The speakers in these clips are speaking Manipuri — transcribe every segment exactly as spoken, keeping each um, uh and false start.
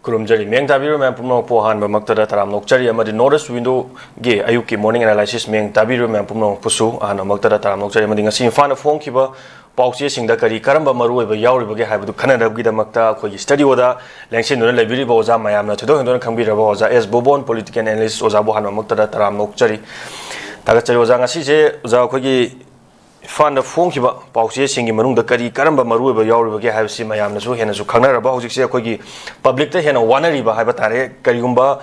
ꯈꯨꯔꯨꯝꯖꯔꯤ꯫ ꯃꯤꯌꯦꯡ ꯇꯥꯕꯤꯔꯤꯕ ꯃꯌꯥꯝ ꯄꯨꯝꯅꯃꯛꯄꯨ ꯑꯍꯥꯟꯕꯃꯛꯇꯗ ꯇꯔꯥꯝꯅ ꯑꯣꯛꯆꯔꯤ, ꯑꯃꯗꯤ North East Window ꯒꯤ ꯑꯌꯨꯛꯀꯤ morning analysis ꯃꯤꯌꯦꯡ ꯇꯥꯕꯤꯔꯤꯕ ꯃꯌꯥꯝ ꯄꯨꯝꯅꯃꯛꯄꯨꯁꯨ ꯑꯍꯥꯟꯕꯃꯛꯇꯗ ꯇꯔꯥꯝꯅ ꯑꯣꯛꯆꯔꯤ꯫ ꯑꯃꯗꯤ ꯉꯁꯤ ꯏꯝꯐꯥꯜꯗ ꯐꯣꯡꯈꯤꯕ ꯄꯥꯎꯆꯦꯁꯤꯡꯗ ꯀꯔꯤ ꯀꯔꯝꯕ ꯃꯔꯨꯑꯣꯏꯕ ꯌꯥꯎꯔꯤꯕꯒꯦ ꯍꯥꯏꯕꯗꯨ ꯈꯟꯅꯅꯕꯒꯤꯗꯃꯛꯇ ꯑꯩꯈꯣꯏꯒꯤ studioꯗ ꯂꯦꯡꯁꯤꯟꯗꯨꯅ ꯂꯩꯕꯤꯔꯤꯕ ꯑꯣꯖꯥ ꯃꯌꯥꯝꯅ ꯊꯣꯏꯗꯣꯛ ꯍꯦꯟꯗꯣꯛꯅ ꯈꯪꯕꯤꯔꯕ ꯑꯣꯖꯥ ꯑꯦꯁ ꯕꯣꯕꯣꯟ, political analyst ꯑꯣꯖꯥꯕꯨ ꯑꯍꯥꯟꯕꯃꯛꯇꯗ ꯇꯔꯥꯝꯅ ꯑꯣꯛꯆꯔꯤ, ꯊꯥꯒꯠꯆꯔꯤ꯫ ꯑꯣꯖꯥ, ꯉꯁꯤꯁꯦ ꯑꯣꯖꯥ ꯑꯩꯈꯣꯏꯒꯤ ꯏꯝꯐꯥꯜꯗ ꯐꯣꯡꯈꯤꯕ ꯄꯥꯎꯆꯦꯁꯤꯡꯒꯤ ꯃꯅꯨꯡꯗ ꯀꯔꯤ ꯀꯔꯝꯕ ꯃꯔꯨꯑꯣꯏꯕ ꯌꯥꯎꯔꯤꯕꯒꯦ ꯍꯥꯏꯕꯁꯤ ꯃꯌꯥꯝꯅꯁꯨ ꯍꯦꯟꯅꯁꯨ ꯈꯪꯅꯔꯕ, ꯍꯧꯖꯤꯛꯁꯦ ꯑꯩꯈꯣꯏꯒꯤ publicꯇ ꯍꯦꯟꯅ ꯋꯥꯅꯔꯤꯕ ꯍꯥꯏꯕ ꯇꯥꯔꯦ꯫ ꯀꯔꯤꯒꯨꯝꯕ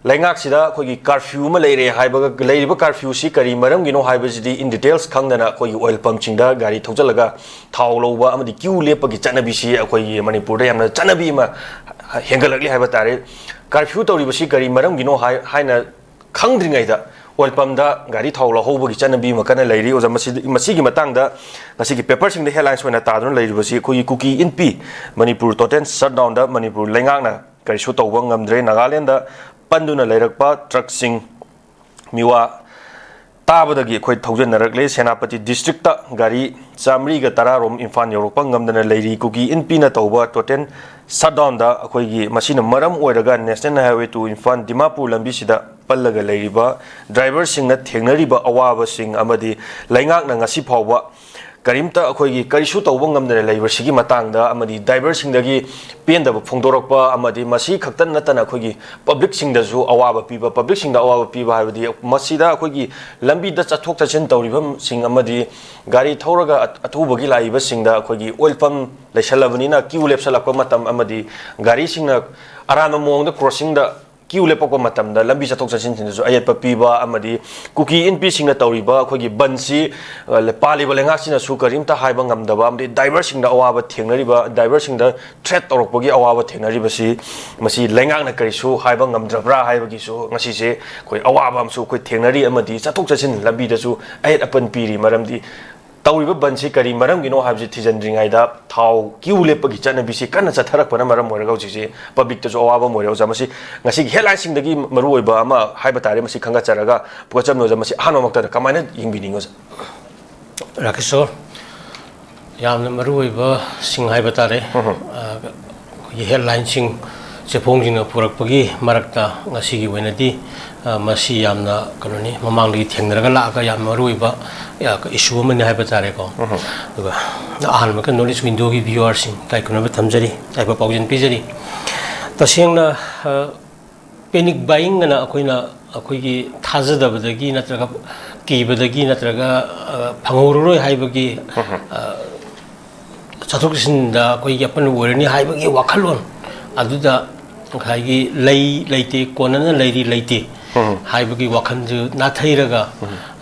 ꯂꯩꯉꯥꯛꯁꯤꯗ ꯑꯩꯈꯣꯏꯒꯤ curfew ꯑꯃ ꯂꯩꯔꯦ ꯍꯥꯏꯕꯒ, ꯂꯩꯔꯤꯕ curfewꯁꯤ ꯀꯔꯤ ꯃꯔꯝꯒꯤꯅꯣ ꯍꯥꯏꯕꯁꯤꯗꯤ in details ꯈꯪꯗꯅ ꯑꯩꯈꯣꯏꯒꯤ oil pumpꯁꯤꯡꯗ ꯒꯥꯔꯤ ꯊꯧꯖꯤꯜꯂꯒ ꯊꯥꯎ ꯂꯧꯕ ꯑꯃꯗꯤ queue ꯂꯦꯞꯄꯒꯤ ꯆꯠꯅꯕꯤꯁꯤ ꯑꯩꯈꯣꯏꯒꯤ ꯃꯅꯤꯄꯨꯔꯗ ꯌꯥꯝꯅ ꯆꯠꯅꯕꯤ ꯑꯃ ꯍꯦꯟꯒꯠꯂꯛꯂꯤ ꯍꯥꯏꯕ ꯇꯥꯔꯦ꯫ Curfew ꯇꯧꯔꯤꯕꯁꯤ ꯀꯔꯤ ꯃꯔꯝꯒꯤꯅꯣ ꯍꯥꯏ-, ꯍꯥꯏꯅ ꯈꯪꯗ꯭ꯔꯤꯉꯩꯗ oil pumpꯇ ꯒꯥꯔꯤ ꯊꯥꯎ ꯂꯧꯍꯧꯕꯒꯤ ꯆꯠꯅꯕꯤ ꯑꯃ ꯀꯟꯅ ꯂꯩꯔꯤ꯫ ꯑꯣꯖꯥ, ꯃꯁꯤꯗ, ꯃꯁꯤꯒꯤ ꯃꯇꯥꯡꯗ ꯉꯁꯤꯒꯤ paperꯁꯤꯡꯗ headlinesꯇ ꯑꯣꯏꯅ ꯇꯥꯗꯨꯅ ꯂꯩꯔꯤꯕꯁꯤ ꯑꯩꯈꯣꯏꯒꯤ ꯀꯨꯀꯤ ꯏꯟꯄꯤ ꯃꯅꯤꯄꯨꯔ total shutdownꯗ ꯃꯅꯤꯄꯨꯔ ꯂꯩꯉꯥꯛꯅ ꯀꯔꯤꯁꯨ ꯇꯧꯕ ꯉꯝꯗ꯭ꯔꯦ꯫ ꯅꯥꯒꯥꯂꯦꯟꯗ ꯄꯟꯗꯨꯅ ꯂꯩꯔꯛꯄ truckꯁꯤꯡ ꯃꯤꯋꯥ ꯇꯥꯕꯗꯒꯤ ꯑꯩꯈꯣꯏ ꯊꯧꯖꯤꯟꯅꯔꯛꯂꯦ꯫ ꯁꯦꯅꯥꯄꯇꯤ districtꯇ ꯒꯥꯔꯤ ꯆꯥꯃꯔꯤꯒ ꯇꯔꯥ ꯔꯣꯝ ꯏꯝꯐꯥꯜ ꯌꯧꯔꯛꯄ ꯉꯝꯗꯅ ꯂꯩꯔꯤ꯫ ꯀꯨꯀꯤ ꯏꯟꯄꯤꯅ ꯇꯧꯕ total shutdownꯗ ꯑꯩꯈꯣꯏꯒꯤ ꯃꯁꯤꯅ ꯃꯔꯝ ꯑꯣꯏꯔꯒ National Highway two Imphal Dimapur ꯂꯝꯕꯤꯁꯤꯗ ꯄꯜꯂꯒ ꯂꯩꯔꯤꯕ driverꯁꯤꯡꯅ ꯊꯦꯡꯅꯔꯤꯕ ꯑꯋꯥꯕꯁꯤꯡ ꯑꯃꯗꯤ ꯂꯩꯉꯥꯛꯅ ꯉꯁꯤ ꯐꯥꯎꯕ ꯀꯔꯤꯝꯇ ꯑꯩꯈꯣꯏꯒꯤ ꯀꯔꯤꯁꯨ ꯇꯧꯕ ꯉꯝꯗꯅ ꯂꯩꯕꯁꯤꯒꯤ ꯃꯇꯥꯡꯗ ꯑꯃꯗꯤ driverꯁꯤꯡꯗꯒꯤ ꯄꯦꯟꯗꯕ ꯐꯣꯡꯗꯣꯔꯛꯄ ꯑꯃꯗꯤ ꯃꯁꯤ ꯈꯛꯇ ꯅꯠꯇꯅ ꯑꯩꯈꯣꯏꯒꯤ publicꯁꯤꯡꯗꯁꯨ ꯑꯋꯥꯕ ꯄꯤꯕ, publicꯁꯤꯡꯗ ꯑꯋꯥꯕ ꯄꯤꯕ ꯍꯥꯏꯕꯗꯤ ꯃꯁꯤꯗ ꯑꯩꯈꯣꯏꯒꯤ ꯂꯝꯕꯤꯗ ꯆꯠꯊꯣꯛ ꯆꯠꯁꯤꯟ ꯇꯧꯔꯤꯕꯁꯤꯡ ꯑꯃꯗꯤ ꯒꯥꯔꯤ ꯊꯧꯔꯒ ꯑ-, ꯑꯊꯨꯕꯒꯤ ꯂꯥꯛꯏꯕꯁꯤꯡꯗ ꯑꯩꯈꯣꯏꯒꯤ oil pump ꯂꯩꯁꯜꯂꯕꯅꯤꯅ queue ꯂꯦꯞꯁꯜꯂꯛꯄ ꯃꯇꯝ ꯑꯃꯗꯤ ꯒꯥꯔꯤꯁꯤꯡꯅ ꯑꯔꯥꯟꯕ ꯃꯑꯣꯡꯗ crossingꯗ queue ꯂꯦꯞꯄꯛꯄ ꯃꯇꯝꯗ ꯂꯝꯕꯤ ꯆꯠꯊꯣꯛ ꯆꯠꯁꯤꯟꯁꯤꯡꯗꯁꯨ ꯑꯌꯦꯠꯄ ꯄꯤꯕ ꯑꯃꯗꯤ ꯀꯨꯀꯤ ꯏꯟꯄꯤꯁꯤꯡꯅ ꯇꯧꯔꯤꯕ ꯑꯩꯈꯣꯏꯒꯤ ꯕꯟꯁꯤ, ꯑ, ꯄꯥꯜꯂꯤꯕ ꯂꯩꯉꯥꯛꯁꯤꯅꯁꯨ ꯀꯔꯤꯝꯇ ꯍꯥꯏꯕ ꯉꯝꯗꯕ ꯑꯃꯗꯤ driverꯁꯤꯡꯗ ꯑꯋꯥꯕ ꯊꯦꯡꯅꯔꯤꯕ, driverꯁꯤꯡꯗ threat ꯇꯧꯔꯛꯄꯒꯤ ꯑꯋꯥꯕ ꯊꯦꯡꯅꯔꯤꯕꯁꯤ ꯃꯁꯤ ꯂꯩꯉꯥꯛꯅ ꯀꯔꯤꯁꯨ ꯍꯥꯏꯕ ꯉꯝꯗ꯭ꯔꯕ꯭ꯔꯥ ꯍꯥꯏꯕꯒꯤꯁꯨ ꯉꯁꯤꯁꯦ ꯑꯩꯈꯣꯏ ꯑꯋꯥꯕ ꯑꯃꯁꯨ ꯑꯩꯈꯣꯏ ꯊꯦꯡꯅꯔꯤ ꯑꯃꯗꯤ ꯆꯠꯊꯣꯛ ꯆꯠꯁꯤꯟ ꯂꯝꯕꯤꯗꯁꯨ ꯑꯌꯦꯠ ꯑꯄꯟ ꯄꯤꯔꯤ꯫ ꯃꯔꯝꯗꯤ ꯇꯧꯔꯤꯕ ꯕꯟꯁꯤ ꯀꯔꯤ ꯃꯔꯝꯒꯤꯅꯣ ꯍꯥꯏꯕꯁꯤ ꯊꯤꯖꯤꯟꯗ꯭ꯔꯤꯉꯩꯗ ꯊꯥꯎ queue ꯂꯦꯞꯄꯒꯤ ꯆꯠꯅꯕꯤꯁꯤ ꯀꯟꯅ ꯆꯠꯊꯔꯛꯄꯅ ꯃꯔꯝ ꯑꯣꯏꯔꯒ ꯍꯧꯖꯤꯛꯁꯤ publicꯇꯁꯨ ꯑꯋꯥꯕ ꯑꯃ ꯑꯣꯏꯔꯦ꯫ ꯑꯣꯖꯥ, ꯃꯁꯤ ꯉꯁꯤꯒꯤ headlineꯁꯤꯡꯗꯒꯤ ꯃꯔꯨꯑꯣꯏꯕ ꯑꯃ ꯍꯥꯏꯕ ꯇꯥꯔꯦ, ꯃꯁꯤ ꯈꯪꯒꯠꯆꯔꯒ ꯄꯨꯒꯠꯆꯕꯅꯤ꯫ ꯑꯣꯖꯥ, ꯃꯁꯤ ꯑꯍꯥꯟꯕꯃꯛꯇꯗ ꯀꯃꯥꯏꯅ ꯌꯦꯡꯕꯤꯅꯤꯡꯉꯤ, ꯑꯣꯖꯥ? ꯔꯥꯀꯦꯁꯣꯔ, ꯌꯥꯝꯅ ꯃꯔꯨꯑꯣꯏꯕꯁꯤꯡ ꯍꯥꯏꯕ ꯇꯥꯔꯦ꯫ ꯎꯝ꯫ ꯑ, ꯑꯩꯈꯣꯏꯒꯤ headlineꯁꯤꯡ ꯆꯦꯐꯣꯡꯁꯤꯡꯅ ꯄꯨꯔꯛꯄꯒꯤ ꯃꯔꯛꯇ ꯉꯁꯤꯒꯤ ꯑꯣꯏꯅꯗꯤ, ꯑ, ꯃꯁꯤ ꯌꯥꯝꯅ ꯀꯩꯅꯣꯅꯤ, ꯃꯃꯥꯡꯗꯒꯤ ꯊꯦꯡꯅꯔꯒ ꯂꯥꯛꯑꯒ ꯌꯥꯝ ꯃꯔꯨ ꯑꯣꯏꯕ, ꯑ, ꯏꯁꯨ ꯑꯃꯅꯤ ꯍꯥꯏꯕ ꯇꯥꯔꯦꯀꯣ꯫ ꯑꯗꯨꯒ ꯑꯍꯥꯟꯕꯒ ꯅꯣꯔꯠ ꯏꯁ ꯋꯤꯟꯗꯣꯒꯤ ꯚ꯭ꯌꯨꯋꯔꯁꯤꯡ ꯏꯀꯥꯏ ꯈꯨꯝꯅꯕ ꯊꯝꯖꯔꯤ, ꯌꯥꯏꯐ ꯄꯥꯎꯖꯦꯜ ꯄꯤꯖꯔꯤ꯫ ꯇꯁꯦꯡꯅ, ꯑ, ꯄꯦꯅꯤꯛ ꯕꯥꯏꯌꯤꯡ ꯑꯅ ꯑꯩꯈꯣꯏꯅ, ꯑꯩꯈꯣꯏꯒꯤ ꯊꯥꯖꯗꯕꯗꯒꯤ ꯅꯠꯇ꯭ꯔꯒ ꯀꯤꯕꯗꯒꯤ ꯅꯠꯇ꯭ꯔꯒ, ꯑ, ꯐꯪꯍꯧꯔꯔꯣꯏ ꯍꯥꯏꯕꯒꯤ, ꯑ, ꯆꯠꯊꯣꯛ ꯆꯠꯁꯤꯟꯗ ꯑꯩꯈꯣꯏꯒꯤ ꯑꯄꯟꯕ ꯑꯣꯏꯔꯅꯤ ꯍꯥꯏꯕꯒꯤ ꯋꯥꯈꯜꯂꯣꯟ ꯑꯗꯨꯗ ꯉꯁꯥꯏꯒꯤ ꯂꯩ ꯂꯩꯇꯦ, ꯀꯣꯟꯅꯅ ꯂꯩꯔꯤ ꯂꯩꯇꯦ ꯍꯥꯏꯕꯒꯤ ꯋꯥꯈꯜꯁꯨ ꯅꯥꯊꯩꯔꯒ,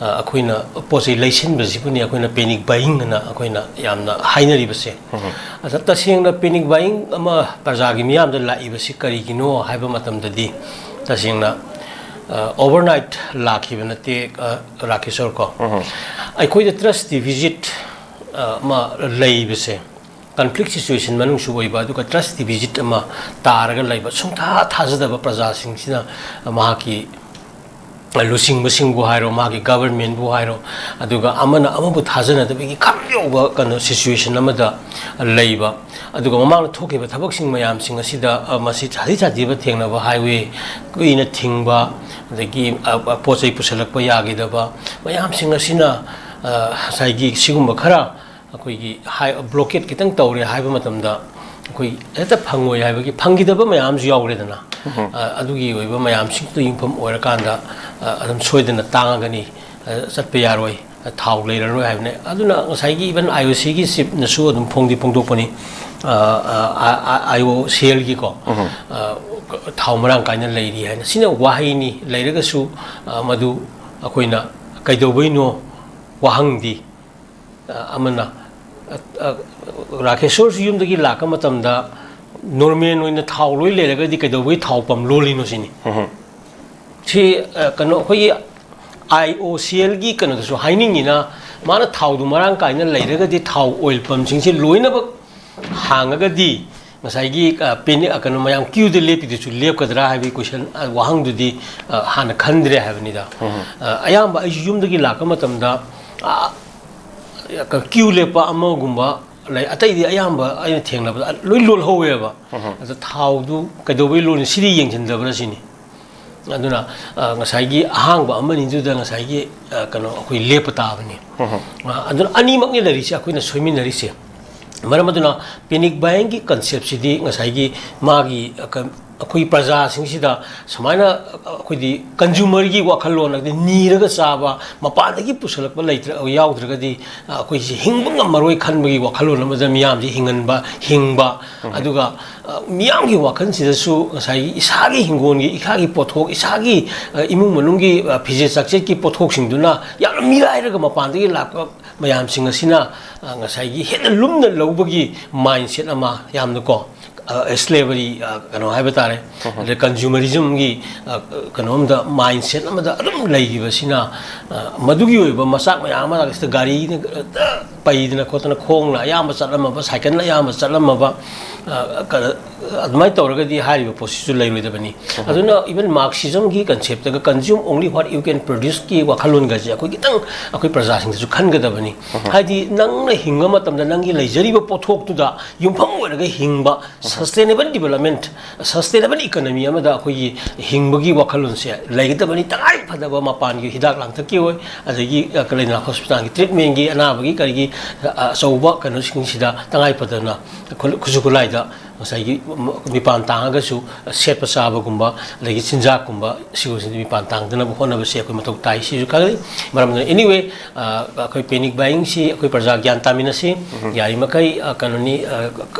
ꯑ, ꯑꯩꯈꯣꯏꯅ ꯄꯣꯠ ꯆꯩ ꯂꯩꯁꯤꯟꯕꯁꯤꯕꯨꯅꯤ ꯑꯩꯈꯣꯏꯅ ꯄꯦꯅꯤꯛ ꯕꯥꯏꯌꯤꯡ ꯑꯅ ꯑꯩꯈꯣꯏꯅ ꯌꯥꯝꯅ ꯍꯥꯏꯅꯔꯤꯕꯁꯦ꯫ ꯑꯗ ꯇꯁꯦꯡꯅ ꯄꯦꯅꯤꯛ ꯕꯥꯏꯌꯤꯡ ꯑꯃ ꯄ꯭ꯔꯖꯥꯒꯤ ꯃꯤꯌꯥꯝꯗ ꯂꯥꯛꯏꯕꯁꯤ ꯀꯔꯤꯒꯤꯅꯣ ꯍꯥꯏꯕ ꯃꯇꯝꯗꯗꯤ, ꯇꯁꯦꯡꯅ, ꯑ, ꯑꯣꯚꯔꯅꯥꯏꯠ ꯂꯥꯛꯈꯤꯕ ꯅꯠꯇꯦ, ꯑ, ꯔꯥꯀꯦꯁꯣꯔ ꯀꯣ꯫ ꯑꯩꯈꯣꯏꯗ ꯇ꯭ꯔꯁ ꯗꯤꯐꯤꯁꯤꯠ, ꯑ, ꯑꯃ ꯂꯩꯕꯁꯦ, ꯀꯟꯐ꯭ꯂꯤꯛ ꯁꯤꯆꯨꯋꯦꯁꯟ ꯃꯅꯨꯡꯁꯨ ꯑꯣꯏꯕ, ꯑꯗꯨꯒ ꯇ꯭ꯔꯁ ꯗꯤꯐꯤꯁꯤꯠ ꯑꯃ ꯇꯥꯔꯒ ꯂꯩꯕ, ꯁꯨꯡꯊꯥ ꯊꯥꯖꯗꯕ ꯄ꯭ꯔꯖꯥꯁꯤꯡꯁꯤꯅ ꯃꯍꯥꯛꯀꯤ ꯂꯨꯆꯤꯡꯕꯁꯤꯡꯕꯨ ꯍꯥꯏꯔꯣ, ꯃꯥꯒꯤ ꯒꯕꯔꯟꯃꯦꯟꯕꯨ ꯍꯥꯏꯔꯣ, ꯑꯗꯨꯒ ꯑꯃꯅ ꯑꯃꯕꯨ ꯊꯥꯖꯅꯗꯕꯒꯤ ꯈꯝ ꯌꯧꯕ ꯀꯩꯅꯣ ꯁꯤꯆꯨꯋꯦꯁꯟ ꯑꯃꯗ ꯂꯩꯕ, ꯑꯗꯨꯒ ꯃꯃꯥꯡꯗ ꯊꯣꯛꯈꯤꯕ ꯊꯕꯛꯁꯤꯡ ꯃꯌꯥꯝꯁꯤꯡ ꯑꯁꯤꯗ, ꯑ, ꯃꯁꯤ ꯁꯥꯊꯤ ꯁꯥꯊꯤꯕ ꯊꯦꯡꯅꯕ, ꯍꯥꯏꯋꯦ ꯀꯨꯏꯅ ꯊꯤꯡꯕ, ꯑꯗꯒꯤ, ꯑ, ꯑ, ꯄꯣꯠ ꯆꯩ ꯄꯨꯁꯜꯂꯛꯄ ꯌꯥꯈꯤꯗꯕ ꯃꯌꯥꯝꯁꯤꯡ ꯑꯁꯤꯅ, ꯑ, ꯉꯁꯥꯏꯒꯤ ꯁꯤꯒꯨꯝꯕ ꯈꯔ ꯑꯩꯈꯣꯏꯒꯤ ꯍꯥꯏ, ꯕ꯭ꯂꯣꯀꯦꯠ ꯈꯤꯇꯪ ꯇꯧꯔꯦ ꯍꯥꯏꯕ ꯃꯇꯝꯗ ꯑꯩꯈꯣꯏ ꯍꯦꯛꯇ ꯐꯪꯉꯣꯏ ꯍꯥꯏꯕꯒꯤ, ꯐꯪꯈꯤꯗꯕ ꯃꯌꯥꯝꯁꯨ ꯌꯥꯎꯔꯦꯗꯅ꯫ ꯑ, ꯑꯗꯨꯒꯤ ꯑꯣꯏꯕ ꯃꯌꯥꯝꯁꯤꯡꯗꯨ ꯌꯨꯝꯐꯝ ꯑꯣꯏꯔꯀꯥꯟꯗ, ꯑ, ꯑꯗꯨꯝ ꯁꯣꯏꯗꯅ ꯇꯥꯡꯉꯒꯅꯤ, ꯑ, ꯆꯠꯄ ꯌꯥꯔꯣꯏ, ꯑ, ꯊꯥꯎ ꯂꯩꯔꯔꯣꯏ ꯍꯥꯏꯕꯅꯦ꯫ ꯑꯗꯨꯅ ꯉꯁꯥꯏꯒꯤ ꯏꯚꯟ ꯑꯥꯏ ꯑꯣ ꯁꯤꯒꯤ ꯆꯤꯞꯅꯁꯨ ꯑꯗꯨꯝ ꯐꯣꯡꯗꯤ ꯐꯣꯡꯗꯣꯛꯄꯅꯤ, ꯑ, ꯑ, ꯑ, ꯑ, ꯑꯥꯏ ꯑꯣ ꯁꯤ ꯑꯦꯜꯒꯤꯀꯣ, ꯑ, ꯊꯥꯎ ꯃꯔꯥꯡ ꯀꯥꯏꯅ ꯂꯩꯔꯤ ꯍꯥꯏꯅ꯫ ꯁꯤꯅ ꯋꯥꯍꯩꯅꯤ, ꯂꯩꯔꯒꯁꯨ, ꯑ, ꯃꯗꯨ ꯑꯩꯈꯣꯏꯅ ꯀꯩꯗꯧꯕꯩꯅꯣ ꯋꯥꯍꯪꯗꯤ, ꯑ, ꯑꯃꯅ, ꯑ, ꯑ, ꯔꯥꯀꯦꯁꯣꯔꯁꯨ ꯌꯨꯝꯗꯒꯤ ꯂꯥꯛꯄ ꯃꯇꯝꯗ ꯅꯣꯔꯃꯦꯜ ꯑꯣꯏꯅ ꯊꯥꯎ ꯂꯣꯏ ꯂꯩꯔꯒꯗꯤ ꯀꯩꯗꯧꯕꯒꯤ ꯊꯥꯎ ꯄꯝ ꯂꯣꯜꯂꯤꯅꯣ ꯁꯤꯅꯤ꯫ ꯁꯤ, ꯑ, ꯀꯩꯅꯣ, ꯑꯩꯈꯣꯏꯒꯤ ꯑꯥꯏ ꯑꯣ ꯁꯤ ꯑꯦꯜꯒꯤ ꯀꯩꯅꯣꯗꯁꯨ ꯍꯥꯏꯅꯤꯡꯉꯤꯅ, ꯃꯥꯅ ꯊꯥꯎꯗꯨ ꯃꯔꯥꯡ ꯀꯥꯏꯅ ꯂꯩꯔꯒꯗꯤ ꯊꯥꯎ ꯑꯣꯏꯜ ꯄꯝꯁꯤꯡꯁꯦ ꯂꯣꯏꯅꯃꯛ ꯍꯥꯡꯉꯒꯗꯤ ꯉꯁꯥꯏꯒꯤ, ꯑ, ꯄꯦꯅꯤ-, ꯑ, ꯀꯩꯅꯣ, ꯃꯌꯥꯝ ꯀ꯭ꯌꯨꯗ ꯂꯦꯞꯄꯤꯗꯨꯁꯨ ꯂꯦꯞꯀꯗ꯭ꯔꯥ ꯍꯥꯏꯕꯒꯤ ꯀꯣꯏꯁꯟ, ꯑ, ꯋꯥꯍꯪꯗꯨꯗꯤ, ꯑ, ꯍꯥꯟꯅ ꯈꯟꯗ꯭ꯔꯦ ꯍꯥꯏꯕꯅꯤꯗ꯫ ꯑ, ꯑꯌꯥꯝꯕ ꯑꯩꯁꯨ ꯌꯨꯝꯗꯒꯤ ꯂꯥꯛꯄ ꯃꯇꯝꯗ, ꯑ, ꯀ꯭ꯌꯨ ꯂꯦꯞꯄ ꯑꯃꯒꯨꯝꯕ ꯂꯩ꯫ ꯑꯇꯩꯗꯤ ꯑꯌꯥꯝꯕ ꯑꯩꯅ ꯊꯦꯡꯅꯕꯗ ꯂꯣꯏ ꯂꯣꯜꯍꯧꯋꯦꯕ꯫ ꯑꯗ ꯊꯥꯎꯗꯨ ꯀꯩꯗꯧꯕꯩ ꯂꯣꯜꯂꯤ, ꯁꯤꯗꯤ ꯌꯦꯡꯁꯤꯟꯗꯕ꯭ꯔꯥ ꯁꯤꯅꯤ꯫ ꯑꯗꯨꯅ, ꯑ, ꯉꯁꯥꯏꯒꯤ ꯑꯍꯥꯡꯕ ꯑꯃꯅꯤꯗꯨꯗ ꯉꯁꯥꯏꯒꯤ, ꯑ, ꯀꯩꯅꯣ, ꯑꯩꯈꯣꯏ ꯂꯦꯞꯄ ꯇꯥꯕꯅꯤ꯫ ꯑ, ꯑꯗꯨꯅ ꯑꯅꯤꯃꯛꯅꯤ ꯂꯩꯔꯤꯁꯦ, ꯑꯩꯈꯣꯏꯅ ꯁꯣꯏꯃꯤꯟꯅꯔꯤꯁꯦ꯫ ꯃꯔꯝ ꯑꯗꯨꯅ panic buyingꯒꯤ conceptꯁꯤꯗꯤ ꯉꯁꯥꯏꯒꯤ ꯃꯥꯒꯤ, ꯑ, ꯀ-, ꯑꯩꯈꯣꯏ ꯄ꯭ꯔꯖꯥꯁꯤꯡꯁꯤꯗ ꯁꯨꯃꯥꯏꯅ, ꯑ, ꯑꯩꯈꯣꯏꯗꯤ consumerꯒꯤ ꯋꯥꯈꯜꯂꯣꯟ, ꯑꯗꯩ ꯅꯤꯔꯒ ꯆꯥꯕ, ꯃꯄꯥꯟꯗꯒꯤ ꯄꯨꯁꯜꯂꯛꯄ ꯂꯩꯇ꯭ꯔ-, ꯌꯥꯎꯗ꯭ꯔꯒꯗꯤ, ꯑ, ꯑꯩꯈꯣꯏꯁꯤ ꯍꯤꯡꯕ ꯉꯝꯃꯔꯣꯏ ꯈꯟꯕꯒꯤ ꯋꯥꯈꯜꯂꯣꯟ ꯑꯃꯗ ꯃꯤꯌꯥꯝꯁꯤ ꯍꯤꯡꯍꯟꯕ, ꯍꯤꯡꯕ, ꯑꯗꯨꯒ, ꯑ, ꯃꯤꯌꯥꯝꯒꯤ ꯋꯥꯈꯜꯁꯤꯗꯁꯨ ꯉꯁꯥꯏꯒꯤ ꯏꯁꯥꯒꯤ ꯍꯤꯡꯒꯣꯜꯒꯤ, ꯏꯁꯥꯒꯤ ꯄꯣꯠꯊꯣꯛ, ꯏꯁꯥꯒꯤ, ꯑ, ꯏꯃꯨꯡ ꯃꯅꯨꯡꯒꯤ, ꯑ, ꯐꯤꯖꯦꯠ ꯆꯥꯛꯆꯦꯠꯀꯤ ꯄꯣꯠꯊꯣꯛꯁꯤꯡꯗꯨꯅ ꯌꯥꯝꯅ ꯃꯤꯔꯥꯏꯔꯒ ꯃꯄꯥꯟꯗꯒꯤ ꯂꯥꯛꯄ ꯃꯌꯥꯝꯁꯤꯡ ꯑꯁꯤꯅ, ꯑ, ꯉꯁꯥꯏꯒꯤ ꯍꯦꯟꯅ ꯂꯨꯝꯅ ꯂꯧꯕꯒꯤ mindset ꯑꯃ ꯌꯥꯝꯅꯀꯣ, ꯑ, slavery, ꯑ, ꯀꯩꯅꯣ ꯍꯥꯏꯕ ꯇꯥꯔꯦ, ꯑꯗꯩ consumerismꯒꯤ, ꯑ, ꯀꯩꯅꯣꯝꯗ mindset ꯑꯃꯗ ꯑꯗꯨꯝ ꯂꯩꯈꯤꯕꯁꯤꯅ, ꯑ, ꯃꯗꯨꯒꯤ ꯑꯣꯏꯕ ꯃꯆꯥꯛ ꯃꯌꯥꯝ ꯑꯃ ꯁꯤꯗ ꯒꯥꯔꯤꯅ, ꯑ, ꯄꯩꯗꯅ ꯈꯣꯠꯇꯅ ꯈꯣꯡꯅ ꯑꯌꯥꯝꯕ ꯆꯠꯂꯝꯃꯕ, ꯁꯥꯏꯀꯜꯅ ꯑꯌꯥꯝꯕ ꯆꯠꯂꯝꯃꯕ, ꯑ, ꯀ-, ꯑꯗꯨꯃꯥꯏꯅ ꯇꯧꯔꯒꯗꯤ ꯍꯥꯏꯔꯤꯕ ꯄꯣꯠꯁꯤꯁꯨ ꯂꯩꯔꯣꯏꯗꯕꯅꯤ꯫ ꯑꯗꯨꯅ even Marxismꯒꯤ conceptꯇꯒ consume only what you can produceꯀꯤ ꯋꯥꯈꯜꯂꯣꯟꯒꯁꯦ ꯑꯩꯈꯣꯏ ꯈꯤꯇꯪ ꯑꯩꯈꯣꯏ ꯄ꯭ꯔꯖꯥꯁꯤꯡꯗꯁꯨ ꯈꯟꯒꯗꯕꯅꯤ꯫ ꯍꯥꯏꯗꯤ ꯅꯪꯅ ꯍꯤꯡꯕ ꯃꯇꯝꯗ ꯅꯪꯒꯤ ꯂꯩꯖꯔꯤꯕ ꯄꯣꯠꯊꯣꯛꯇꯨꯗ ꯌꯨꯝꯐꯝ ꯑꯣꯏꯔꯒ ꯍꯤꯡꯕ sustainable development, sustainable economy ꯑꯃꯗ ꯑꯩꯈꯣꯏꯒꯤ ꯍꯤꯡꯕꯒꯤ ꯋꯥꯈꯜꯂꯣꯟꯁꯦ ꯂꯩꯒꯗꯕꯅꯤ꯫ ꯇꯉꯥꯏ ꯐꯗꯕ ꯃꯄꯥꯟꯒꯤ ꯍꯤꯗꯥꯛ ꯂꯥꯡꯊꯛꯀꯤ ꯑꯣꯏ, ꯑꯗꯒꯤ, ꯑ, ꯂꯩꯗꯅ hospitalꯒꯤ treatmentꯒꯤ, ꯑꯅꯥꯕꯒꯤ ꯀꯔꯤꯒꯤ, ꯑ, ꯑꯆꯧꯕ ꯀꯩꯅꯣꯁꯤꯡꯁꯤꯗ ꯇꯉꯥꯏ ꯐꯗꯅ ꯈꯨꯠ-, ꯈꯨꯠꯁꯨ ꯈꯨꯠꯂꯥꯏꯗ ꯉꯁꯥꯏꯒꯤ ꯃ-, ꯃꯤꯄꯥꯟ ꯇꯥꯡꯉꯒꯁꯨ ꯁꯦꯠꯄ ꯆꯥꯕꯒꯨꯝꯕ, ꯑꯗꯒꯤ ꯆꯤꯟꯖꯥꯛꯀꯨꯝꯕ, ꯁꯤꯒꯨꯝꯕꯁꯤꯗ ꯃꯤꯄꯥꯟ ꯇꯥꯡꯗꯅꯕ ꯍꯣꯠꯅꯕꯁꯦ ꯑꯩꯈꯣꯏ ꯃꯊꯧ ꯇꯥꯏ꯫ ꯁꯤꯁꯨ ꯈꯪꯅꯩ꯫ ꯃꯔꯝ ꯑꯗꯨꯅ, anyway, ꯑ, ꯑꯩꯈꯣꯏ panic buyingꯁꯤ ꯑꯩꯈꯣꯏ ꯄ꯭ꯔꯖꯥ ꯒ꯭ꯌꯥꯟ ꯇꯥꯃꯤꯟꯅꯁꯤ꯫ ꯌꯥꯔꯤꯃꯈꯩ, ꯑ, ꯀꯩꯅꯣꯅꯤ, ꯑ,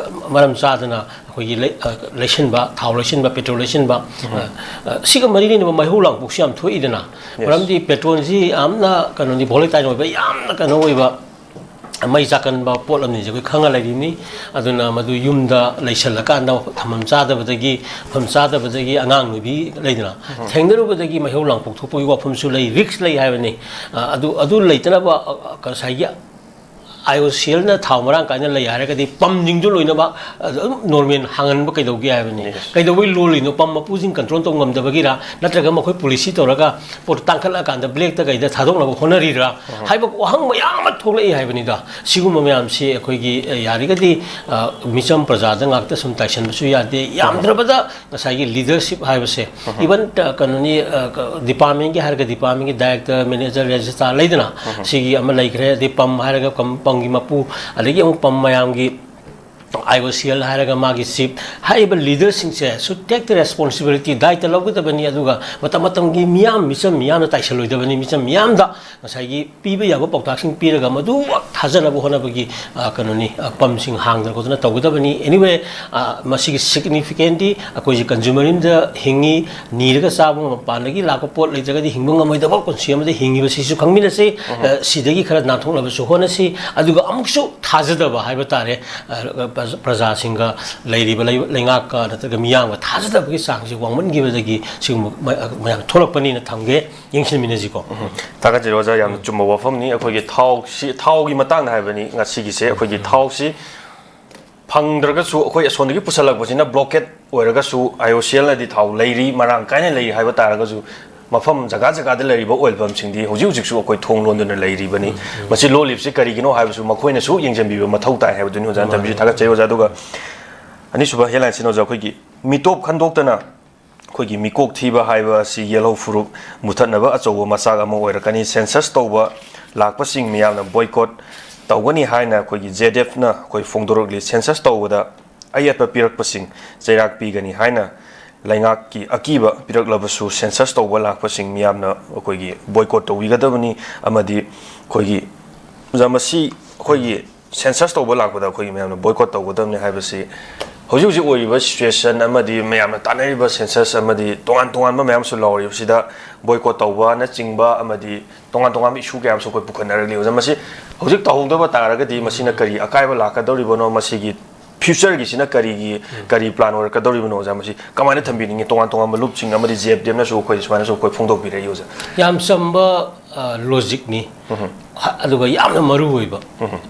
ꯃꯔꯝ ꯆꯥꯗꯅ ꯑꯩꯈꯣꯏꯒꯤ ꯂꯩ-, ꯑ, ꯂꯩꯁꯤꯟꯕ, ꯊꯥꯎ ꯂꯩꯁꯤꯟꯕ, petrol ꯂꯩꯁꯤꯟꯕ, ꯑ, ꯑ, ꯁꯤꯒ ꯃꯔꯤ ꯂꯩꯅꯕ ꯃꯩꯍꯧ ꯂꯥꯡꯄꯣꯛꯁꯨ ꯌꯥꯝ ꯊꯣꯛꯏꯗꯅ꯫ ꯃꯔꯝꯗꯤ petrolꯁꯤ ꯌꯥꯝꯅ ꯀꯩꯅꯣꯅꯤ, volatile ꯑꯣꯏꯕ, ꯌꯥꯝꯅ ꯀꯩꯅꯣ ꯑꯣꯏꯕ, ꯃꯩ ꯆꯥꯛꯀꯟꯕ ꯄꯣꯠ ꯑꯃꯅꯤꯁꯦ ꯑꯩꯈꯣꯏ ꯈꯪꯉ ꯂꯩꯔꯤꯅꯤ꯫ ꯑꯗꯨꯅ ꯃꯗꯨ ꯌꯨꯝꯗ ꯂꯩꯁꯜꯂꯀꯥꯟꯗ ꯊꯝꯐꯝ ꯆꯥꯗꯕꯗꯒꯤ, ꯃꯐꯝ ꯆꯥꯗꯕꯗꯒꯤ ꯑꯉꯥꯡ ꯅꯨꯕꯤ ꯂꯩꯗꯅ, ꯊꯦꯡꯅꯔꯨꯕꯗꯒꯤ ꯃꯩꯍꯧ ꯂꯥꯡꯄꯣꯛ ꯊꯣꯛꯄꯒꯤ ꯋꯥꯐꯝꯁꯨ ꯂꯩ, risk ꯂꯩ ꯍꯥꯏꯕꯅꯤ꯫ ꯑ, ꯑꯗꯨ, ꯑꯗꯨ ꯂꯩꯇꯅꯕ, ꯑ, ꯑ, ꯉꯁꯥꯏꯒꯤ ꯑꯥꯏ ꯑꯣ ꯁꯤ ꯑꯦꯜꯅ ꯊꯥꯎ ꯃꯔꯥꯡ ꯀꯥꯏꯅ ꯂꯩ ꯍꯥꯏꯔꯒꯗꯤ ꯄꯝꯁꯤꯡꯗꯨ ꯂꯣꯏꯅꯃꯛ ꯑꯗꯨꯝ ꯅꯣꯔꯃꯦꯜ ꯍꯥꯡꯍꯟꯕ ꯀꯩꯗꯧꯒꯦ ꯍꯥꯏꯕꯅꯤ꯫ ꯀꯩꯗꯧꯕꯩ ꯂꯣꯜꯂꯤꯅꯣ? ꯄꯝ ꯃꯄꯨꯁꯤꯡ ꯀꯟꯇ꯭ꯔꯣꯜ ꯇꯧ ꯉꯝꯗꯕꯒꯤꯔ, ꯅꯠꯇ꯭ꯔꯒ ꯃꯈꯣꯏ ꯄꯣꯂꯤꯁꯤ ꯇꯧꯔꯒ ꯄꯣꯠ ꯇꯥꯡꯈꯠꯂꯛꯑꯀꯥꯟꯗ ꯕ꯭ꯂꯦꯛꯇ ꯀꯩꯗ ꯊꯥꯗꯣꯛꯅꯕ ꯍꯣꯠꯅꯔꯤꯔꯥ ꯍꯥꯏꯕ ꯋꯥꯍꯪ ꯃꯌꯥꯝ ꯑꯃ ꯊꯣꯛꯂꯛꯏ ꯍꯥꯏꯕꯅꯤꯗ꯫ ꯁꯤꯒꯨꯝꯕ ꯃꯌꯥꯝꯁꯤ ꯑꯩꯈꯣꯏꯒꯤ, ꯑ, ꯌꯥꯔꯤꯒꯗꯤ, ꯑ, ꯃꯤꯆꯝ ꯄ꯭ꯔꯖꯥꯗ ꯉꯥꯛꯇ ꯁꯨꯝ ꯇꯥꯏꯁꯟꯕꯁꯨ ꯌꯥꯗꯦ꯫ ꯌꯥꯝꯗ꯭ꯔꯕꯗ ꯉꯁꯥꯏꯒꯤ ꯂꯤꯗꯔꯁꯤꯞ ꯍꯥꯏꯕꯁꯦ, ꯏꯚꯟ, ꯑ, ꯀꯩꯅꯣꯅꯤ, ꯑ, ꯀ-, ꯗꯤꯄꯥꯔꯠꯃꯦꯟꯒꯤ ꯍꯥꯏꯔꯒ ꯗꯤꯄꯥꯔꯠꯃꯦꯟꯒꯤ ꯗꯥꯏꯔꯦꯛꯇꯔ, ꯃꯦꯅꯦꯖꯔ, ꯔꯦꯖꯤꯁꯇ꯭ꯔꯥꯔ ꯂꯩꯗꯅ, ꯁꯤꯒꯤ ꯑꯃ ꯂꯩꯈ꯭ꯔꯦ꯫ ꯑꯗꯩ ꯄꯝ ꯍꯥꯏꯔꯒ ꯄꯝ, ꯄꯝꯒꯤ ꯃꯄꯨ, ꯑꯗꯒꯤ ꯑꯃꯨꯛ ꯄꯝ ꯃꯌꯥꯝꯒꯤ ꯑꯥꯏ ꯑꯣ ꯁꯤ ꯑꯦꯜ ꯍꯥꯏꯔꯒ ꯃꯥꯒꯤ ꯆꯤꯞ, ꯍꯥꯏꯔꯤꯕ ꯂꯤꯗꯔꯁꯤꯡꯁꯦ ꯁꯨ ꯇꯦꯛ ꯗ ꯔꯦꯁꯄꯣꯟꯁꯤꯕꯤꯂꯤꯇꯤ, ꯗꯥꯏꯇ ꯂꯧꯒꯗꯕꯅꯤ꯫ ꯑꯗꯨꯒ ꯃꯇꯝ ꯃꯇꯝꯒꯤ ꯃꯤꯌꯥꯝ, ꯃꯤꯆꯝ ꯃꯤꯌꯥꯝꯅ ꯇꯥꯏꯁꯜꯂꯣꯏꯗꯕꯅꯤ꯫ ꯃꯤꯆꯝ ꯃꯤꯌꯥꯝꯗ ꯉꯁꯥꯏꯒꯤ ꯄꯤꯕ ꯌꯥꯕ ꯄꯥꯎꯇꯥꯛꯁꯤꯡ ꯄꯤꯔꯒ ꯃꯗꯨꯃꯛ ꯊꯥꯖꯅꯕ ꯍꯣꯠꯅꯕꯒꯤ, ꯑ, ꯀꯩꯅꯣꯅꯤ, ꯑ, ꯄꯝꯁꯤꯡ ꯍꯥꯡꯗꯅ ꯈꯣꯠꯇꯅ ꯇꯧꯒꯗꯕꯅꯤ꯫ Anyway, ꯑ, ꯃꯁꯤꯒꯤ ꯁꯤꯒꯅꯤꯐꯤꯀꯦꯟꯗꯤ ꯑꯩꯈꯣꯏꯁꯤ ꯀꯟꯖꯨꯃꯔ ꯑꯃꯗ ꯍꯤꯡꯉꯤ, ꯅꯤꯔꯒ ꯆꯥꯕ, ꯃꯄꯥꯟꯗꯒꯤ ꯂꯥꯛꯄ ꯄꯣꯠ ꯂꯩꯇ꯭ꯔꯒꯗꯤ ꯍꯤꯡꯕ ꯉꯝꯃꯣꯏꯗꯕ ꯄꯨꯟꯁꯤ ꯑꯃꯗ ꯍꯤꯡꯉꯤꯕꯁꯤꯁꯨ ꯈꯪꯃꯤꯟꯅꯁꯤ꯫ ꯑ, ꯁꯤꯗꯒꯤ ꯈꯔ ꯅꯥꯟꯊꯣꯛꯅꯕꯁꯨ ꯍꯣꯠꯅꯁꯤ꯫ ꯑꯗꯨꯒ ꯑꯃꯨꯛꯁꯨ ꯊꯥꯖꯗꯕ ꯍꯥꯏꯕ ꯇꯥꯔꯦ, ꯑ, ꯄ꯭ꯔꯖꯥ-, ꯄ꯭ꯔꯖꯥꯁꯤꯡꯒ ꯂꯩꯔꯤꯕ ꯂꯩ-, ꯂꯩꯉꯥꯛꯀ ꯅꯠꯇ꯭ꯔꯒ ꯃꯤꯌꯥꯝꯒ ꯊꯥꯖꯗꯕꯒꯤ ꯆꯥꯡꯁꯤ ꯋꯥꯡꯃꯟꯈꯤꯕꯗꯒꯤ ꯁꯤꯒꯨꯝꯕ ꯃ-, ꯃꯌꯥꯝ ꯊꯣꯛꯂꯛꯄꯅꯤꯅ ꯊꯝꯒꯦ꯫ ꯌꯦꯡꯁꯤꯟꯃꯤꯟꯅꯁꯤꯀꯣ꯫ ꯎꯝ꯫ ꯊꯥꯒꯠꯆꯔꯤ ꯑꯣꯖꯥ, ꯌꯥꯝꯅ ꯆꯨꯝꯕ ꯋꯥꯐꯝꯅꯤ꯫ ꯑꯩꯈꯣꯏꯒꯤ ꯊꯥꯎꯁꯤ, ꯊꯥꯎꯒꯤ ꯃꯇꯥꯡꯗ ꯍꯥꯏꯕꯅꯤ ꯉꯁꯤꯒꯤꯁꯦ꯫ ꯑꯩꯈꯣꯏꯒꯤ ꯊꯥꯎꯁꯤ ꯐꯪꯗ꯭ꯔꯒꯁꯨ ꯑꯩꯈꯣꯏ ꯑꯁꯣꯝꯗꯒꯤ ꯄꯨꯁꯜꯂꯛꯄꯁꯤꯅ ꯕ꯭ꯂꯣꯀꯦꯠ ꯑꯣꯏꯔꯒꯁꯨ, ꯑꯥꯏ ꯑꯣ ꯁꯤ ꯑꯦꯜꯅꯗꯤ ꯊꯥꯎ ꯂꯩꯔꯤ, ꯃꯔꯥꯡ ꯀꯥꯏꯅ ꯂꯩꯔꯤ ꯍꯥꯏꯕ ꯇꯥꯔꯒꯁꯨ, ꯃꯐꯝ ꯖꯒꯥ ꯖꯒꯥꯗ ꯂꯩꯔꯤꯕ ꯑꯣꯏꯜ ꯄꯝꯁꯤꯡꯗꯤ ꯍꯧꯖꯤꯛ ꯍꯧꯖꯤꯛꯁꯨ ꯑꯩꯈꯣꯏ ꯊꯣꯡ ꯂꯣꯟꯗꯨꯅ ꯂꯩꯔꯤꯕꯅꯤ꯫ ꯎꯝ, ꯎꯝ꯫ ꯃꯁꯤ ꯂꯣꯜꯂꯤꯕꯁꯤ ꯀꯔꯤꯒꯤꯅꯣ ꯍꯥꯏꯕꯁꯨ ꯃꯈꯣꯏꯅꯁꯨ ꯌꯦꯡꯁꯤꯟꯕꯤꯕ ꯃꯊꯧ ꯇꯥꯏ ꯍꯥꯏꯕꯗꯨꯅꯤ ꯑꯣꯖꯥꯅ ꯃꯥꯅꯤ꯫ ꯊꯝꯕꯤꯔꯤꯁꯤ꯫ ꯊꯥꯒꯠꯆꯔꯤ ꯑꯣꯖꯥ꯫ ꯑꯗꯨꯒ ꯑꯅꯤꯁꯨꯕ ꯍꯦꯗꯂꯥꯏꯟꯁꯤꯅ ꯑꯣꯖꯥ, ꯑꯩꯈꯣꯏꯒꯤ ꯃꯤꯇꯣꯞ ꯈꯟꯗꯣꯛꯇꯅ ꯑꯩꯈꯣꯏꯒꯤ ꯃꯤꯀꯣꯛ ꯊꯤꯕ ꯍꯥꯏꯕ ꯑꯁꯤ ꯌꯦꯜꯍꯧ ꯐꯨꯔꯨꯞ ꯃꯨꯊꯠꯅꯕ ꯑꯆꯧꯕ ꯃꯆꯥꯛ ꯑꯃ ꯑꯣꯏꯔꯛꯀꯅꯤ꯫ ꯁꯦꯟꯁꯁ ꯇꯧꯕ ꯂꯥꯛꯄꯁꯤꯡ ꯃꯤꯌꯥꯝꯅ ꯕꯣꯏꯀꯣꯠ ꯇꯧꯒꯅꯤ ꯍꯥꯏꯅ ꯑꯩꯈꯣꯏꯒꯤ ꯖꯦꯗ ꯑꯦꯐꯅ ꯑꯩꯈꯣꯏ ꯐꯣꯡꯗꯣꯔꯛꯂꯤ꯫ ꯁꯦꯟꯁꯁ ꯇꯧꯕꯗ ꯑꯌꯦꯠꯄ ꯄꯤꯔꯛꯄꯁꯤꯡ ꯆꯩꯔꯥꯛ ꯄꯤꯒꯅꯤ ꯍꯥꯏꯅ ꯂꯩꯉꯥꯛꯀꯤ ꯑꯀꯤꯕ ꯄꯤꯔꯛꯂꯕꯁꯨ, ꯁꯦꯟꯁꯁ ꯇꯧꯕ ꯂꯥꯛꯄꯁꯤꯡ ꯃꯤꯌꯥꯝꯅ ꯑꯩꯈꯣꯏꯒꯤ ꯕꯣꯏꯀꯣꯠ ꯇꯧꯕꯤꯒꯗꯕꯅꯤ꯫ ꯑꯃꯗꯤ ꯑꯩꯈꯣꯏꯒꯤ ꯑꯣꯖꯥ, ꯃꯁꯤ ꯑꯩꯈꯣꯏꯒꯤ ꯁꯦꯟꯁꯁ ꯇꯧꯕ ꯂꯥꯛꯄꯗ ꯑꯩꯈꯣꯏꯒꯤ ꯃꯌꯥꯝꯅ ꯕꯣꯏꯀꯣꯠ ꯇꯧꯒꯗꯕꯅꯤ ꯍꯥꯏꯕꯁꯤ ꯍꯧꯖꯤꯛ ꯍꯧꯖꯤꯛ ꯑꯣꯏꯔꯤꯕ ꯁꯤꯆꯨꯋꯦꯁꯟ ꯑꯃꯗꯤ ꯃꯌꯥꯝꯅ ꯇꯥꯟꯅꯔꯤꯕ ꯁꯦꯟꯁꯁ ꯑꯃꯗꯤ ꯇꯣꯉꯥꯟ ꯇꯣꯉꯥꯟꯕ ꯃꯌꯥꯝꯁꯨ ꯂꯥꯎꯔꯤꯕꯁꯤꯗ ꯕꯣꯏꯀꯣꯠ ꯇꯧꯕꯅꯆꯤꯡꯕ ꯑꯃꯗꯤ ꯇꯣꯉꯥꯟ ꯇꯣꯉꯥꯟꯕ ꯏꯁꯨ ꯀꯌꯥ ꯑꯃꯁꯨ ꯑꯩꯈꯣꯏ ꯄꯨꯈꯠꯅꯔꯛꯂꯤ꯫ ꯑꯣꯖꯥ, ꯃꯁꯤ ꯍꯧꯖꯤꯛ ꯇꯧꯍꯧꯗꯕ ꯇꯥꯔꯒꯗꯤ ꯃꯁꯤꯅ ꯀꯔꯤ ꯑꯀꯥꯏꯕ ꯂꯥꯛꯀꯗꯧꯔꯤꯕꯅꯣ? ꯃꯁꯤꯒꯤ ꯐ꯭ꯌꯨꯆꯔꯒꯤꯁꯤꯅ ꯀꯔꯤꯒꯤ ꯀꯔꯤ ꯄ꯭ꯂꯥꯟ ꯑꯣꯏꯔꯛꯀꯗꯧꯔꯤꯕꯅꯣ ꯑꯣꯖꯥ? ꯃꯁꯤ ꯀꯃꯥꯏꯅ ꯊꯝꯕꯤꯅꯤꯡꯉꯤ? ꯇꯣꯉꯥꯟ ꯇꯣꯉꯥꯟꯕ ꯂꯨꯞꯁꯤꯡ ꯑꯃꯗꯤ ꯖꯦ ꯑꯦꯐ ꯗꯤ ꯑꯦꯝꯅꯁꯨ ꯑꯩꯈꯣꯏ ꯁꯨꯃꯥꯏꯅꯁꯨ ꯑꯩꯈꯣꯏ ꯐꯣꯡꯗꯣꯛꯄꯤꯔꯛꯏ ꯑꯣꯖꯥ꯫ ꯌꯥꯝ ꯆꯝꯕ ꯂꯣꯖꯤꯛꯅꯤ꯫ ꯑꯗꯨꯒ ꯌꯥꯝꯅ ꯃꯔꯨ ꯑꯣꯏꯕ,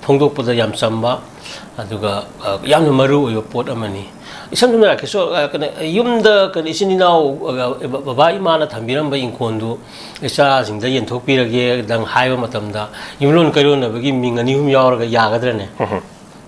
ꯐꯣꯡꯗꯣꯛꯄꯗ ꯌꯥꯝ ꯆꯝꯕ, ꯑꯗꯨꯒ ꯌꯥꯝꯅ ꯃꯔꯨ ꯑꯣꯏꯕ ꯄꯣꯠ ꯑꯃꯅꯤ꯫ ꯏꯁꯝ ꯁꯝꯅ ꯍꯥꯏꯔꯛꯀꯦ, ꯁꯣ-, ꯀꯩꯅꯣ, ꯌꯨꯝꯗ ꯀꯩꯅꯣ, ꯏꯆꯤꯟ ꯏꯅꯥꯎ, ꯕꯕꯥ ꯏꯃꯥꯅ ꯊꯝꯕꯤꯔꯝꯕ ꯏꯪꯈꯣꯜꯗꯨ ꯏꯆꯥꯁꯤꯡꯗ ꯌꯦꯟꯊꯣꯛꯄꯤꯔꯒꯦ ꯗꯪ ꯍꯥꯏꯕ ꯃꯇꯝꯗ, ꯌꯨꯝꯂꯣꯟ ꯀꯩꯔꯣꯟꯅꯕꯒꯤ ꯃꯤꯡ ꯑꯅꯤ ꯑꯍꯨꯝ ꯌꯥꯎꯔꯒ ꯌꯥꯒꯗ꯭ꯔꯅꯦ?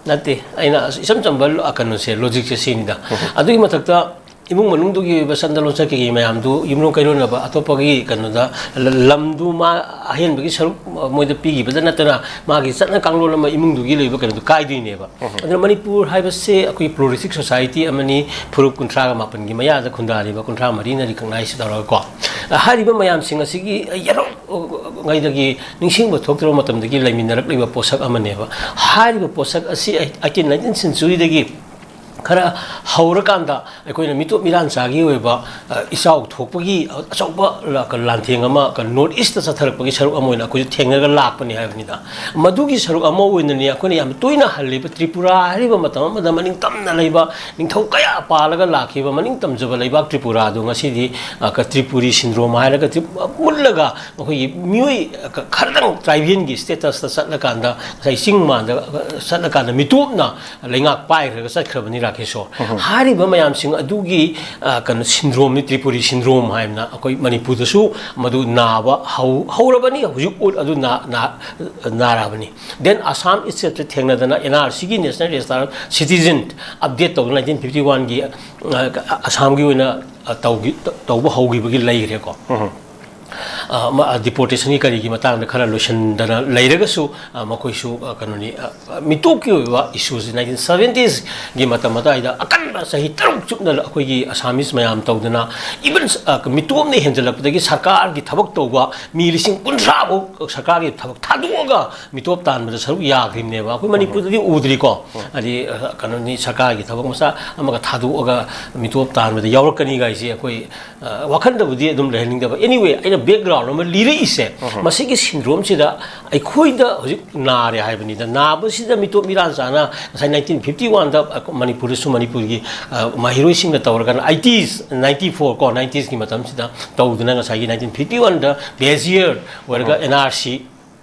ꯅꯠꯇꯦ꯫ ꯑꯩꯅ ꯏꯆꯝ ꯆꯝꯕ ꯂꯣ-, ꯀꯩꯅꯣꯁꯦ, ꯂꯣꯖꯤꯛꯁꯦ ꯁꯤꯅꯤꯗ꯫ ꯑꯗꯨꯒꯤ ꯃꯊꯛꯇ ꯏꯃꯨꯡ ꯃꯅꯨꯡꯗꯨꯒꯤ ꯑꯣꯏꯕ ꯆꯠꯅ ꯂꯣꯟꯆꯠ ꯀꯩꯀꯩ ꯃꯌꯥꯝꯗꯨ ꯌꯨꯝꯂꯣꯟ ꯀꯩꯔꯣꯟꯅꯕ ꯑꯇꯣꯞꯄꯒꯤ ꯀꯩꯅꯣꯗ, ꯂ-, ꯂꯝꯗꯨ ꯃꯥ ꯑꯍꯦꯟꯕꯒꯤ ꯁꯔꯨꯛ ꯃꯣꯏꯗ ꯄꯤꯈꯤꯕꯗ ꯅꯠꯇꯅ, ꯃꯥꯒꯤ ꯆꯠꯅ ꯀꯥꯡꯂꯣꯟ ꯑꯃ ꯏꯃꯨꯡꯗꯨꯒꯤ ꯂꯩꯕ ꯀꯩꯅꯣꯗꯨ ꯀꯥꯏꯗꯣꯏꯅꯦꯕ꯫ ꯑꯗꯨꯅ ꯃꯅꯤꯄꯨꯔ ꯍꯥꯏꯕꯁꯦ ꯑꯩꯈꯣꯏ pluralistic society ꯑꯃꯅꯤ, ꯐꯨꯔꯨꯞ ꯀꯨꯟꯊ꯭ꯔꯥꯒ ꯃꯥꯄꯟꯒꯤ ꯃꯌꯥꯗ ꯈꯨꯟꯗꯥꯔꯤꯕ ꯀꯨꯟꯊ꯭ꯔꯥ ꯃꯔꯤꯅ recognize ꯇꯧꯔꯒꯀꯣ꯫ ꯍꯥꯏꯔꯤꯕ ꯃꯌꯥꯝꯁꯤꯡ ꯑꯁꯤꯒꯤ ꯌꯥꯔꯧ ꯉꯩꯗꯒꯤ, ꯅꯤꯡꯁꯤꯡꯕ ꯊꯣꯛꯇ꯭ꯔꯕ ꯃꯇꯝꯗꯒꯤ ꯂꯩꯃꯤꯟꯅꯔꯛꯂꯤꯕ ꯄꯣꯠꯁꯛ ꯑꯃꯅꯦꯕ꯫ ꯍꯥꯏꯔꯤꯕ ꯄꯣꯠꯁꯛ ꯑꯁꯤ eighteen, nineteenth centuryꯗꯒꯤ ꯈꯔ ꯍꯧꯔꯀꯥꯟꯗ ꯑꯩꯈꯣꯏꯅ ꯃꯤꯇꯣꯞ ꯃꯤꯔꯥꯟꯆꯥꯒꯤ ꯑꯣꯏꯕ, ꯑ, ꯏꯆꯥꯎ ꯊꯣꯛꯄꯒꯤ ꯑꯆꯧꯕ ꯂ-, ꯀ-, ꯂꯥꯟꯊꯦꯡ ꯑꯃ ꯀ-, North Eastꯇ ꯆꯠꯊꯔꯛꯄꯒꯤ ꯁꯔꯨꯛ ꯑꯃ ꯑꯣꯏꯅ ꯑꯩꯈꯣꯏꯁꯨ ꯊꯦꯡꯅꯔꯒ ꯂꯥꯛꯄꯅꯤ ꯍꯥꯏꯕꯅꯤꯗ꯫ ꯃꯗꯨꯒꯤ ꯁꯔꯨꯛ ꯑꯃ ꯑꯣꯏꯅꯅꯤ ꯑꯩꯈꯣꯏꯅ ꯌꯥꯝ ꯇꯣꯏꯅ ꯍꯜꯂꯤꯕ꯫ ꯇ꯭ꯔꯤꯄꯨꯔꯥ ꯍꯥꯏꯔꯤꯕ ꯃꯇꯝ ꯑꯃꯗ ꯃꯅꯤꯡ ꯇꯝꯅ ꯂꯩꯕ, ꯅꯤꯡꯊꯧ ꯀꯌꯥ ꯄꯥꯜꯂꯒ ꯂꯥꯛꯈꯤꯕ ꯃꯅꯤꯡ ꯇꯝꯖꯕ ꯂꯩꯕꯥꯛ ꯇ꯭ꯔꯤꯄꯨꯔꯥꯗꯨ ꯉꯁꯤꯗꯤ, ꯑ, ꯀ-, ꯇ꯭ꯔꯤꯄꯨꯔꯤ syndrome ꯍꯥꯏꯔꯒ ꯇ꯭ꯔꯤꯞ-, ꯃꯨꯠꯂꯒ ꯑꯩꯈꯣꯏꯒꯤ ꯃꯤꯑꯣꯏ ꯈꯔꯗꯪ tribalꯒꯤ statusꯇ ꯆꯠꯂꯀꯥꯟꯗ, ꯉꯁꯥꯏ ꯆꯤꯡ ꯃꯥꯟꯗ ꯆꯠꯂꯀꯥꯟꯗ ꯃꯤꯇꯣꯞꯅ ꯂꯩꯉꯥꯛ ꯄꯥꯏꯈ꯭ꯔꯒ ꯆꯠꯈ꯭ꯔꯕꯅꯤ ꯔꯥꯀꯦꯁꯣꯔ꯫ ꯍꯥꯏꯔꯤꯕ ꯃꯌꯥꯝꯁꯤꯡ ꯑꯗꯨꯒꯤ, ꯑ, ꯀꯩꯅꯣ, syndromeꯅꯤ, ꯇ꯭ꯔꯤꯄꯨꯔꯤ syndrome ꯍꯥꯏꯅ ꯑꯩꯈꯣꯏ ꯃꯅꯤꯄꯨꯔꯗꯁꯨ ꯃꯗꯨ ꯅꯥꯕ ꯍꯧ-, ꯍꯧꯔꯕꯅꯤ꯫ ꯍꯧꯖꯤꯛ ꯑꯣ-, ꯑꯗꯨ ꯅꯥ-, ꯅꯥ-, ꯅꯥꯔꯕꯅꯤ꯫ Then Assam itselfꯇ ꯊꯦꯡꯅꯗꯅ N R Cꯒꯤ, National Register Citizen, update ꯇꯧꯗꯨꯅ nineteen fifty oneꯒꯤ, ꯑ, ꯑꯁꯥꯝꯒꯤ ꯑꯣꯏꯅ, ꯑ, ꯇꯧꯈꯤ-, ꯇꯧꯕ ꯍꯧꯈꯤꯕꯒꯤ ꯂꯩꯈ꯭ꯔꯦꯀꯣ꯫ ꯑ, ꯃ-, ꯑ, deportationꯒꯤ ꯀꯔꯤꯒꯤ ꯃꯇꯥꯡꯗ ꯈꯔ ꯂꯣꯏꯁꯤꯟꯗꯅ ꯂꯩꯔꯒꯁꯨ, ꯑ, ꯃꯈꯣꯏꯁꯨ, ꯑ, ꯀꯩꯅꯣꯅꯤ, ꯑ, ꯑ, ꯃꯤꯇꯣꯞꯀꯤ ꯑꯣꯏꯕ issueꯁꯤ nineteen seventiesꯒꯤ ꯃꯇꯝ ꯑꯗꯨꯋꯥꯏꯗ ꯑꯀꯟꯕ ꯆꯍꯤ ꯇꯔꯨꯛ ꯆꯨꯞꯅ ꯑꯩꯈꯣꯏꯒꯤ Assamese ꯃꯌꯥꯝ ꯇꯧꯗꯅ, even, ꯑ, ꯃꯤꯇꯣꯞꯅ ꯍꯦꯟꯖꯜꯂꯛꯄꯗꯒꯤ ꯁꯔꯀꯥꯔꯒꯤ ꯊꯕꯛ ꯇꯧꯕ ꯃꯤ ꯂꯤꯁꯤꯡ ꯀꯨꯟꯊ꯭ꯔꯥ ꯐꯥꯎ ꯁꯔꯀꯥꯔꯒꯤ ꯊꯕꯛ ꯊꯥꯗꯣꯛꯑꯒ ꯃꯤꯇꯣꯞ ꯇꯥꯟꯕꯗ ꯁꯔꯨꯛ ꯌꯥꯈ꯭ꯔꯤꯕꯅꯦꯕ꯫ ꯑꯩꯈꯣꯏ ꯃꯅꯤꯄꯨꯔꯗꯗꯤ ꯎꯗ꯭ꯔꯤꯀꯣ꯫ ꯍꯥꯏꯗꯤ, ꯑ, ꯀꯩꯅꯣꯅꯤ, ꯁꯔꯀꯥꯔꯒꯤ ꯊꯕꯛ ꯃꯆꯥ ꯑꯃꯒ ꯊꯥꯗꯣꯛꯑꯒ ꯃꯤꯇꯣꯞ ꯇꯥꯟꯕꯗ ꯌꯥꯎꯔꯛꯀꯅꯤ ꯀꯥꯏꯁꯦ ꯑꯩꯈꯣꯏ, ꯑ, ꯋꯥꯈꯜꯗꯕꯨꯗꯤ ꯑꯗꯨꯝ ꯂꯩꯍꯟꯅꯤꯡꯗꯕ꯫ Anyway, ꯑꯩꯅ background ꯑꯃ ꯂꯤꯔꯛꯏꯁꯦ, ꯃꯁꯤꯒꯤ ꯁꯤꯟꯗ꯭ꯔꯣꯝꯁꯤꯗ ꯑꯩꯈꯣꯏꯗ ꯍꯧꯖꯤꯛ ꯅꯥꯔꯦ ꯍꯥꯏꯕꯅꯤꯗ꯫ ꯅꯥꯕꯁꯤꯗ ꯃꯤꯇꯣꯞ ꯃꯤꯔꯥꯟ ꯆꯥꯅ ꯉꯁꯥꯏ ꯅꯥꯏꯟꯇꯤꯟ ꯐꯤꯐꯇꯤ ꯋꯥꯟꯗ ꯃꯅꯤꯄꯨꯔꯗꯁꯨ ꯃꯅꯤꯄꯨꯔꯒꯤ, ꯑ, ꯃꯍꯩꯔꯣꯏꯁꯤꯡꯅ ꯇꯧꯔꯒꯅ ꯑꯥꯏꯇꯤꯁ, ꯅꯥꯏꯟꯇꯤ ꯐꯣꯔ ꯀꯣ, ꯅꯥꯏꯟꯇꯤꯁꯀꯤ ꯃꯇꯝꯁꯤꯗ ꯇꯧꯗꯨꯅ ꯉꯁꯥꯏꯒꯤ ꯅꯥꯏꯟꯇꯤꯟ ꯐꯤꯐꯇꯤ ꯋꯥꯟꯗ ꯕꯦꯁ ꯌꯔ ꯑꯣꯏꯔꯒ ꯑꯦꯟ ꯑꯥꯔ ꯁꯤ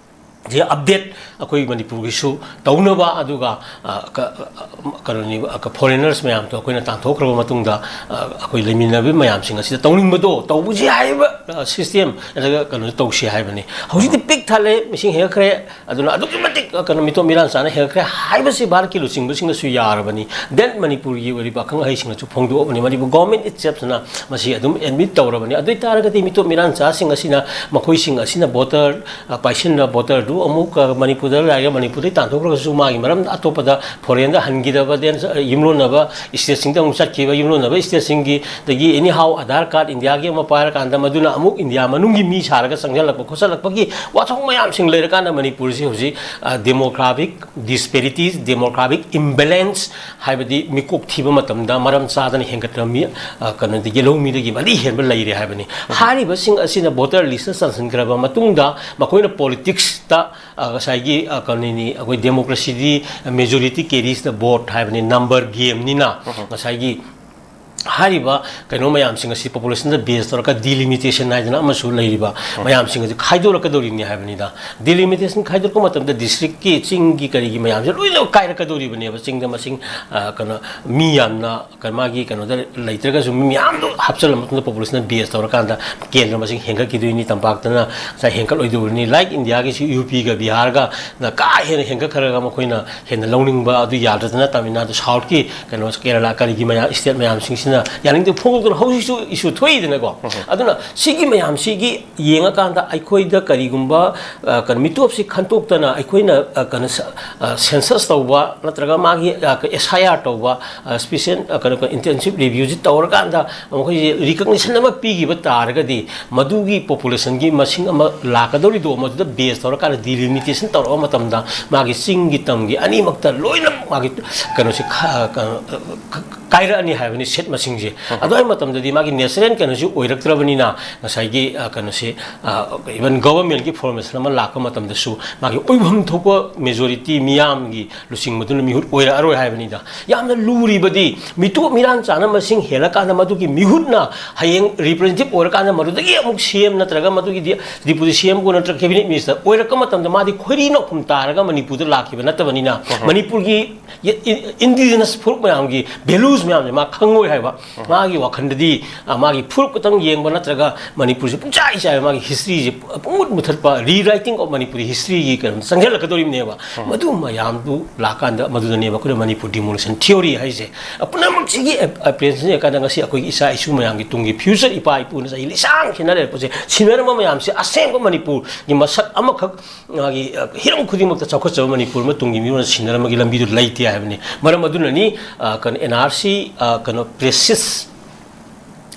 ꯁꯤ ꯑꯞꯗꯦꯠ ꯑꯩꯈꯣꯏ ꯃꯅꯤꯄꯨꯔꯒꯤꯁꯨ ꯇꯧꯅꯕ, ꯑꯗꯨꯒ, ꯑ, ꯀ-, ꯑ, ꯀꯩꯅꯣꯅꯤ, ꯑ, ꯀ-, ꯐꯣꯔꯦꯅꯔꯁ ꯃꯌꯥꯝꯗꯣ ꯑꯩꯈꯣꯏꯅ ꯇꯥꯟꯊꯣꯛꯈ꯭ꯔꯕ ꯃꯇꯨꯡꯗ, ꯑ, ꯑꯩꯈꯣꯏ ꯂꯩꯃꯤꯟꯅꯕ ꯃꯌꯥꯝꯁꯤꯡ ꯑꯁꯤꯗ ꯇꯧꯅꯤꯡꯕꯗꯣ ꯇꯧꯕꯁꯤ ꯍꯥꯏꯔꯤꯕ, ꯑ, ꯁꯤꯁꯇꯦꯝ ꯅꯠꯇ꯭ꯔꯒ ꯀꯩꯅꯣꯁꯦ ꯇꯧꯁꯤ ꯍꯥꯏꯕꯅꯤ꯫ ꯍꯧꯖꯤꯛꯇꯤ ꯄꯤꯛ ꯊꯜꯂꯦ, ꯃꯤꯁꯤꯡ ꯍꯦꯟꯒꯠꯈ꯭ꯔꯦ, ꯑꯗꯨꯅ ꯑꯗꯨꯛꯀꯤ ꯃꯇꯤꯛ, ꯑ, ꯀꯩꯅꯣ, ꯃꯤꯇꯣꯞ ꯃꯤꯔꯥꯟ ꯆꯥꯅ ꯍꯦꯟꯒꯠꯈ꯭ꯔꯦ ꯍꯥꯏꯕꯁꯤ ꯚꯥꯔꯠꯀꯤ ꯂꯨꯆꯤꯡꯕꯁꯤꯡꯅꯁꯨ ꯌꯥꯔꯕꯅꯤ꯫ ꯗꯦꯟ ꯃꯅꯤꯄꯨꯔꯒꯤ ꯑꯣꯏꯔꯤꯕ ꯑꯈꯪ ꯑꯍꯩꯁꯤꯡꯅꯁꯨ ꯐꯣꯡꯗꯣꯛꯑꯕꯅꯤ, ꯃꯅꯤꯄꯨꯔ ꯒꯣꯔꯃꯦꯟ ꯏꯠꯁꯦꯜꯐꯅ ꯃꯁꯤ ꯑꯗꯨꯝ ꯑꯦꯗꯃꯤꯠ ꯇꯧꯔꯕꯅꯤ꯫ ꯑꯗꯨ ꯑꯣꯏꯇꯥꯔꯒꯗꯤ ꯃꯤꯇꯣꯞ ꯃꯤꯔꯥꯟ ꯆꯥꯁꯤꯡ ꯑꯁꯤꯅ, ꯃꯈꯣꯏꯁꯤꯡ ꯑꯁꯤꯅ ꯚꯣꯇꯔ, ꯑ, ꯄꯥꯏꯁꯤꯟꯕ ꯚꯣꯇꯔꯗꯨ ꯑꯃꯨꯛ, ꯑ, ꯃꯅꯤꯄꯨꯔꯗ ꯂꯥꯛꯑꯒ ꯃꯅꯤꯄꯨꯔꯗꯒꯤ ꯇꯥꯟꯊꯣꯛꯈ꯭ꯔꯒꯁꯨ ꯃꯥꯒꯤ ꯃꯔꯝꯗ ꯑꯇꯣꯞꯄꯗ ꯐꯣꯔꯦꯟꯗ ꯍꯟꯈꯤꯗꯕ, ꯗꯦꯟ, ꯑ, ꯌꯨꯝꯂꯣꯟꯅꯕ ꯁ꯭ꯇꯦꯠꯁꯤꯡꯗ ꯑꯃꯨꯛ ꯆꯠꯈꯤꯕ, ꯌꯨꯝꯂꯣꯟꯅꯕ ꯁ꯭ꯇꯦꯠꯁꯤꯡꯒꯤꯗꯒꯤ ꯑꯦꯅꯤ ꯍꯥꯎ ꯑꯙꯥꯔ ꯀꯥꯔꯗ ꯏꯟꯗꯤꯌꯥꯒꯤ ꯑꯃ ꯄꯥꯏꯔꯀꯥꯟꯗ ꯃꯗꯨꯅ ꯑꯃꯨꯛ ꯏꯟꯗꯤꯌꯥ ꯃꯅꯨꯡꯒꯤ ꯃꯤ ꯁꯥꯔꯒ ꯆꯪꯁꯤꯜꯂꯛꯄ ꯈꯣꯠꯆꯜꯂꯛꯄꯒꯤ ꯋꯥꯊꯣꯛ ꯃꯌꯥꯝꯁꯤꯡ ꯂꯩꯔꯀꯥꯟꯗ ꯃꯅꯤꯄꯨꯔꯁꯤ ꯍꯧꯖꯤꯛ, ꯑ, ꯗꯦꯃꯣꯒ꯭ꯔꯥꯐꯤꯛ ꯗꯤꯁꯄꯦꯔꯤꯇꯤꯁ, ꯗꯦꯃꯣꯒ꯭ꯔꯥꯐꯤꯛ ꯏꯝꯕꯦꯂꯦꯟꯁ, ꯍꯥꯏꯕꯗꯤ ꯃꯤꯀꯣꯛ ꯊꯤꯕ ꯃꯇꯝꯗ ꯃꯔꯝ ꯆꯥꯗꯅ ꯍꯦꯟꯒꯠꯂꯝꯃꯤ, ꯑ, ꯀꯩꯅꯣꯗꯒꯤ ꯂꯧꯃꯤꯗꯒꯤ ꯃꯔꯤ ꯍꯦꯟꯕ ꯂꯩꯔꯦ ꯍꯥꯏꯕꯅꯤ꯫ ꯍꯥꯏꯔꯤꯕꯁꯤꯡ ꯑꯁꯤꯅ ꯚꯣꯇꯔ ꯂꯤꯁꯇ ꯆꯟꯁꯤꯟꯈ꯭ꯔꯕ ꯃꯇꯨꯡꯗ ꯃꯈꯣꯏꯅ ꯄꯣꯂꯤꯇꯤꯛꯁꯇ, ꯑ, ꯉꯁꯥꯏꯒꯤ, ꯑ, ꯀꯩꯅꯣꯅꯤ, ꯑꯩꯈꯣꯏ ꯗꯦꯃꯣꯀ꯭ꯔꯦꯁꯤꯗꯤ majority carries the vote ꯍꯥꯏꯕꯅꯤ, ꯅꯝꯕꯔ ꯒꯦꯝꯅꯤꯅ ꯉꯁꯥꯏꯒꯤ ꯍꯥꯏꯔꯤꯕ ꯀꯩꯅꯣ ꯃꯌꯥꯝꯁꯤꯡ ꯑꯁꯤ ꯄꯣꯄꯨꯂꯦꯁꯟꯗ ꯕꯦꯁ ꯇꯧꯔꯒ ꯗꯤꯂꯤꯃꯤꯇꯦꯁꯟ ꯍꯥꯏꯗꯅ ꯑꯃꯁꯨ ꯂꯩꯔꯤꯕ ꯃꯌꯥꯝꯁꯤꯡ ꯑꯁꯤ ꯈꯥꯏꯗꯣꯔꯛꯀꯗꯧꯔꯤꯕꯅꯤ ꯍꯥꯏꯕꯅꯤꯗ꯫ ꯗꯤꯂꯤꯃꯤꯇꯦꯁꯟ ꯈꯥꯏꯗꯣꯔꯛꯄ ꯃꯇꯝꯗ ꯗꯤꯁꯇ꯭ꯔꯤꯛꯀꯤ ꯆꯤꯡꯒꯤ ꯀꯔꯤꯒꯤ ꯃꯌꯥꯝꯁꯦ ꯂꯣꯏꯅ ꯀꯥꯏꯔꯛꯀꯗꯧꯔꯤꯕꯅꯦꯕ꯫ ꯆꯤꯡꯗ ꯃꯁꯤꯡ, ꯑ, ꯀꯩꯅꯣ, ꯃꯤ ꯌꯥꯝꯅ ꯀ-, ꯃꯥꯒꯤ ꯀꯩꯅꯣꯗ ꯂꯩꯇ꯭ꯔꯒꯁꯨ ꯃꯤ ꯃꯌꯥꯝꯗꯣ ꯍꯥꯞꯆꯤꯜꯂ ꯃꯇꯨꯡꯗ ꯄꯣꯄꯨꯂꯦꯁꯟꯗ ꯕꯦꯁ ꯇꯧꯔꯀꯥꯟꯗ ꯀꯦꯟꯗ꯭ꯔ ꯃꯁꯤꯡ ꯍꯦꯟꯒꯠꯈꯤꯗꯣꯏꯅꯤ, ꯇꯝꯄꯥꯛꯇꯅ ꯉꯁꯥꯏ ꯍꯦꯟꯒꯠꯂꯣꯏꯗꯧꯔꯤꯅꯤ꯫ ꯂꯥꯏꯛ ꯏꯟꯗꯤꯌꯥꯒꯤꯁꯤ ꯌꯨ ꯄꯤꯒ ꯕꯤꯍꯥꯔꯒꯅ ꯀꯥ ꯍꯦꯟꯅ ꯍꯦꯟꯒꯠꯈ꯭ꯔꯒ ꯃꯈꯣꯏꯅ ꯍꯦꯟꯅ ꯂꯧꯅꯤꯡꯕ ꯑꯗꯨ ꯌꯥꯗꯗꯅ ꯇꯥꯃꯤꯜ ꯅꯥꯗꯨ, ꯁꯥꯎꯠꯀꯤ ꯀꯩꯅꯣ, ꯀꯦꯔꯂꯥ ꯀꯔꯤꯒꯤ ꯃꯌꯥꯝ, ꯁ꯭ꯇꯦꯠ ꯃꯌꯥꯝꯁꯤꯡꯁꯤꯅ ꯌꯥꯅꯤꯡꯗꯕ ꯐꯣꯡꯗꯣꯛꯇꯅ ꯍꯧꯖꯤꯛꯁꯨ ꯏꯁꯨ ꯊꯣꯛꯏꯗꯅꯀꯣ꯫ ꯑꯗꯨꯅ ꯁꯤꯒꯤ ꯃꯌꯥꯝꯁꯤꯒꯤ ꯌꯦꯡꯉꯀꯥꯟꯗ ꯑꯩꯈꯣꯏꯗ ꯀꯔꯤꯒꯨꯝꯕ, ꯑ, ꯀꯩꯅꯣ, ꯃꯤꯇꯣꯞꯁꯤ ꯈꯟꯇꯣꯛꯇꯅ ꯑꯩꯈꯣꯏꯅ, ꯑ, ꯀꯩꯅꯣ, ꯁ-, ꯑ, ꯁꯦꯟꯁꯁ ꯇꯧꯕ ꯅꯠꯇ꯭ꯔꯒ ꯃꯥꯒꯤ, ꯑ, ꯑꯦꯁ ꯑꯥꯏ ꯑꯥꯔ ꯇꯧꯕ, ꯑ, ꯁ꯭ꯄꯤꯁꯦꯜ, ꯑ, ꯀꯩꯅꯣ, ꯏꯟꯇꯦꯟꯁꯤꯞ ꯔꯤꯚ꯭ꯌꯨꯁꯤ ꯇꯧꯔꯀꯥꯟꯗ ꯃꯈꯣꯏꯁꯦ ꯔꯤꯀꯛꯅꯤꯁꯟ ꯑꯃ ꯄꯤꯈꯤꯕ ꯇꯥꯔꯒꯗꯤ ꯃꯗꯨꯒꯤ ꯄꯣꯄꯨꯂꯦꯁꯟꯒꯤ ꯃꯁꯤꯡ ꯑꯃ ꯂꯥꯛꯀꯗꯧꯔꯤꯗꯣ ꯃꯗꯨꯗ ꯕꯦꯁ ꯇꯧꯔꯀꯥꯟꯗ ꯗꯤꯂꯤꯃꯤꯇꯦꯁꯟ ꯇꯧꯔꯛꯄ ꯃꯇꯝꯗ ꯃꯥꯒꯤ ꯆꯤꯡꯒꯤ ꯇꯝꯒꯤ ꯑꯅꯤꯃꯛꯇ ꯂꯣꯏꯅꯃꯛ ꯃꯥꯒꯤ ꯀꯩꯅꯣꯁꯦ ꯈ-, ꯀꯩꯅꯣ, ꯈ-, ꯀꯥꯏꯔꯛꯑꯅꯤ ꯍꯥꯏꯕꯅꯤ ꯁꯤꯠ ꯃꯁꯤꯡꯁꯦ꯫ ꯑꯗꯨ ꯍꯥꯏ ꯃꯇꯝꯗꯗꯤ ꯃꯥꯒꯤ natural ꯀꯩꯅꯣꯁꯤ ꯑꯣꯏꯔꯛꯇ꯭ꯔꯕꯅꯤꯅ, ꯉꯁꯥꯏꯒꯤ, ꯑ, ꯀꯩꯅꯣꯁꯤ, ꯑ, even government ꯀꯤ formation ꯑꯃ ꯂꯥꯛꯄ ꯃꯇꯝꯗꯁꯨ ꯃꯥꯒꯤ ꯑꯣꯏꯐꯝ ꯊꯣꯛꯄ majority ꯃꯤꯌꯥꯝꯒꯤ ꯂꯨꯆꯤꯡꯕꯗꯨꯅ ꯃꯤꯍꯨꯠ ꯑꯣꯏꯔꯛꯑꯔꯣꯏ ꯍꯥꯏꯕꯅꯤꯗ꯫ ꯌꯥꯝꯅ ꯂꯨꯔꯤꯕꯗꯤ ꯃꯤꯇꯣꯞ ꯃꯤꯔꯥꯟ ꯆꯥꯅ ꯃꯁꯤꯡ ꯍꯦꯜꯂꯀꯥꯟꯗ ꯃꯗꯨꯒꯤ ꯃꯤꯍꯨꯠꯅ ꯍꯌꯦꯡ representative ꯑꯣꯏꯔꯀꯥꯟꯗ ꯃꯗꯨꯗꯒꯤ ꯑꯃꯨꯛ C M ꯅꯠꯇ꯭ꯔꯒ ꯃꯗꯨꯒꯤ ꯗꯤ-, Deputy C M ꯒꯨꯝꯕ ꯅꯠꯇ꯭ꯔꯒ Cabinet Minister ꯑꯣꯏꯔꯛꯄ ꯃꯇꯝꯗ ꯃꯥꯗꯤ ꯈꯣꯏꯔꯤ ꯅꯥꯎꯐꯝ ꯇꯥꯔꯒ ꯃꯅꯤꯄꯨꯔꯗ ꯂꯥꯛꯈꯤꯕ ꯅꯠꯇꯕꯅꯤꯅ, ꯃꯅꯤꯄꯨꯔꯒꯤ ꯏ-, ꯏ-, indigenous ꯐꯨꯔꯨꯞ ꯃꯌꯥꯝꯒꯤ values ꯃꯌꯥꯝꯁꯦ ꯃꯥ ꯈꯪꯉꯣꯏ ꯍꯥꯏꯕ꯫ ꯃꯥꯒꯤ ꯋꯥꯈꯜꯗꯗꯤ, ꯑ, ꯃꯥꯒꯤ ꯐꯨꯔꯨꯞ ꯈꯛꯇꯪ ꯌꯦꯡꯕ ꯅꯠꯇ꯭ꯔꯒ ꯃꯅꯤꯄꯨꯔꯁꯦ ꯄꯨꯡꯆꯥꯏ ꯆꯥꯏꯕ, ꯃꯥꯒꯤ history ꯁꯦ ꯄꯨꯡꯃꯨꯠ ꯃꯨꯊꯠꯄ, rewriting of Manipuri history ꯒꯤ ꯀꯩꯅꯣ ꯆꯪꯁꯤꯜꯂꯛꯀꯗꯧꯔꯤꯕꯅꯦꯕ꯫ ꯃꯗꯨ ꯃꯌꯥꯝꯗꯨ ꯂꯥꯛꯀꯥꯟꯗ ꯃꯗꯨꯗꯅꯦꯕ ꯑꯩꯈꯣꯏꯅ Manipur demolition theory ꯍꯥꯏꯁꯦ꯫ ꯑ, ꯄꯨꯝꯅꯃꯛꯁꯤꯒꯤ ap-, apprehension ꯂꯩꯔꯀꯥꯟꯗ ꯉꯁꯤ ꯑꯩꯈꯣꯏꯒꯤ ꯏꯆꯥ ꯏꯁꯨ ꯃꯌꯥꯝꯒꯤ ꯇꯨꯡꯒꯤ future, ꯏꯄꯥ ꯏꯄꯨꯅ ꯆꯍꯤ ꯂꯤꯁꯥꯡ ꯁꯤꯟꯅ ꯂꯩꯔꯛꯄꯁꯦ, ꯁꯤꯟꯅꯔꯝꯕ ꯃꯌꯥꯝꯁꯦ ꯑꯁꯦꯡꯕ ꯃꯅꯤꯄꯨꯔꯒꯤ ꯃꯁꯛ ꯑꯃꯈꯛ ꯃꯥꯒꯤ, ꯑ, ꯍꯤꯔꯝ ꯈꯨꯗꯤꯡꯃꯛꯇ ꯆꯥꯎꯈꯠꯆꯕ ꯃꯅꯤꯄꯨꯔ ꯑꯃ ꯇꯨꯡꯒꯤ ꯃꯤꯔꯣꯜꯅ ꯁꯤꯟꯅꯔꯝꯕꯒꯤ ꯂꯝꯕꯤꯗꯨ ꯂꯩꯇꯦ ꯍꯥꯏꯕꯅꯤ꯫ ꯃꯔꯝ ꯑꯗꯨꯅꯅꯤ, ꯑ, ꯀꯩꯅꯣ, N R C, ꯑ, ꯀꯩꯅꯣ, ꯄ꯭ꯔꯦꯁꯤꯁ,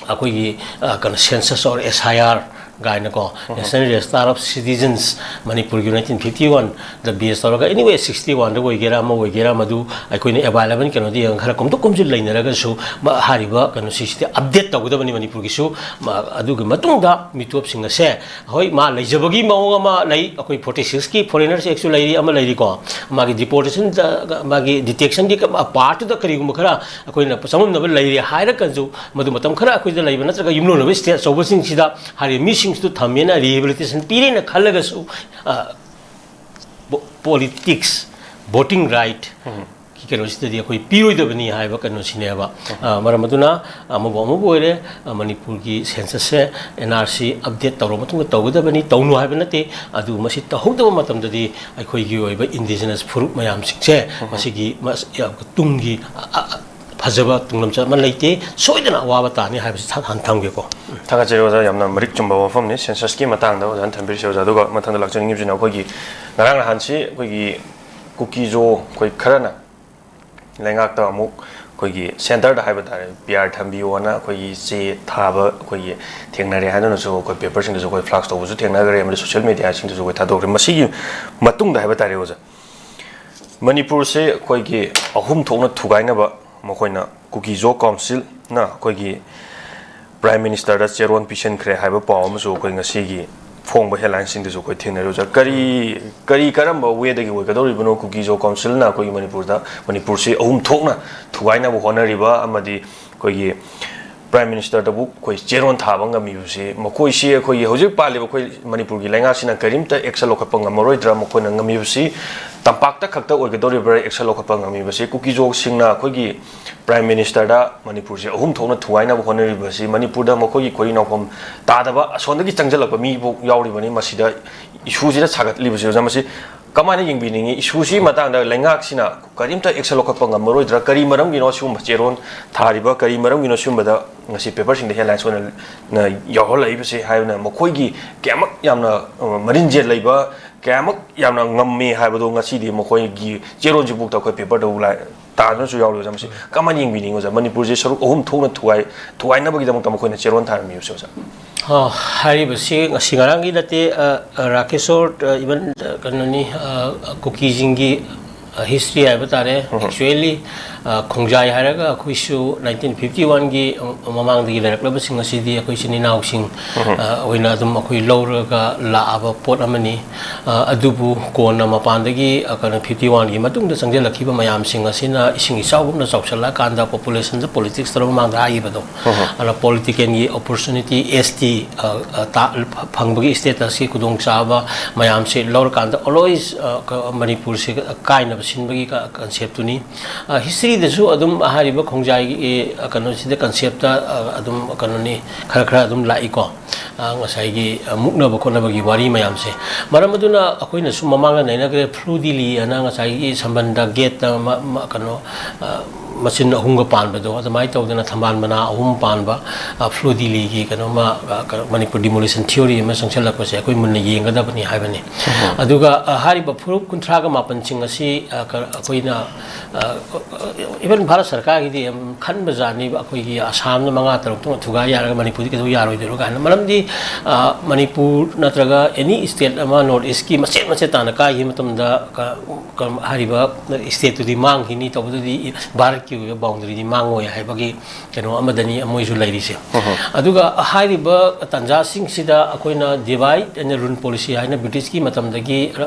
ꯑꯩꯈꯣꯏꯒꯤ, ꯑ, ꯀꯩꯅꯣ, census or S I R ꯀꯥꯏꯅꯀꯣ, National Register of Citizens ꯃꯅꯤꯄꯨꯔꯒꯤ nineteen fifty one ꯗ base ꯇꯧꯔꯒ, anyway, sixty one ꯗ ꯑꯣꯏꯒꯦꯔꯥ, ꯑꯃ ꯑꯣꯏꯒꯦꯔꯥ, ꯃꯗꯨ ꯑꯩꯈꯣꯏꯅ available ꯀꯩꯅꯣꯗ ꯌꯦꯡꯉꯒ ꯈꯔ ꯀꯣꯝꯊꯣꯛ ꯀꯣꯝꯁꯤꯟ ꯂꯩꯅꯔꯒꯁꯨ, ꯃ-, ꯍꯥꯏꯔꯤꯕ ꯀꯩꯅꯣꯁꯤꯡꯁꯤꯗꯤ update ꯇꯧꯒꯗꯕꯅꯤ ꯃꯅꯤꯄꯨꯔꯒꯤꯁꯨ꯫ ꯃ-, ꯑꯗꯨꯒꯤ ꯃꯇꯨꯡꯗ ꯃꯤꯇꯣꯞꯁꯤꯡ ꯑꯁꯦ ꯍꯣꯏ, ꯃꯥ ꯂꯩꯖꯕꯒꯤ ꯃꯑꯣꯡ ꯑꯃ ꯂꯩ, ꯑꯩꯈꯣꯏ forty six ꯀꯤ Foreigners Act ꯁꯨ ꯂꯩꯔꯤ, ꯑꯃ ꯂꯩꯔꯤꯀꯣ, ꯃꯥꯒꯤ deportation ꯗ, ꯃꯥꯒꯤ detention ꯒꯤ part ꯇꯨꯗ ꯀꯔꯤꯒꯨꯝꯕ ꯈꯔ ꯑꯩꯈꯣꯏꯅ ꯆꯃꯝꯅꯕ ꯂꯩꯔꯦ ꯍꯥꯏꯔꯒꯁꯨ, ꯃꯗꯨ ꯃꯇꯝ ꯈꯔ ꯑꯩꯈꯣꯏꯗ ꯂꯩꯕ ꯅꯠꯇ꯭ꯔꯒ ꯌꯨꯝꯂꯣꯟꯅꯕ state ꯑꯆꯧꯕꯁꯤꯡꯁꯤꯗ ꯍꯥꯏꯔꯤꯕ ꯃꯤꯁꯤꯡꯁꯤꯗ ꯊꯝꯃꯦꯅ rehabilitation ꯄꯤꯔꯦꯅ ꯈꯜꯂꯒꯁꯨ, ꯑ, ꯄꯣ-, politics, voting right ꯀꯤ ꯀꯩꯅꯣꯁꯤꯗꯗꯤ ꯑꯩꯈꯣꯏ ꯄꯤꯔꯣꯏꯗꯕꯅꯤ ꯍꯥꯏꯕ ꯀꯩꯅꯣꯁꯤꯅꯦꯕ꯫ ꯑ, ꯃꯔꯝ ꯑꯗꯨꯅ ꯑꯃꯕꯨ ꯑꯃꯕꯨ ꯑꯣꯏꯔꯦ, ꯑ, ꯃꯅꯤꯄꯨꯔꯒꯤ census ꯁꯦ N R C update ꯇꯧꯔꯕ ꯃꯇꯨꯡꯗ ꯇꯧꯒꯗꯕꯅꯤ, ꯇꯧꯅꯨ ꯍꯥꯏꯕ ꯅꯠꯇꯦ꯫ ꯑꯗꯨ ꯃꯁꯤ ꯇꯧꯍꯧꯗꯕ ꯃꯇꯝꯗꯗꯤ ꯑꯩꯈꯣꯏꯒꯤ ꯑꯣꯏꯕ indigenous ꯐꯨꯔꯨꯞ ꯃꯌꯥꯝꯁꯤꯡꯁꯦ ꯃꯁꯤꯒꯤ ꯃꯁ-, ꯌꯥꯝ ꯇꯨꯡꯒꯤ, ꯑ, ꯑ, ꯐꯖꯕ ꯇꯨꯡꯂꯝꯆꯠ ꯑꯃ ꯂꯩꯇꯦ, ꯁꯣꯏꯗꯅ ꯑꯋꯥꯕ ꯇꯥꯅꯤ ꯍꯥꯏꯕꯁꯤ ꯊ-, ꯍꯥꯟꯅ ꯊꯝꯒꯦꯀꯣ꯫ ꯊꯥꯒꯠꯆꯔꯤ ꯑꯣꯖꯥ, ꯌꯥꯝꯅ ꯃꯔꯤꯛ ꯆꯨꯝꯕ ꯋꯥꯐꯝꯅꯤ, census ꯀꯤ ꯃꯇꯥꯡꯗ ꯑꯣꯖꯥꯅ ꯊꯝꯕꯤꯔꯤꯁꯦ꯫ ꯑꯣꯖꯥ, ꯑꯗꯨꯒ ꯃꯊꯪꯗ ꯂꯥꯛꯆꯅꯤꯡꯉꯤꯕꯁꯤꯅ ꯑꯩꯈꯣꯏꯒꯤ ꯉꯔꯥꯡ ꯅꯍꯥꯟꯁꯤ ꯑꯩꯈꯣꯏꯒꯤ ꯀꯨꯀꯤꯖꯣ ꯑꯩꯈꯣꯏ ꯈꯔꯅ ꯂꯩꯉꯥꯛꯇ ꯑꯃꯨꯛ ꯑꯩꯈꯣꯏꯒꯤ centre ꯗ ꯍꯥꯏꯕ ꯇꯥꯔꯦ, P R ꯊꯝꯕꯤꯌꯣꯅ ꯑꯩꯈꯣꯏꯒꯤ ꯆꯦ ꯊꯥꯕ ꯑꯩꯈꯣꯏꯒꯤ ꯊꯦꯡꯅꯔꯦ ꯍꯥꯏꯗꯨꯅꯁꯨ ꯑꯩꯈꯣꯏ paper ꯁꯤꯡꯗꯁꯨ ꯑꯩꯈꯣꯏ flash ꯇꯧꯕꯁꯨ ꯊꯦꯡꯅꯈ꯭ꯔꯦ, ꯑꯃꯗꯤ social media ꯁꯤꯡꯗꯁꯨ ꯑꯩꯈꯣꯏ ꯊꯥꯗꯣꯛꯈ꯭ꯔꯦ꯫ ꯃꯁꯤꯒꯤ ꯃꯇꯨꯡꯗ ꯍꯥꯏꯕ ꯇꯥꯔꯦ ꯑꯣꯖꯥ, ꯃꯅꯤꯄꯨꯔꯁꯦ ꯑꯩꯈꯣꯏꯒꯤ ꯑꯍꯨꯝ ꯊꯣꯛꯅ ꯊꯨꯒꯥꯏꯅꯕ ꯃꯈꯣꯏꯅ ꯀꯨꯀꯤꯖꯣ ꯀꯥꯎꯟꯁꯤꯜꯅ ꯑꯩꯈꯣꯏꯒꯤ ꯄ꯭ꯔꯥꯏꯝ ꯃꯤꯅꯤꯁꯇꯔꯗ ꯆꯦꯔꯣꯟ ꯄꯤꯁꯤꯟꯈ꯭ꯔꯦ ꯍꯥꯏꯕ ꯄꯥꯎ ꯑꯃꯁꯨ ꯑꯩꯈꯣꯏ ꯉꯁꯤꯒꯤ ꯐꯣꯡꯕ ꯍꯦꯗꯂꯥꯏꯟꯁꯤꯡꯗꯁꯨ ꯑꯩꯈꯣꯏ ꯊꯦꯡꯅꯔꯤ꯫ ꯑꯣꯖꯥ, ꯀꯔꯤ, ꯀꯔꯤ ꯀꯔꯝꯕ ꯋꯦꯗꯒꯤ ꯑꯣꯏꯒꯗꯧꯔꯤꯕꯅꯣ ꯀꯨꯀꯤꯖꯣ ꯀꯥꯎꯟꯁꯤꯜꯅ ꯑꯩꯈꯣꯏꯒꯤ ꯃꯅꯤꯄꯨꯔꯗ, ꯃꯅꯤꯄꯨꯔꯁꯤ ꯑꯍꯨꯝ ꯊꯣꯛꯅ ꯊꯨꯒꯥꯏꯅꯕ ꯍꯣꯠꯅꯔꯤꯕ ꯑꯃꯗꯤ ꯑꯩꯈꯣꯏꯒꯤ ꯄ꯭ꯔꯥꯏꯝ ꯃꯤꯅꯤꯁꯇꯔꯗꯕꯨ ꯑꯩꯈꯣꯏ ꯆꯦꯔꯣꯟ ꯊꯥꯕ ꯉꯝꯃꯤꯕꯁꯤ? ꯃꯈꯣꯏꯁꯤ ꯑꯩꯈꯣꯏꯒꯤ ꯍꯧꯖꯤꯛ ꯄꯥꯜꯂꯤꯕ ꯑꯩꯈꯣꯏ ꯃꯅꯤꯄꯨꯔꯒꯤ ꯂꯩꯉꯥꯛꯁꯤꯅ ꯀꯔꯤꯝꯇ ꯑꯦꯛꯁꯟ ꯂꯧꯈꯠꯄ ꯉꯝꯃꯔꯣꯏꯗ꯭ꯔꯥ? ꯃꯈꯣꯏꯅ ꯉꯝꯃꯤꯕꯁꯤ ꯇꯝꯄꯥꯛꯇ ꯈꯛꯇ ꯑꯣꯏꯒꯗꯧꯔꯤꯕ꯭ꯔꯥ ꯑꯦꯛꯁꯟ ꯂꯧꯈꯠꯄ ꯉꯝꯃꯤꯕꯁꯤ? ꯀꯨꯀꯤꯖꯣꯁꯤꯡꯅ ꯑꯩꯈꯣꯏꯒꯤ ꯄ꯭ꯔꯥꯏꯝ ꯃꯤꯅꯤꯁꯇꯔꯗ ꯃꯅꯤꯄꯨꯔꯁꯦ ꯑꯍꯨꯝ ꯊꯣꯛꯅ ꯊꯨꯒꯥꯏꯅꯕ ꯍꯣꯠꯅꯔꯤꯕꯁꯤ, ꯃꯅꯤꯄꯨꯔꯗ ꯃꯈꯣꯏꯒꯤ ꯈꯣꯏꯔꯤ ꯅꯥꯎꯐꯝ ꯇꯥꯗꯕ ꯑꯁꯣꯝꯗꯒꯤ ꯆꯪꯁꯤꯜꯂꯛꯄ ꯃꯤꯐꯥꯎ ꯌꯥꯎꯔꯤꯕꯅꯤ꯫ ꯃꯁꯤꯗ ꯏꯁꯨꯁꯤꯗ ꯁꯥꯒꯠꯂꯤꯕꯁꯤ ꯑꯣꯖꯥ, ꯃꯁꯤ ꯀꯃꯥꯏꯅ ꯌꯦꯡꯕꯤꯅꯤꯡꯉꯤ? ꯏꯁꯨꯁꯤ ꯃꯇꯥꯡꯗ ꯂꯩꯉꯥꯛꯁꯤꯅ ꯀꯔꯤꯝꯇ ꯑꯦꯛꯁꯟ ꯂꯧꯈꯠꯄ ꯉꯝꯃꯔꯣꯏꯗ꯭ꯔꯥ? ꯀꯔꯤ ꯃꯔꯝꯒꯤꯅꯣ ꯁꯤꯒꯨꯝꯕ ꯆꯦꯔꯣꯟ ꯊꯥꯔꯤꯕ? ꯀꯔꯤ ꯃꯔꯝꯒꯤꯅꯣ ꯁꯤꯒꯨꯝꯕꯗ ꯉꯁꯤ ꯄꯦꯄꯔꯁꯤꯡꯗ ꯍꯦꯗꯂꯥꯏꯟꯁ ꯑꯣꯏꯅ ꯌꯥꯎꯍꯜꯂꯛꯏꯕꯁꯦ ꯍꯥꯏꯕꯅ? ꯃꯈꯣꯏꯒꯤ ꯀꯌꯥꯃꯨꯛ ꯌꯥꯝꯅ, ꯑ, ꯃꯔꯤꯟꯖꯦꯜ ꯂꯩꯕ, ꯀꯌꯥꯃꯨꯛ ꯌꯥꯝꯅ ꯉꯝꯃꯤ ꯍꯥꯏꯕꯗꯣ ꯉꯁꯤꯗꯤ ꯃꯈꯣꯏꯒꯤ ꯆꯦꯔꯣꯟꯁꯤꯐꯥꯎꯗ ꯑꯩꯈꯣꯏ ꯄꯦꯄꯔꯗ ꯂꯥꯏ-, ꯇꯥꯗꯨꯅꯁꯨ ꯌꯥꯎꯔꯤ ꯑꯣꯖꯥ꯫ ꯃꯁꯤ ꯀꯃꯥꯏꯅ ꯌꯦꯡꯕꯤꯅꯤꯡꯉꯤ ꯑꯣꯖꯥ? ꯃꯅꯤꯄꯨꯔꯁꯦ ꯁꯔꯨꯛ ꯑꯍꯨꯝ ꯊꯣꯛꯅ ꯊꯨꯒꯥꯏ-, ꯊꯨꯒꯥꯏꯅꯕꯒꯤꯗꯃꯛꯇ ꯃꯈꯣꯏꯅ ꯆꯦꯔꯣꯟ ꯊꯥꯔꯝꯃꯤꯕꯁꯦ ꯑꯣꯖꯥ? ꯑ, ꯍꯥꯏꯔꯤꯕꯁꯤ ꯉꯁꯤ ꯉꯔꯥꯡꯒꯤ ꯅꯠꯇꯦ, ꯑ, ꯑ, ꯔꯥꯀꯦꯁꯣꯔ, ꯑ, even, ꯑ, ꯀꯩꯅꯣꯅꯤ, ꯑ, ꯀꯨꯀꯤꯁꯤꯡꯒꯤ, ꯑ, ꯍꯤꯁꯇ꯭ꯔꯤ ꯍꯥꯏꯕ ꯇꯥꯔꯦ꯫ ꯎꯝ꯫ Actually, ꯑ, ꯈꯣꯡꯖꯥꯏ ꯍꯥꯏꯔꯒ ꯑꯩꯈꯣꯏꯁꯨ ꯅꯥꯏꯟꯇꯤꯟ ꯐꯤꯐꯇꯤ ꯋꯥꯟꯒꯤ, ꯑ, ꯃꯃꯥꯡꯗꯒꯤ ꯂꯩꯔꯛꯂꯕꯁꯤꯡ ꯑꯁꯤꯗꯤ ꯑꯩꯈꯣꯏ ꯏꯆꯤꯟ ꯏꯅꯥꯎꯁꯤꯡ, ꯎꯝ꯫ ꯑ, ꯑꯣꯏꯅ ꯑꯗꯨꯝ ꯑꯩꯈꯣꯏ ꯂꯧꯔꯒ ꯂꯥꯛꯑꯕ ꯄꯣꯠ ꯑꯃꯅꯤ꯫ ꯑ, ꯑꯗꯨꯕꯨ ꯀꯣꯟꯅ ꯃꯄꯥꯟꯗꯒꯤ, ꯑ, ꯀꯩꯅꯣ, ꯐꯤꯐꯇꯤ ꯋꯥꯟꯒꯤ ꯃꯇꯨꯡꯗ ꯆꯪꯁꯤꯜꯂꯛꯈꯤꯕ ꯃꯌꯥꯝꯁꯤꯡ ꯑꯁꯤꯅ ꯏꯁꯤꯡ ꯏꯆꯥꯎꯒꯨꯝꯅ ꯆꯥꯎꯁꯤꯜꯂꯛꯑꯀꯥꯟꯗ, ꯄꯣꯄꯨꯂꯦꯁꯟꯗ, ꯄꯣꯂꯤꯇꯤꯛꯁꯇ ꯃꯃꯥꯡꯗ ꯍꯥꯏꯈꯤꯕꯗꯣ, ꯎꯝ꯫ ꯑꯗꯨꯅ ꯄꯣꯂꯤꯇꯤꯀꯦꯜꯒꯤ ꯑꯣꯄꯣꯔꯆꯨꯅꯤꯇꯤ, ꯑꯦꯁ ꯇꯤ, ꯑ, ꯑ, ꯇꯥ-, ꯐꯪꯕꯒꯤ ꯁ꯭ꯇꯦꯇꯁꯀꯤ ꯈꯨꯗꯣꯡꯆꯥꯕ ꯃꯌꯥꯝꯁꯦ ꯂꯧꯔꯀꯥꯟꯗ, ꯑꯣꯜꯋꯦꯁ, ꯑ, ꯀ-, ꯃꯅꯤꯄꯨꯔꯁꯦ ꯀꯥꯏꯅꯕ ꯁꯤꯟꯕꯒꯤ ꯀ-, ꯀꯟꯁꯦꯞꯇꯨꯅꯤ꯫ ꯑ, ꯍꯤꯁꯇ꯭ꯔꯤꯗꯁꯨ ꯑꯗꯨꯝ ꯍꯥꯏꯔꯤꯕ ꯈꯣꯡꯖꯥꯏꯒꯤ, ꯑ, ꯀꯩꯅꯣꯁꯤꯗ ꯀꯟꯁꯦꯞꯇ, ꯑ, ꯑꯗꯨꯝ ꯀꯩꯅꯣꯅꯤ, ꯈꯔ ꯈꯔ ꯑꯗꯨꯝ ꯂꯥꯛꯏꯀꯣ꯫ ꯑ, ꯉꯁꯥꯏꯒꯤ, ꯑ, ꯃꯨꯛꯅꯕ ꯈꯣꯠꯅꯕꯒꯤ ꯋꯥꯔꯤ ꯃꯌꯥꯝꯁꯦ꯫ ꯃꯔꯝ ꯑꯗꯨꯅ ꯑꯩꯈꯣꯏꯅꯁꯨ ꯃꯃꯥꯡꯗ ꯅꯩꯅꯈ꯭ꯔꯦ, ꯐ꯭ꯂꯨ ꯗꯤꯂꯤ ꯑꯅ ꯉꯁꯥꯏꯒꯤ ꯁꯝꯕꯟꯗ ꯒꯦꯠꯇ ꯃ-, ꯃ-, ꯀꯩꯅꯣ, ꯑ, ꯃꯆꯤꯟ ꯑꯍꯨꯝꯒ ꯄꯥꯟꯕꯗꯣ, ꯑꯗꯨꯃꯥꯏꯅ ꯇꯧꯗꯅ ꯊꯝꯕꯥꯜ ꯃꯅꯥ ꯑꯍꯨꯝ ꯄꯥꯟꯕ, ꯑ, ꯐ꯭ꯂꯨ ꯗꯤꯂꯤꯒꯤ ꯀꯩꯅꯣꯃ, ꯑ, ꯀꯩꯅꯣ, ꯃꯅꯤꯄꯨꯔ ꯗꯤꯃꯣꯂꯤꯁꯟ ꯊꯤꯑꯣꯔꯤ ꯑꯃ ꯆꯪꯁꯤꯜꯂꯛꯄꯁꯦ ꯑꯩꯈꯣꯏ ꯃꯨꯟꯅ ꯌꯦꯡꯒꯗꯕꯅꯤ ꯍꯥꯏꯕꯅꯤ꯫ ꯎꯝ꯫ ꯑꯗꯨꯒ, ꯑ, ꯍꯥꯏꯔꯤꯕ ꯐꯨꯔꯨꯞ ꯀꯨꯟꯊ꯭ꯔꯥꯒ ꯃꯥꯄꯟꯁꯤꯡ ꯑꯁꯤ, ꯑ, ꯀ-, ꯑꯩꯈꯣꯏꯅ, ꯑ, even ꯚꯥꯔꯠ ꯁꯔꯀꯥꯔꯒꯤꯗꯤ ꯌꯥꯝ ꯈꯟꯕꯖꯥꯠꯅꯤꯕ, ꯑꯩꯈꯣꯏꯒꯤ ꯑꯁꯥꯝꯅ ꯃꯉꯥ ꯇꯔꯨꯛꯇꯪ ꯊꯨꯒꯥꯏ ꯌꯥꯔꯒ ꯃꯅꯤꯄꯨꯔꯗꯤ ꯀꯩꯗꯧ ꯌꯥꯔꯣꯏꯗꯣꯏꯅꯣ ꯀꯥꯏꯅ꯫ ꯃꯔꯝꯗꯤ, ꯑ, ꯃꯅꯤꯄꯨꯔ ꯅꯠꯇ꯭ꯔꯒ ꯑꯦꯅꯤ ꯁ꯭ꯇꯦꯠ ꯑꯃ ꯅꯣꯔꯠ ꯏꯁꯀꯤ ꯃꯆꯦꯠ ꯃꯆꯦꯠ ꯇꯥꯅ ꯀꯥꯏꯈꯤꯕ ꯃꯇꯝꯗ ꯀ-, ꯀ-, ꯍꯥꯏꯔꯤꯕ ꯁ꯭ꯇꯦꯠꯇꯨꯗꯤ ꯃꯥꯡꯈꯤꯅꯤ꯫ ꯇꯧꯕꯗꯗꯤ ꯚꯥꯔꯠꯀꯤ ꯑꯣꯏꯕ ꯕꯥꯎꯟꯗꯔꯤꯗꯤ ꯃꯥꯡꯉꯣꯏ ꯍꯥꯏꯕꯒꯤ ꯀꯩꯅꯣ ꯑꯃꯗꯅꯤ ꯃꯣꯏꯁꯨ ꯂꯩꯔꯤꯁꯦ꯫ ꯑꯗꯨꯒ ꯍꯥꯏꯔꯤꯕ ꯇꯥꯟꯖꯥꯁꯤꯡꯁꯤꯗ ꯑꯩꯈꯣꯏꯅ divide and rule policy ꯍꯥꯏꯅ ꯕ꯭ꯔꯤꯇꯤꯁꯀꯤ ꯃꯇꯝꯗꯒꯤ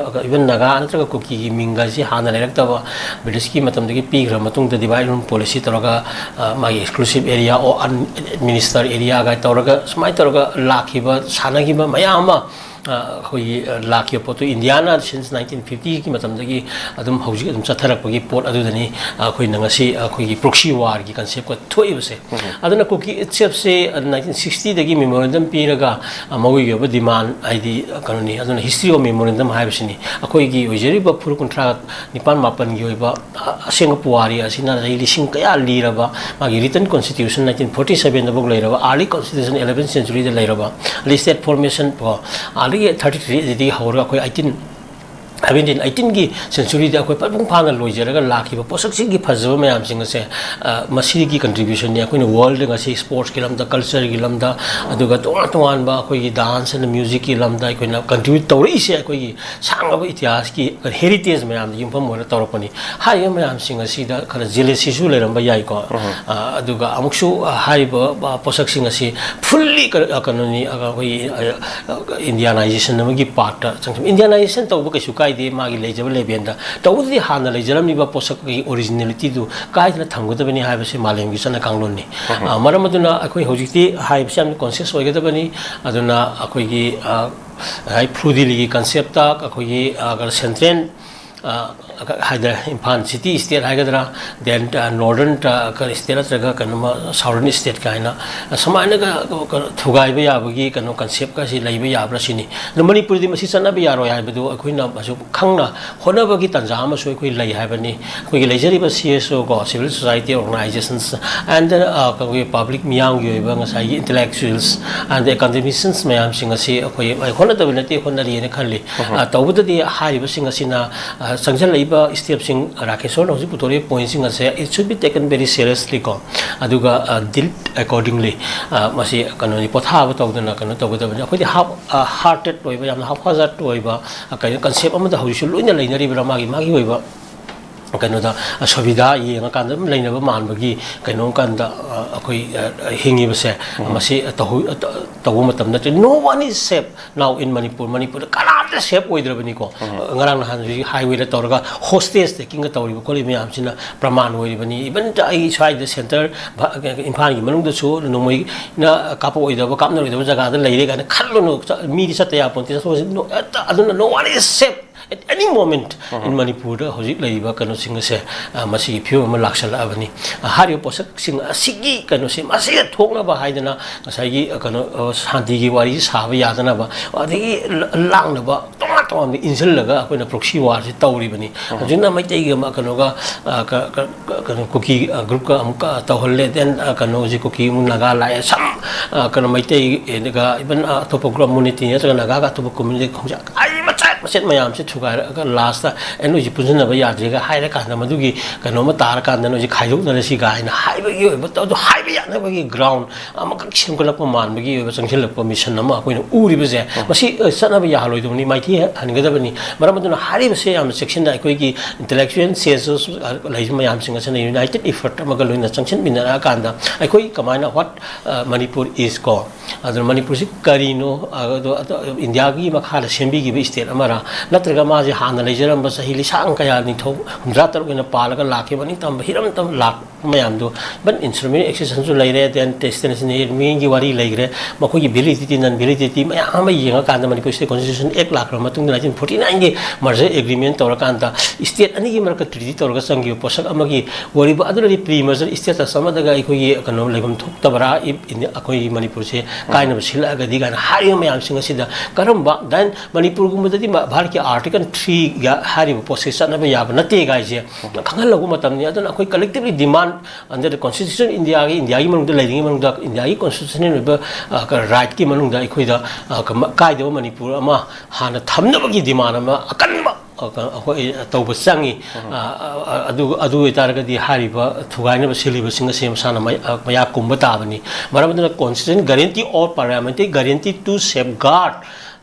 even ꯅꯥꯒꯥ ꯅꯠꯇ꯭ꯔꯒ ꯀꯨꯀꯤꯒꯤ ꯃꯤꯡꯒꯁꯤ ꯍꯥꯟꯅ ꯂꯩꯔꯛꯇꯕ ꯕ꯭ꯔꯤꯇꯤꯁꯀꯤ ꯃꯇꯝꯗꯒꯤ ꯄꯤꯈ꯭ꯔ ꯃꯇꯨꯡꯗ divide and rule policy ꯇꯧꯔꯒ, ꯑ, ꯃꯥꯒꯤ exclusive area or unadministered area ꯒꯥꯏ ꯇꯧꯔꯒ, ꯁꯨꯃꯥꯏꯅ ꯇꯧꯔꯒ ꯂꯥꯛꯈꯤꯕ, ꯁꯥꯟꯅꯈꯤꯕ ꯃꯌꯥꯝ ꯑꯃ, ꯑ, ꯑꯩꯈꯣꯏꯒꯤ, ꯑ, ꯂꯥꯛꯈꯤꯕ ꯄꯣꯠꯇꯨ ꯏꯟꯗꯤꯌꯥꯅ since nineteen fifty ꯒꯤ ꯃꯇꯝꯗꯒꯤ ꯑꯗꯨꯝ ꯍꯧꯖꯤꯛ ꯑꯗꯨꯝ ꯆꯠꯊꯔꯛꯄꯒꯤ ꯄꯣꯠ ꯑꯗꯨꯗꯅꯤ, ꯑ, ꯑꯩꯈꯣꯏꯅ ꯉꯁꯤ ꯑꯩꯈꯣꯏꯒꯤ proxy war ꯒꯤ concept ꯀ ꯊꯣꯛꯏꯕꯁꯦ꯫ ꯑꯗꯨꯅ ꯀꯨꯀꯤ itself ꯁꯦ nineteen sixty ꯗꯒꯤ memorandum ꯄꯤꯔꯒ, ꯑ, ꯃꯈꯣꯏꯒꯤ ꯑꯣꯏꯕ demand ꯍꯥꯏꯗꯤ, ꯑ, ꯀꯩꯅꯣꯅꯤ꯫ ꯑꯗꯨꯅ history of memorandum ꯍꯥꯏꯕꯁꯤꯅꯤ ꯑꯩꯈꯣꯏꯒꯤ ꯑꯣꯏꯖꯔꯤꯕ ꯐꯨꯔꯨꯞ ꯀꯨꯟꯊ꯭ꯔꯥ ꯅꯤꯄꯥꯟ ꯃꯥꯄꯟꯒꯤ ꯑꯣꯏꯕ, ꯑ, ꯑꯁꯦꯡꯕ ꯄꯨꯋꯥꯔꯤ ꯑꯁꯤꯅ ꯆꯍꯤ ꯂꯤꯁꯤꯡ ꯀꯌꯥ ꯂꯤꯔꯕ, ꯃꯥꯒꯤ written constitution nineteen forty seven ꯗꯐꯥꯎ ꯂꯩꯔꯕ, early constitution eleventh century ꯗ ꯂꯩꯔꯕ, ꯑꯗꯩ state formation ꯀꯣ, ꯑꯗꯒꯤ thirty three ꯗꯒꯤ ꯍꯧꯔꯒ ꯑꯩꯈꯣꯏ eighteen, seventeen, eighteen ꯒꯤ century ꯗ ꯑꯩꯈꯣꯏ ꯃꯄꯨꯡ ꯐꯥꯅ ꯂꯣꯏꯖꯔꯒ ꯂꯥꯛꯈꯤꯕ ꯄꯣꯠꯁꯛꯁꯤꯡꯒꯤ ꯐꯖꯕ ꯃꯌꯥꯝꯁꯤꯡ ꯑꯁꯦ, ꯑ, ꯃꯁꯤꯒꯤ contribution ꯅꯤ ꯑꯩꯈꯣꯏꯅ world ꯗ ꯉꯁꯤ sports ꯀꯤ ꯂꯝꯗ, culture ꯒꯤ ꯂꯝꯗ, ꯑꯗꯨꯒ ꯇꯣꯉꯥꯟ ꯇꯣꯉꯥꯟꯕ ꯑꯩꯈꯣꯏꯒꯤ dance and music ꯀꯤ ꯂꯝꯗ ꯑꯩꯈꯣꯏꯅ contribute ꯇꯧꯔꯛꯏꯁꯦ꯫ ꯑꯩꯈꯣꯏꯒꯤ ꯁꯥꯡꯂꯕ ꯏꯇꯤꯍꯥꯁꯀꯤ heritage ꯃꯌꯥꯝꯗ ꯌꯨꯝꯐꯝ ꯑꯣꯏꯔꯒ ꯇꯧꯔꯛꯄꯅꯤ꯫ ꯍꯥꯏꯔꯤꯕ ꯃꯌꯥꯝꯁꯤꯡ ꯑꯁꯤꯗ ꯈꯔ jealousy ꯁꯨ ꯂꯩꯔꯝꯕ ꯌꯥꯏꯀꯣ꯫ ꯑ, ꯑꯗꯨꯒ ꯑꯃꯨꯛꯁꯨ, ꯑ, ꯍꯥꯏꯔꯤꯕ, ꯑ, ꯄꯣꯠꯁꯛꯁꯤꯡ ꯑꯁꯤ fully ꯀ-, ꯑ, ꯀꯩꯅꯣꯅꯤ, ꯑ, ꯑꯩꯈꯣꯏꯒꯤ, ꯑ, ꯑ, Indianization ꯑꯃꯒꯤ part ꯇ ꯆꯪꯁꯤꯟ-, Indianization ꯇꯧꯕ ꯀꯩꯁꯨ ꯀꯥꯏꯗꯦ, ꯃꯥꯒꯤ ꯂꯩꯖꯕ level ꯗ꯫ ꯇꯧꯕꯗꯗꯤ ꯍꯥꯟꯅ ꯂꯩꯖꯔꯝꯂꯤꯕ ꯄꯣꯠꯁꯛꯀꯤ originality ꯗꯨ ꯀꯥꯏꯗꯅ ꯊꯝꯒꯗꯕꯅꯤ ꯍꯥꯏꯕꯁꯤ ꯃꯥꯂꯦꯝꯒꯤ ꯆꯠꯅ ꯀꯥꯡꯂꯣꯟꯅꯤ꯫ ꯑ, ꯃꯔꯝ ꯑꯗꯨꯅ ꯑꯩꯈꯣꯏ ꯍꯧꯖꯤꯛꯇꯤ ꯍꯥꯏꯕꯁꯤ ꯌꯥꯝꯅ conscious ꯑꯣꯏꯒꯗꯕꯅꯤ꯫ ꯑꯗꯨꯅ ꯑꯩꯈꯣꯏꯒꯤ, ꯑ, ꯉꯁꯥꯏ ꯐ꯭ꯂꯨꯗꯤꯂꯤꯒꯤ concept ꯇ ꯑꯩꯈꯣꯏꯒꯤ, ꯑ, ꯀꯩꯅꯣ, central, ꯑ, ꯍꯥꯏꯗ ꯏꯝꯐꯥꯜ city state ꯍꯥꯏꯒꯗ꯭ꯔꯥ, then, ꯑ, northern, ꯑ, ꯀꯔꯤ state ꯅꯠꯇ꯭ꯔꯒ ꯀꯩꯅꯣꯃ southern state ꯀꯥꯏꯅ, ꯑ, ꯁꯨꯃꯥꯏꯅꯒ, ꯑ, ꯀꯩꯅꯣ, ꯊꯨꯒꯥꯏꯕ ꯌꯥꯕꯒꯤ ꯀꯩꯅꯣ concept ꯀꯁꯤ ꯂꯩꯕ ꯌꯥꯕ꯭ꯔꯥ ꯁꯤꯅꯤ꯫ ꯑꯗꯣ ꯃꯅꯤꯄꯨꯔꯗꯤ ꯃꯁꯤ ꯆꯠꯅꯕ ꯌꯥꯔꯣꯏ ꯍꯥꯏꯕꯗꯨ ꯑꯩꯈꯣꯏꯅ ꯃꯁꯨ ꯈꯪꯅ ꯍꯣꯠꯅꯕꯒꯤ ꯇꯥꯟꯖꯥ ꯑꯃꯁꯨ ꯑꯩꯈꯣꯏ ꯂꯩ ꯍꯥꯏꯕꯅꯤ꯫ ꯑꯩꯈꯣꯏꯒꯤ ꯂꯩꯖꯔꯤꯕ C S O ꯀꯣ, civil society organizations and, ꯑ, ꯑꯩꯈꯣꯏꯒꯤ public ꯃꯤꯌꯥꯝꯒꯤ ꯑꯣꯏꯕ ꯉꯁꯥꯏꯒꯤ intellectuals and academicians ꯃꯌꯥꯝꯁꯤꯡ ꯑꯁꯤ ꯑꯩꯈꯣꯏ ꯍꯣꯠꯅꯗꯕ ꯅꯠꯇꯦ, ꯍꯣꯠꯅꯔꯤꯅ ꯈꯜꯂꯤ꯫ ꯑ, ꯇꯧꯕꯗꯗꯤ ꯍꯥꯏꯔꯤꯕꯁꯤꯡ ꯑꯁꯤꯅ, ꯑ, ꯆꯪꯁꯤꯜꯂꯛꯏꯕ step ꯁꯤꯡ, ꯔꯥꯀꯦꯁꯣꯔꯅ ꯍꯧꯖꯤꯛ ꯄꯨꯊꯣꯔꯛꯏꯕ point ꯁꯤꯡ ꯑꯁꯦ it should be taken very seriously ꯀꯣ, ꯑꯗꯨꯒ, ꯑ, dealt accordingly, ꯑ, ꯃꯁꯤ ꯀꯩꯅꯣꯅꯤ, ꯄꯣꯊꯥꯕ ꯇꯧꯗꯅ ꯀꯩꯅꯣ ꯇꯧꯒꯗꯕꯅꯤ꯫ ꯑꯩꯈꯣꯏꯗꯤ half, ꯑ, hearted ꯑꯣꯏꯕ, ꯌꯥꯝꯅ half hearted ꯑꯣꯏꯕ, ꯑ, ꯀꯩꯅꯣ concept ꯑꯃꯗ ꯍꯧꯖꯤꯛꯁꯨ ꯂꯣꯏꯅ ꯂꯩꯅꯔꯤꯕ꯭ꯔꯥ? ꯃꯥꯒꯤ, ꯃꯥꯒꯤ ꯑꯣꯏꯕ ꯀꯩꯅꯣꯗ ꯁꯨꯕꯤꯙꯥ ꯌꯦꯡꯉꯀꯥꯟꯗ ꯑꯗꯨꯝ ꯂꯩꯅꯕ ꯃꯥꯟꯕꯒꯤ ꯀꯩꯅꯣ ꯀꯥꯟꯗ ꯑꯩꯈꯣꯏ ꯍꯤꯡꯉꯤꯕꯁꯦ ꯃꯁꯤ ꯇꯧꯕ ꯃꯇꯝ ꯅꯠꯇ꯭ꯔꯦ꯫ No one is safe now in Manipur꯫ ꯃꯅꯤꯄꯨꯔꯗ ꯀꯅꯥꯝꯇ ꯁꯦꯐ ꯑꯣꯏꯗ꯭ꯔꯕꯅꯤꯀꯣ꯫ ꯉꯔꯥꯡ ꯅꯍꯥꯟ ꯍꯧꯖꯤꯛ ꯍꯥꯏꯋꯦꯗ ꯇꯧꯔꯒ ꯍꯣꯁꯇꯦꯖ ꯇꯦꯀꯤꯡꯒ ꯇꯧꯔꯤꯕ ꯈꯣꯠꯂꯤꯕ ꯃꯌꯥꯝꯁꯤꯅ ꯄ꯭ꯔꯃꯥꯟ ꯑꯣꯏꯔꯤꯕꯅꯤ꯫ ꯏꯚꯟ ꯑꯩ ꯁ꯭ꯋꯥꯏꯗ ꯁꯦꯟꯇꯔ ꯏꯝꯐꯥꯜꯒꯤ ꯃꯅꯨꯡꯗꯁꯨ ꯅꯣꯡꯃꯩꯅ ꯀꯥꯞꯄꯛꯑꯣꯏꯗꯕ ꯀꯥꯞꯅꯔꯣꯏꯗꯕ ꯖꯒꯥꯗ ꯂꯩꯔꯦ ꯀꯥꯏꯅ ꯈꯜꯂꯨꯅꯨ꯫ ꯃꯤꯗꯤ ꯆꯠꯇ ꯌꯥꯄꯣꯟꯇꯦ꯫ ꯑꯗꯨꯅ no one is safe at any moment in ꯃꯅꯤꯄꯨꯔꯗ ꯍꯧꯖꯤꯛ ꯂꯩꯔꯤꯕ ꯀꯩꯅꯣꯁꯤꯡ ꯑꯁꯦ ꯃꯁꯤꯒꯤ ꯐꯤꯕꯝ ꯑꯃ ꯂꯥꯛꯁꯜꯂꯛꯑꯕꯅꯤ꯫ ꯍꯥꯏꯔꯤꯕ ꯄꯣꯠꯁꯛꯁꯤꯡ ꯑꯁꯤꯒꯤ ꯀꯩꯅꯣꯁꯦ ꯃꯁꯤꯗ ꯊꯣꯛꯅꯕ ꯍꯥꯏꯗꯅ ꯉꯁꯥꯏꯒꯤ ꯀꯩꯅꯣ ꯁꯥꯟꯇꯤꯒꯤ ꯋꯥꯔꯤ ꯁꯥꯕ ꯌꯥꯗꯅꯕ, ꯑꯗꯒꯤ ꯂꯥꯡꯅꯕ ꯇꯣꯉꯥꯟ ꯇꯣꯉꯥꯟꯕ ꯏꯟꯁꯤꯜꯂꯒ ꯑꯩꯈꯣꯏꯅ ꯄ꯭ꯔꯣꯛꯁꯤ ꯋꯥꯔꯁꯤ ꯇꯧꯔꯤꯕꯅꯤ꯫ ꯍꯧꯖꯤꯛꯅ ꯃꯩꯇꯩꯒ ꯀꯩꯅꯣꯒ ꯀꯩꯅꯣ ꯀꯨꯀꯤ ꯒ꯭ꯔꯨꯞꯀ ꯑꯃꯨꯛꯀ ꯇꯧꯍꯜꯂꯦ꯫ ꯗꯦꯟ ꯀꯩꯅꯣ ꯍꯧꯖꯤꯛ ꯀꯨꯀꯤ ꯑꯃꯨꯛ ꯅꯥꯒꯥ ꯂꯥꯛꯑꯦ꯫ ꯁꯝ ꯀꯩꯅꯣ ꯃꯩꯇꯩꯒ ꯏꯚꯟ ꯑꯇꯣꯞꯄ ꯒ꯭ꯔꯨꯞ ꯃꯨꯅꯤꯇꯤ ꯅꯠꯇ꯭ꯔꯒ ꯅꯥꯒꯥꯒ ꯑꯇꯣꯞꯄ ꯀꯝꯃ꯭ꯌꯨꯅꯤꯇꯤ ꯈꯣꯡꯖꯥ ꯍꯥꯏꯔꯤꯕ ꯃꯆꯦꯠ ꯃꯆꯦꯠ ꯃꯌꯥꯝꯁꯦ ꯊꯨꯒꯥꯏꯔꯛꯑꯒ ꯂꯥꯁꯇ ꯑꯦ ꯅꯣꯏꯁꯦ ꯄꯨꯟꯁꯤꯟꯅꯕ ꯌꯥꯗ꯭ꯔꯦꯒ ꯍꯥꯏꯔꯀꯥꯟꯗ ꯃꯗꯨꯒꯤ ꯀꯩꯅꯣꯝꯃ ꯇꯥꯔꯀꯥꯟꯗ ꯅꯣꯏꯁꯦ ꯈꯥꯏꯗꯣꯛꯅꯔꯁꯤ ꯀꯥꯏꯅ ꯍꯥꯏꯕꯒꯤ ꯑꯣꯏꯕ ꯑꯗꯨ ꯍꯥꯏꯕ ꯌꯥꯅꯕꯒꯤ ꯒ꯭ꯔꯥꯎꯟ ꯑꯃꯈꯛ ꯁꯦꯝꯒꯠꯂꯛꯄ ꯃꯥꯟꯕꯒꯤ ꯑꯣꯏꯕ ꯆꯪꯁꯤꯜꯂꯛꯄ ꯃꯤꯁꯟ ꯑꯃ ꯑꯩꯈꯣꯏꯅ ꯎꯔꯤꯕꯁꯦ ꯃꯁꯤ ꯆꯠꯅꯕ ꯌꯥꯍꯜꯂꯣꯏꯗꯕꯅꯤ꯫ ꯃꯥꯏꯊꯤ ꯍꯟꯒꯗꯕꯅꯤ꯫ ꯃꯔꯝ ꯑꯗꯨꯅ ꯍꯥꯏꯔꯤꯕꯁꯦ ꯌꯥꯝꯅ ꯆꯦꯛꯁꯤꯟꯅ ꯑꯩꯈꯣꯏꯒꯤ ꯏꯟꯇꯦꯂꯦꯛꯆꯨꯋꯦꯜ ꯁꯦꯟꯁ ꯂꯩꯔꯤꯕ ꯃꯌꯥꯝꯁꯤꯡ ꯑꯁꯤꯅ ꯌꯨꯅꯥꯏꯇꯦꯠ ꯏꯐꯔꯠ ꯑꯃꯒ ꯂꯣꯏꯅ ꯆꯪꯁꯤꯟꯃꯤꯟꯅꯔꯛꯑꯀꯥꯟꯗ ꯑꯩꯈꯣꯏ ꯀꯃꯥꯏꯅ what Manipur is ꯀꯣ ꯑꯗꯨꯅ ꯃꯅꯤꯄꯨꯔꯁꯤ ꯀꯔꯤꯅꯣ? ꯑꯗꯣ ꯏꯟꯗꯤꯌꯥꯒꯤ ꯃꯈꯥꯗ ꯁꯦꯝꯕꯤꯈꯤꯕ ꯏꯁꯇꯦꯠ ꯑꯃꯔ, ꯅꯠꯇ꯭ꯔꯒ ꯃꯥꯁꯦ ꯍꯥꯟꯅ ꯂꯩꯖꯔꯝꯕ ꯆꯍꯤ ꯂꯤꯁꯥꯡ ꯀꯌꯥ ꯅꯤꯡꯊꯧ ꯍꯨꯝꯗ꯭ꯔꯥ ꯇꯔꯨꯛ ꯑꯣꯏꯅ ꯄꯥꯜꯂꯒ ꯂꯥꯛꯈꯤꯕ ꯅꯤꯡꯇꯝꯕ ꯍꯤꯔꯝ ꯇꯝ ꯂꯥꯛꯄ ꯃꯌꯥꯝꯗꯣ, ꯏꯚꯟ ꯏꯟꯁꯇ꯭ꯔꯨꯃꯦꯟ ꯑꯦꯛꯁꯦꯁꯟꯁꯨ ꯂꯩꯔꯦ, ꯗꯦꯟ ꯇꯦꯁꯇꯦꯟꯁꯤꯅꯦꯜ ꯃꯤꯒꯤ ꯋꯥꯔꯤ ꯂꯩꯈ꯭ꯔꯦ, ꯃꯈꯣꯏꯒꯤ ꯚꯦꯂꯤꯗꯤꯇꯤ ꯅꯟ ꯚꯦꯂꯤꯗꯤꯇꯤ ꯃꯌꯥꯝ ꯑꯃ ꯌꯦꯡꯉꯀꯥꯟꯗ ꯃꯅꯤꯄꯨꯔ ꯁ꯭ꯇꯦꯠ ꯀꯣꯟꯁꯇꯤꯇ꯭ꯌꯨꯁꯟ ꯑꯦꯛ ꯂꯥꯛꯈ꯭ꯔꯕ ꯃꯇꯨꯡꯗ ꯅꯥꯏꯟꯇꯤꯟ ꯐꯣꯔꯇꯤ ꯅꯥꯏꯟꯒꯤ ꯃꯔꯖꯔ ꯑꯦꯒ꯭ꯔꯤꯃꯦꯟ ꯇꯧꯔꯀꯥꯟꯗ ꯏꯁꯇꯦꯠ ꯑꯅꯤꯒꯤ ꯃꯔꯛꯇ ꯇ꯭ꯔꯤꯇꯤ ꯇꯧꯔꯒ ꯆꯪꯈꯤꯕ ꯄꯣꯠꯁꯛ ꯑꯃꯒꯤ ꯋꯥꯔꯤꯕꯨ ꯑꯗꯨꯅꯗꯤ ꯄ꯭ꯔꯤ ꯃꯔꯖꯔ ꯏꯁꯇꯦꯇꯁ ꯑꯃꯗꯒ ꯑꯩꯈꯣꯏꯒꯤ ꯀꯩꯅꯣ ꯂꯩꯐꯝ ꯊꯣꯛꯇꯕ꯭ꯔꯥ? ꯑꯩꯈꯣꯏꯒꯤ ꯃꯅꯤꯄꯨꯔꯁꯦ ꯀꯥꯏꯅꯕ ꯁꯤꯜꯂꯛꯑꯒꯗꯤ ꯀꯥꯏꯅ ꯍꯥꯏꯔꯤꯕ ꯃꯌꯥꯝꯁꯤꯡ ꯑꯁꯤꯗ ꯀꯔꯝꯕ ꯗꯦꯟ ꯃꯅꯤꯄꯨꯔꯒꯨꯝꯕꯗꯗꯤ ꯚꯥꯔꯠꯀꯤ ꯑꯥꯔꯇꯤꯀꯜ ꯊ꯭ꯔꯤꯒ ꯍꯥꯏꯔꯤꯕ ꯄꯣꯠꯁꯦ ꯆꯠꯅꯕ ꯌꯥꯕ ꯅꯠꯇꯦ ꯀꯥꯏꯁꯦ ꯈꯪꯍꯜꯍꯧꯕ ꯃꯇꯝꯅꯤ꯫ ꯑꯗꯨꯅ ꯑꯩꯈꯣꯏ ꯀꯂꯦꯛꯇꯤꯚꯂꯤ ꯗꯤꯃꯥꯟ ꯑꯟꯗꯔ ꯗ ꯀꯣꯟꯁꯇꯤꯇ꯭ꯌꯨꯁꯟ ꯏꯟꯗꯤꯌꯥꯒꯤ ꯏꯟꯗꯤꯌꯥꯒꯤ ꯃꯅꯨꯡꯗ ꯂꯩꯔꯤꯉꯩ ꯃꯅꯨꯡꯗ ꯏꯟꯗꯤꯌꯥꯒꯤ ꯀꯣꯟꯁꯇꯤꯇ꯭ꯌꯨꯁꯟꯅꯦꯜ ꯑꯣꯏꯕ ꯔꯥꯏꯠꯀꯤ ꯃꯅꯨꯡꯗ ꯑꯩꯈꯣꯏꯗ ꯀꯥꯏꯗꯕ ꯃꯅꯤꯄꯨꯔ ꯑꯃ ꯍꯥꯟꯅ ꯊꯝꯅꯕꯒꯤ ꯗꯤꯃꯥꯟ ꯑꯃ ꯑꯀꯟꯕ ꯑꯩꯈꯣꯏ ꯇꯧꯕ ꯆꯪꯉꯤ꯫ ꯑꯗꯨ ꯑꯗꯨ ꯑꯣꯏꯇꯥꯔꯒꯗꯤ ꯍꯥꯏꯔꯤꯕ ꯊꯨꯒꯥꯏꯅꯕ ꯁꯤꯜꯂꯤꯕꯁꯤꯡ ꯑꯁꯤ ꯃꯁꯥꯅ ꯃꯌꯥ ꯀꯨꯝꯕ ꯇꯥꯕꯅꯤ꯫ ꯃꯔꯝ ꯑꯗꯨꯅ constitution guarantee or parliamentary guarantee to safeguard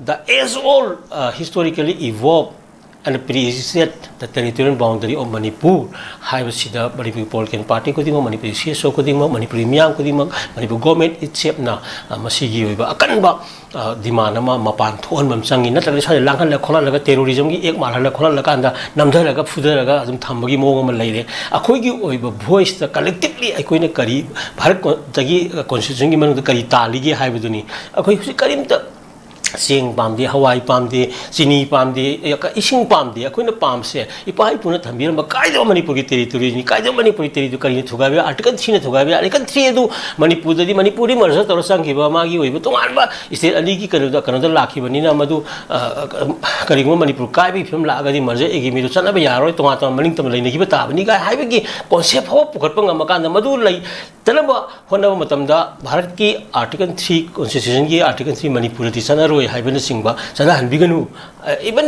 the age old historically evolved and preserve the territorial boundary of Manipur ꯍꯥꯏꯕꯁꯤꯗ ꯃꯅꯤꯄꯨꯔꯒꯤ ꯄꯣꯂꯤꯇꯤꯀꯦꯜ ꯄꯥꯔꯇꯤ ꯈꯨꯗꯤꯡꯃꯛ, ꯃꯅꯤꯄꯨꯔꯒꯤ ꯁꯤ ꯑꯦꯁ ꯑꯣ ꯈꯨꯗꯤꯡꯃꯛ, ꯃꯅꯤꯄꯨꯔꯒꯤ ꯃꯤꯌꯥꯝ ꯈꯨꯗꯤꯡꯃꯛ, ꯃꯅꯤꯄꯨꯔ ꯒꯣꯔꯃꯦꯟ ꯏꯠꯁꯦꯞꯅ ꯃꯁꯤꯒꯤ ꯑꯣꯏꯕ ꯑꯀꯟꯕ ꯗꯤꯃꯥꯟ ꯑꯃ ꯃꯄꯥꯟ ꯊꯣꯛꯍꯟꯕ ꯑꯃ ꯆꯪꯉꯤ꯫ ꯅꯠꯇ꯭ꯔꯒꯗꯤ ꯁ꯭ꯋꯥꯏꯗ ꯂꯥꯡꯍꯜꯂ ꯈꯣꯠꯍꯜꯂꯒ ꯇꯦꯔꯣꯔꯤꯖꯝꯒꯤ ꯑꯦꯛ ꯃꯥꯜꯍꯜꯂ ꯈꯣꯠꯍꯜꯂꯀꯥꯟꯗ ꯅꯝꯊꯔꯒ ꯐꯨꯊꯔꯒ ꯑꯗꯨꯝ ꯊꯝꯕꯒꯤ ꯃꯑꯣꯡ ꯑꯃ ꯂꯩꯔꯦ꯫ ꯑꯩꯈꯣꯏꯒꯤ ꯑꯣꯏꯕ ꯚꯣꯏꯁꯇ ꯀꯂꯦꯛꯇꯤꯞꯂꯤ ꯑꯩꯈꯣꯏꯅ ꯀꯔꯤ ꯚꯥꯔꯠꯇꯒꯤ ꯀꯣꯟꯁꯇꯤꯇ꯭ꯌꯨꯁꯟꯒꯤ ꯃꯅꯨꯡꯗ ꯀꯔꯤ ꯇꯥꯜꯂꯤꯒꯦ ꯍꯥꯏꯕꯗꯨꯅꯤ꯫ ꯑꯩꯈꯣꯏ ꯍꯧꯖꯤꯛ ꯀꯔꯤꯝꯇ ꯆꯦꯡ ꯄꯥꯝꯗꯦ, ꯍꯋꯥꯏ ꯄꯥꯝꯗꯦ, ꯆꯤꯅꯤ ꯄꯥꯝꯗꯦ, ꯏꯁꯤꯡ ꯄꯥꯝꯗꯦ꯫ ꯑꯩꯈꯣꯏꯅ ꯄꯥꯝꯕꯁꯦ ꯏꯄꯥ ꯏꯄꯨꯅ ꯊꯝꯕꯤꯔꯝꯕ ꯀꯥꯏꯗꯕ ꯃꯅꯤꯄꯨꯔꯒꯤ ꯇꯦꯔꯤꯇꯣꯔꯤꯅꯤ꯫ ꯀꯥꯏꯗꯕ ꯃꯅꯤꯄꯨꯔꯒꯤ ꯇꯦꯔꯤꯇꯣꯔꯤ ꯀꯔꯤꯅ ꯊꯨꯒꯥꯏꯕ ꯌꯥꯏ? ꯑꯥꯔꯇꯤꯀꯜ ꯊ꯭ꯔꯤꯅ ꯊꯨꯒꯥꯏꯕ ꯌꯥꯏ꯫ ꯑꯥꯔꯇꯤꯀꯜ ꯊ꯭ꯔꯤ ꯑꯗꯨ ꯃꯅꯤꯄꯨꯔꯗꯗꯤ, ꯃꯅꯤꯄꯨꯔꯗꯤ ꯃꯔꯖꯔ ꯇꯧꯔ ꯆꯪꯈꯤꯕ ꯃꯥꯒꯤ ꯑꯣꯏꯕ ꯇꯣꯉꯥꯟꯕ ꯁ꯭ꯇꯦꯠ ꯑꯅꯤꯒꯤ ꯀꯩꯅꯣꯗ, ꯀꯩꯅꯣꯗ ꯂꯥꯛꯈꯤꯕꯅꯤꯅ, ꯃꯗꯨ, ꯑ, ꯀꯔꯤꯒꯨꯝꯕ ꯃꯅꯤꯄꯨꯔ ꯀꯥꯏꯕꯒꯤ ꯐꯤꯕꯝ ꯂꯥꯛꯑꯒꯗꯤ ꯃꯔꯖꯔ ꯑꯦꯒ꯭ꯔꯤꯃꯦꯟꯗꯨ ꯆꯠꯅꯕ ꯌꯥꯔꯔꯣꯏ, ꯇꯣꯉꯥꯟ ꯇꯣꯉꯥꯟ ꯃꯅꯤꯡ ꯇꯝꯅ ꯂꯩꯅꯈꯤꯕ ꯇꯥꯕꯅꯤ ꯀꯥꯏ ꯍꯥꯏꯕꯒꯤ ꯀꯣꯟꯁꯦꯞ ꯐꯥꯎꯕ ꯄꯨꯈꯠꯄ ꯉꯝꯃꯀꯥꯟꯗ, ꯃꯗꯨ ꯂꯩꯇꯅꯕ ꯍꯣꯠꯅꯕ ꯃꯇꯝꯗ ꯚꯥꯔꯠꯀꯤ ꯑꯥꯔꯇꯤꯀꯜ ꯊ꯭ꯔꯤ, ꯀꯣꯟꯁꯇꯤꯇ꯭ꯌꯨꯁꯟꯒꯤ ꯑꯥꯔꯇꯤꯀꯜ ꯊ꯭ꯔꯤ ꯃꯅꯤꯄꯨꯔꯗꯗꯤ ꯆꯠꯅꯔꯣꯏ ꯍꯥꯏꯕꯅꯆꯤꯡꯕ ꯆꯠꯅꯍꯟꯕꯤꯒꯅꯨ꯫ ꯏꯕꯟ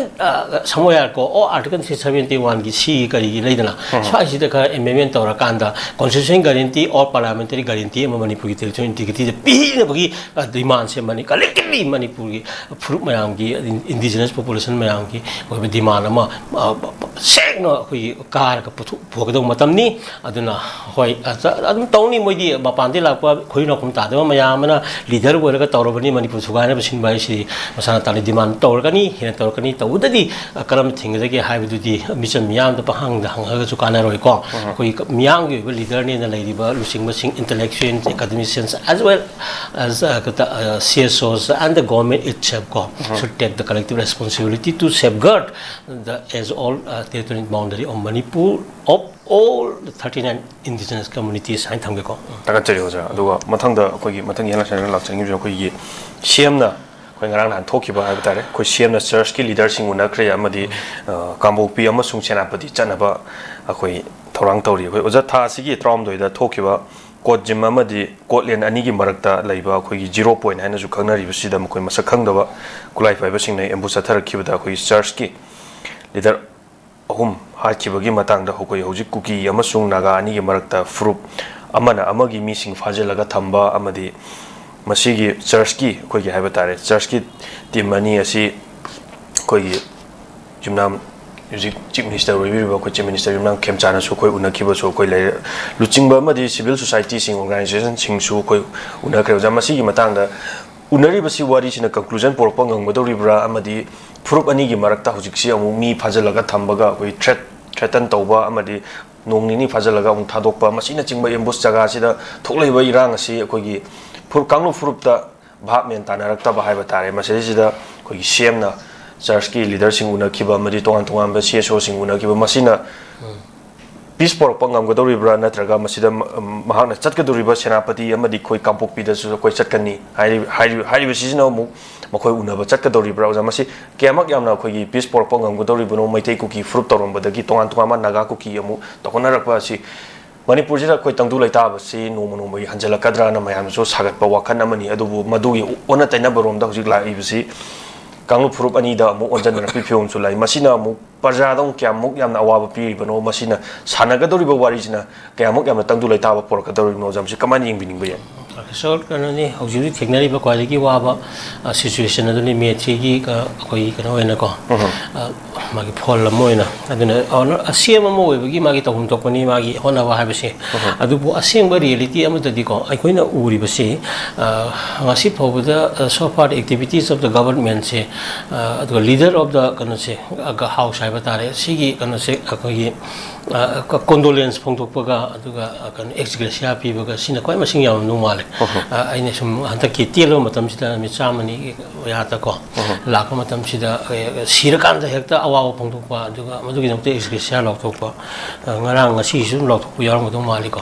ꯁꯝꯋꯦꯌꯔ ꯀꯣ, ꯑꯣ, ꯑꯥꯔꯇꯤꯀꯜ ꯊ꯭ꯔꯤ ꯁꯕꯦꯟꯇꯤ ꯋꯥꯟꯒꯤ ꯁꯤꯒꯤ ꯀꯔꯤꯒꯤ ꯂꯩꯗꯅ, ꯁ꯭ꯋꯥꯏꯁꯤꯗ ꯈꯔ ꯑꯦꯃꯦꯟꯃꯦꯟ ꯇꯧꯔꯀꯥꯟꯗ constitution guarantee or parliamentary guarantee ꯑꯃ ꯃꯅꯤꯄꯨꯔꯒꯤ ꯇꯦꯔꯤꯇꯣꯔꯤ ꯏꯟꯇꯤꯒ꯭ꯔꯤꯇꯤꯗ ꯄꯤꯅꯕꯒꯤ ꯗꯤꯃꯥꯟꯁꯦ ꯃꯅꯤ-, ꯀꯂꯦꯛꯇꯤꯚꯂꯤ ꯃꯅꯤꯄꯨꯔꯒꯤ ꯐꯨꯔꯨꯞ ꯃꯌꯥꯝꯒꯤ, ꯏꯟꯗꯤꯖꯤꯅꯁ ꯄꯣꯄꯨꯂꯦꯁꯟ ꯃꯌꯥꯝꯒꯤ ꯑꯣꯏꯕ ꯗꯤꯃꯥꯟ ꯑꯃ, ꯑ, ꯁꯦꯡꯅ ꯑꯩꯈꯣꯏꯒꯤ ꯀꯥꯔꯒ ꯄꯨꯊꯣꯛ-, ꯄꯨꯊꯣꯛꯀꯗꯧꯕ ꯃꯇꯝꯅꯤ꯫ ꯑꯗꯨꯅ ꯍꯣꯏ, ꯑ, ꯆ-, ꯑꯗꯨꯝ ꯇꯧꯅꯤ꯫ ꯃꯣꯏꯗꯤ ꯃꯄꯥꯟꯗꯒꯤ ꯂꯥꯛꯄ ꯈꯣꯏ ꯅꯥꯎꯈꯨꯝ ꯇꯥꯗꯕ ꯃꯌꯥꯝ ꯑꯃꯅ ꯂꯤꯗꯔ ꯑꯣꯏꯔꯒ ꯇꯧꯔꯕꯅꯤ꯫ ꯃꯅꯤꯄꯨꯔ ꯊꯨꯒꯥꯏꯅꯕ ꯁꯤꯟꯕ ꯍꯥꯏꯁꯤꯗꯤ ꯃꯁꯥꯅ ꯇꯥꯅ ꯗꯤꯃꯥꯟ ꯇꯧꯔꯛꯀꯅꯤ, ꯍꯦꯟꯅ ꯇꯧꯔꯛꯀꯅꯤ꯫ ꯇꯧꯕꯗꯗꯤ, ꯑ, ꯀꯔꯝꯅ ꯊꯤꯡꯒꯗꯒꯦ ꯍꯥꯏꯕꯗꯨꯗꯤ ꯃꯤꯆꯝ ꯃꯤꯌꯥꯝꯗ ꯄꯪꯍꯪꯗ ꯍꯪꯉꯒꯁꯨ ꯀꯥꯟꯅꯔꯣꯏꯀꯣ꯫ ꯑꯩꯈꯣꯏ ꯃꯤꯌꯥꯝꯒꯤ ꯑꯣꯏꯕ ꯂꯤꯗꯔꯅꯦꯅ ꯂꯩꯔꯤꯕ ꯂꯨꯆꯤꯡꯕꯁꯤꯡ, intellectuals, academicians, as well as, ꯑ, ꯀ-, ꯑ, C S Os and the government itself ꯀꯣ, should take the collective responsibility to safeguard the, as all, uh, territorial boundary of Manipur of all the thirty-nine indigenous communities ꯍꯥꯏꯅ ꯊꯝꯒꯦꯀꯣ꯫ ꯊꯥꯒꯠꯆꯔꯤ ꯑꯣꯖꯥ꯫ ꯑꯗꯨꯒ ꯃꯊꯪꯗ ꯑꯩꯈꯣꯏꯒꯤ ꯃꯊꯪꯒꯤ ꯍꯦꯟꯅ ꯁꯥꯏꯅ ꯂꯥꯛꯆꯅꯤꯡꯉꯤꯕꯁꯤ ꯑꯩꯈꯣꯏꯒꯤ ꯁꯤ ꯑꯦꯝꯅ ꯑꯩꯈꯣꯏ ꯉꯔꯥꯡ ꯅꯍꯥꯟ ꯊꯣꯛꯈꯤꯕ ꯍꯥꯏꯕ ꯇꯥꯔꯦ, ꯑꯩꯈꯣꯏ ꯁꯤ ꯑꯦꯝꯅ ꯆꯔꯆꯀꯤ ꯂꯤꯗꯔꯁꯤꯡ ꯎꯅꯈ꯭ꯔꯦ ꯑꯃꯗꯤ, ꯑ, ꯀꯥꯡꯄꯣꯛꯄꯤ ꯑꯃꯁꯨꯡ ꯁꯦꯅꯥꯄꯇꯤ ꯆꯠꯅꯕ ꯑꯩꯈꯣꯏ ꯊꯧꯔꯥꯡ ꯇꯧꯔꯤ꯫ ꯑꯩꯈꯣꯏ ꯑꯣꯖꯥ, ꯊꯥ ꯑꯁꯤꯒꯤ ꯇꯔꯥꯍꯨꯝꯗꯣꯏꯗ ꯊꯣꯛꯈꯤꯕ ꯀꯣꯠꯖꯤꯝ ꯑꯃꯗꯤ ꯀꯣꯠꯂꯦꯟ ꯑꯅꯤꯒꯤ ꯃꯔꯛꯇ ꯂꯩꯕ ꯑꯩꯈꯣꯏꯒꯤ ꯖꯤꯔꯣ ꯄꯣꯏꯟ ꯍꯥꯏꯅꯁꯨ ꯈꯪꯅꯔꯤꯕꯁꯤꯗ ꯃꯈꯣꯏ ꯃꯁꯛ ꯈꯪꯗꯕ ꯈꯨꯠꯂꯥꯏ ꯄꯥꯏꯕꯁꯤꯡꯅ ꯑꯦꯝꯕꯨꯁ ꯆꯠꯊꯔꯛꯈꯤꯕꯗ ꯑꯩꯈꯣꯏꯒꯤ ꯆꯔꯆꯀꯤ ꯂꯤꯗꯔ ꯑꯍꯨꯝ ꯍꯥꯠꯈꯤꯕꯒꯤ ꯃꯇꯥꯡꯗ ꯑꯩꯈꯣꯏ ꯍꯧꯖꯤꯛ ꯀꯨꯀꯤ ꯑꯃꯁꯨꯡ ꯅꯥꯒꯥ ꯑꯅꯤꯒꯤ ꯃꯔꯛꯇ ꯐꯨꯔꯨꯞ ꯑꯃꯅ ꯑꯃꯒꯤ ꯃꯤꯁꯤꯡ ꯐꯥꯖꯤꯜꯂꯒ ꯊꯝꯕ ꯑꯃꯗꯤ ꯃꯁꯤꯒꯤ ꯆꯔꯆꯀꯤ, ꯑꯩꯈꯣꯏꯒꯤ ꯍꯥꯏꯕ ꯇꯥꯔꯦ, ꯆꯔꯆꯀꯤ ꯇꯤꯝ ꯑꯅꯤ ꯑꯁꯤ ꯑꯩꯈꯣꯏꯒꯤ ꯌꯨꯝꯅꯥꯝ ꯍꯧꯖꯤꯛ ꯆꯤꯐ ꯃꯤꯅꯤꯁꯇꯔ ꯑꯣꯏꯕꯤꯔꯤꯕ ꯑꯩꯈꯣꯏ ꯆꯤꯐ ꯃꯤꯅꯤꯁꯇꯔ ꯌꯨꯝꯅꯥꯝ ꯈꯦꯝꯆꯥꯅꯁꯨ ꯑꯩꯈꯣꯏ ꯎꯅꯈꯤꯕꯁꯨ ꯑꯩꯈꯣꯏ ꯂꯩꯔꯦ꯫ ꯂꯨꯆꯤꯡꯕ ꯑꯃꯗꯤ ꯁꯤꯚꯤꯜ ꯁꯣꯁꯥꯏꯇꯤꯁꯤꯡ, ꯑꯣꯔꯒꯅꯥꯏꯖꯦꯁꯟꯁꯤꯡꯁꯨ ꯑꯩꯈꯣꯏ ꯎꯅꯈ꯭ꯔꯦ꯫ ꯑꯣꯖꯥ, ꯃꯁꯤꯒꯤ ꯃꯇꯥꯡꯗ ꯎꯅꯔꯤꯕꯁꯤ, ꯋꯥꯔꯤꯁꯤꯅ ꯀꯟꯀ꯭ꯂꯨꯖꯟ ꯄꯨꯔꯛꯄ ꯉꯝꯒꯗꯧꯔꯤꯕ꯭ꯔꯥ? ꯑꯃꯗꯤ ꯐꯨꯔꯨꯞ ꯑꯅꯤꯒꯤ ꯃꯔꯛꯇ ꯍꯧꯖꯤꯛꯁꯤ ꯑꯃꯨꯛ ꯃꯤ ꯐꯥꯖꯤꯜꯂꯒ ꯊꯝꯕꯒ, ꯑꯩꯈꯣꯏ ꯊ꯭ꯔꯦꯠ, ꯊ꯭ꯔꯦꯇꯟ ꯇꯧꯕ ꯑꯃꯗꯤ ꯅꯣꯡ ꯅꯤꯅꯤ ꯐꯥꯖꯤꯜꯂꯒ ꯑꯃꯨꯛ ꯊꯥꯗꯣꯛꯄ, ꯃꯁꯤꯅꯆꯤꯡꯕ ꯑꯦꯝꯕꯨꯁ ꯖꯒꯥꯁꯤꯗ ꯊꯣꯛꯂꯛꯏꯕ ꯏꯔꯥꯡ ꯑꯁꯤ ꯑꯩꯈꯣꯏꯒꯤ ꯐꯨꯔꯨꯞ, ꯀꯥꯡꯂꯨꯞ ꯐꯨꯔꯨꯞꯇ ꯚꯥꯞ ꯃꯦꯟ ꯇꯥꯅꯔꯛꯇꯕ ꯍꯥꯏꯕ ꯇꯥꯔꯦ꯫ ꯃꯁꯤꯗꯩꯁꯤꯗ ꯑꯩꯈꯣꯏꯒꯤ ꯁꯤ ꯑꯦꯝꯅ ꯆꯔꯆꯀꯤ ꯂꯤꯗꯔꯁꯤꯡ ꯎꯅꯈꯤꯕ ꯑꯃꯗꯤ ꯇꯣꯉꯥꯟ ꯇꯣꯉꯥꯟꯕ ꯁꯤ ꯑꯦꯁ ꯑꯣꯁꯤꯡ ꯎꯅꯈꯤꯕ, ꯃꯁꯤꯅ ꯄꯤꯁ ꯄꯣꯔꯛꯄ ꯉꯝꯒꯗꯧꯔꯤꯕ꯭ꯔꯥ? ꯅꯠꯇ꯭ꯔꯒ ꯃꯁꯤꯗ ꯃ-, ꯃꯍꯥꯛꯅ ꯆꯠꯀꯗꯧꯔꯤꯕ ꯁꯦꯅꯥꯄꯇꯤ ꯑꯃꯗꯤ ꯑꯩꯈꯣꯏ ꯀꯥꯡꯄꯣꯛꯄꯤꯗꯁꯨ ꯑꯩꯈꯣꯏ ꯆꯠꯀꯅꯤ ꯍꯥꯏꯔꯤ-, ꯍꯥꯏꯔꯤ-, ꯍꯥꯏꯔꯤꯕꯁꯤꯁꯤꯅ ꯑꯃꯨꯛ ꯃꯈꯣꯏ ꯎꯅꯕ ꯆꯠꯀꯗꯧꯔꯤꯕ꯭ꯔꯥ? ꯑꯣꯖꯥ, ꯃꯁꯤ ꯀꯌꯥꯃꯛ ꯌꯥꯝꯅ ꯑꯩꯈꯣꯏꯒꯤ ꯄꯤꯁ ꯄꯣꯔꯛꯄ ꯉꯝꯒꯗꯧꯔꯤꯕꯅꯣ? ꯃꯩꯇꯩ ꯀꯨꯀꯤ ꯐꯨꯔꯨꯞ ꯇꯧꯔꯝꯕꯗꯒꯤ ꯇꯣꯉꯥꯟ ꯇꯣꯉꯥꯟꯕ ꯅꯥꯒꯥ ꯀꯨꯀꯤ ꯑꯃꯨꯛ ꯇꯧꯈꯠꯅꯔꯛꯄ ꯑꯁꯤ ꯃꯅꯤꯄꯨꯔꯁꯤꯗ ꯑꯩꯈꯣꯏ ꯇꯪꯗꯨ ꯂꯩꯇꯥꯕꯁꯤ ꯅꯣꯡꯃ ꯅꯣꯡꯃꯒꯤ ꯍꯟꯖꯤꯜꯂꯛꯀꯗ꯭ꯔꯥꯅ ꯃꯌꯥꯝꯅꯁꯨ ꯁꯥꯒꯠꯄ ꯋꯥꯈꯜ ꯑꯃꯅꯤ꯫ ꯑꯗꯨꯕꯨ ꯃꯗꯨꯒꯤ ꯑꯣꯟꯅ ꯇꯩꯅꯕꯔꯣꯝꯗ ꯍꯧꯖꯤꯛ ꯂꯥꯛꯏꯕꯁꯤ ꯀꯥꯡꯂꯨꯞ ꯐꯨꯔꯨꯞ ꯑꯅꯤꯗ ꯑꯃꯨꯛ ꯑꯣꯟꯁꯤꯟꯅꯔꯛꯄꯒꯤ ꯐꯤꯕꯝꯁꯨ ꯂꯥꯛꯏ꯫ ꯃꯁꯤꯅ ꯑꯃꯨꯛ ꯄ꯭ꯔꯖꯥꯗ ꯑꯃꯨꯛ ꯀꯌꯥꯃꯨꯛ ꯌꯥꯝꯅ ꯑꯋꯥꯕ ꯄꯤꯔꯤꯕꯅꯣ? ꯃꯁꯤꯅ ꯁꯥꯟꯅꯒꯗꯧꯔꯤꯕ ꯋꯥꯔꯤꯁꯤꯅ ꯀꯌꯥꯃꯨꯛ ꯌꯥꯝꯅ ꯇꯪꯗꯨ ꯂꯩꯇꯥꯕ ꯄꯨꯔꯛꯀꯗꯧꯔꯤꯕꯅꯣ? ꯑꯣꯖꯥ, ꯃꯁꯤ ꯀꯃꯥꯏꯅ ꯌꯦꯡꯕꯤꯅꯤꯡꯕ ꯌꯥꯏ? ꯁꯣꯔꯠ ꯀꯩꯅꯣꯅꯤ, ꯍꯧꯖꯤꯛ ꯍꯧꯖꯤꯛ ꯊꯦꯡꯅꯔꯤꯕ ꯈ꯭ꯋꯥꯏꯗꯒꯤ ꯋꯥꯕ, ꯑ, ꯁꯤꯆꯨꯋꯦꯁꯟ ꯑꯗꯨꯅꯤ ꯃꯦꯠꯁꯤꯒꯤ, ꯑ, ꯑꯩꯈꯣꯏꯒꯤ ꯀꯩꯅꯣ ꯑꯣꯏꯅꯀꯣ, ꯎꯝ꯫ ꯑ, ꯃꯥꯒꯤ ꯐꯣꯜ ꯑꯃ ꯑꯣꯏꯅ꯫ ꯑꯗꯨꯅ, ꯑ, ꯁꯤ ꯑꯦꯝ ꯑꯃ ꯑꯣꯏꯕꯒꯤ ꯃꯥꯒꯤ ꯇꯧꯐꯝ ꯊꯣꯛꯄꯅꯤ, ꯃꯥꯒꯤ ꯍꯣꯠꯅꯕ ꯍꯥꯏꯕꯁꯦ꯫ ꯎꯝ꯫ ꯑꯗꯨꯕꯨ ꯑꯁꯦꯡꯕ ꯔꯤꯌꯦꯂꯤꯇꯤ ꯑꯃꯗꯗꯤꯀꯣ, ꯑꯩꯈꯣꯏꯅ ꯎꯔꯤꯕꯁꯤ, ꯑ, ꯉꯁꯤ ꯐꯥꯎꯕꯗ, ꯑ, so far activities of the government ꯁꯦ, ꯑ, ꯑꯗꯨꯒ leader of the ꯀꯩꯅꯣꯁꯦ, ꯑ, house ꯍꯥꯏꯕ ꯇꯥꯔꯦ, ꯁꯤꯒꯤ ꯀꯩꯅꯣꯁꯦ ꯑꯩꯈꯣꯏꯒꯤ, ꯑ, ꯀ-, condolence ꯐꯣꯡꯗꯣꯛꯄꯒ, ꯑꯗꯨꯒ, ꯑ, ꯀꯩꯅꯣ, ꯑꯦꯛꯁ ꯒ꯭ꯔꯦꯁꯤꯌꯥ ꯄꯤꯕꯒ, ꯁꯤꯅ ꯈ꯭ꯋꯥꯏ ꯃꯁꯤꯡ ꯌꯥꯝꯂꯝꯗꯧ ꯃꯥꯜꯂꯦ꯫ ꯎꯝ꯫ ꯑ, ꯑꯩꯅ ꯁꯨꯝ ꯍꯟꯗꯛꯀꯤ ꯇꯦꯜꯂꯕ ꯃꯇꯝꯁꯤꯗ ꯅꯨꯃꯤꯠ ꯆꯥꯝꯃꯅꯤ ꯃꯌꯥꯗꯀꯣ, ꯎꯝ꯫ ꯂꯥꯛꯄ ꯃꯇꯝꯁꯤꯗ, ꯑ, ꯁꯤꯔꯀꯥꯟꯗ ꯍꯦꯛꯇ ꯑꯋꯥꯕ ꯐꯣꯡꯗꯣꯛꯄ, ꯑꯗꯨꯒ ꯃꯗꯨꯒꯤꯗꯃꯛꯇ ꯑꯦꯛꯁ ꯒ꯭ꯔꯦꯁꯤꯌꯥ ꯂꯥꯎꯊꯣꯛꯄ, ꯑ, ꯉꯔꯥꯡ ꯉꯁꯤꯒꯤꯁꯨ ꯑꯗꯨꯝ ꯂꯥꯎꯊꯣꯛꯄ ꯌꯥꯎꯔꯝꯒꯗꯧ ꯃꯥꯜꯂꯤꯀꯣ꯫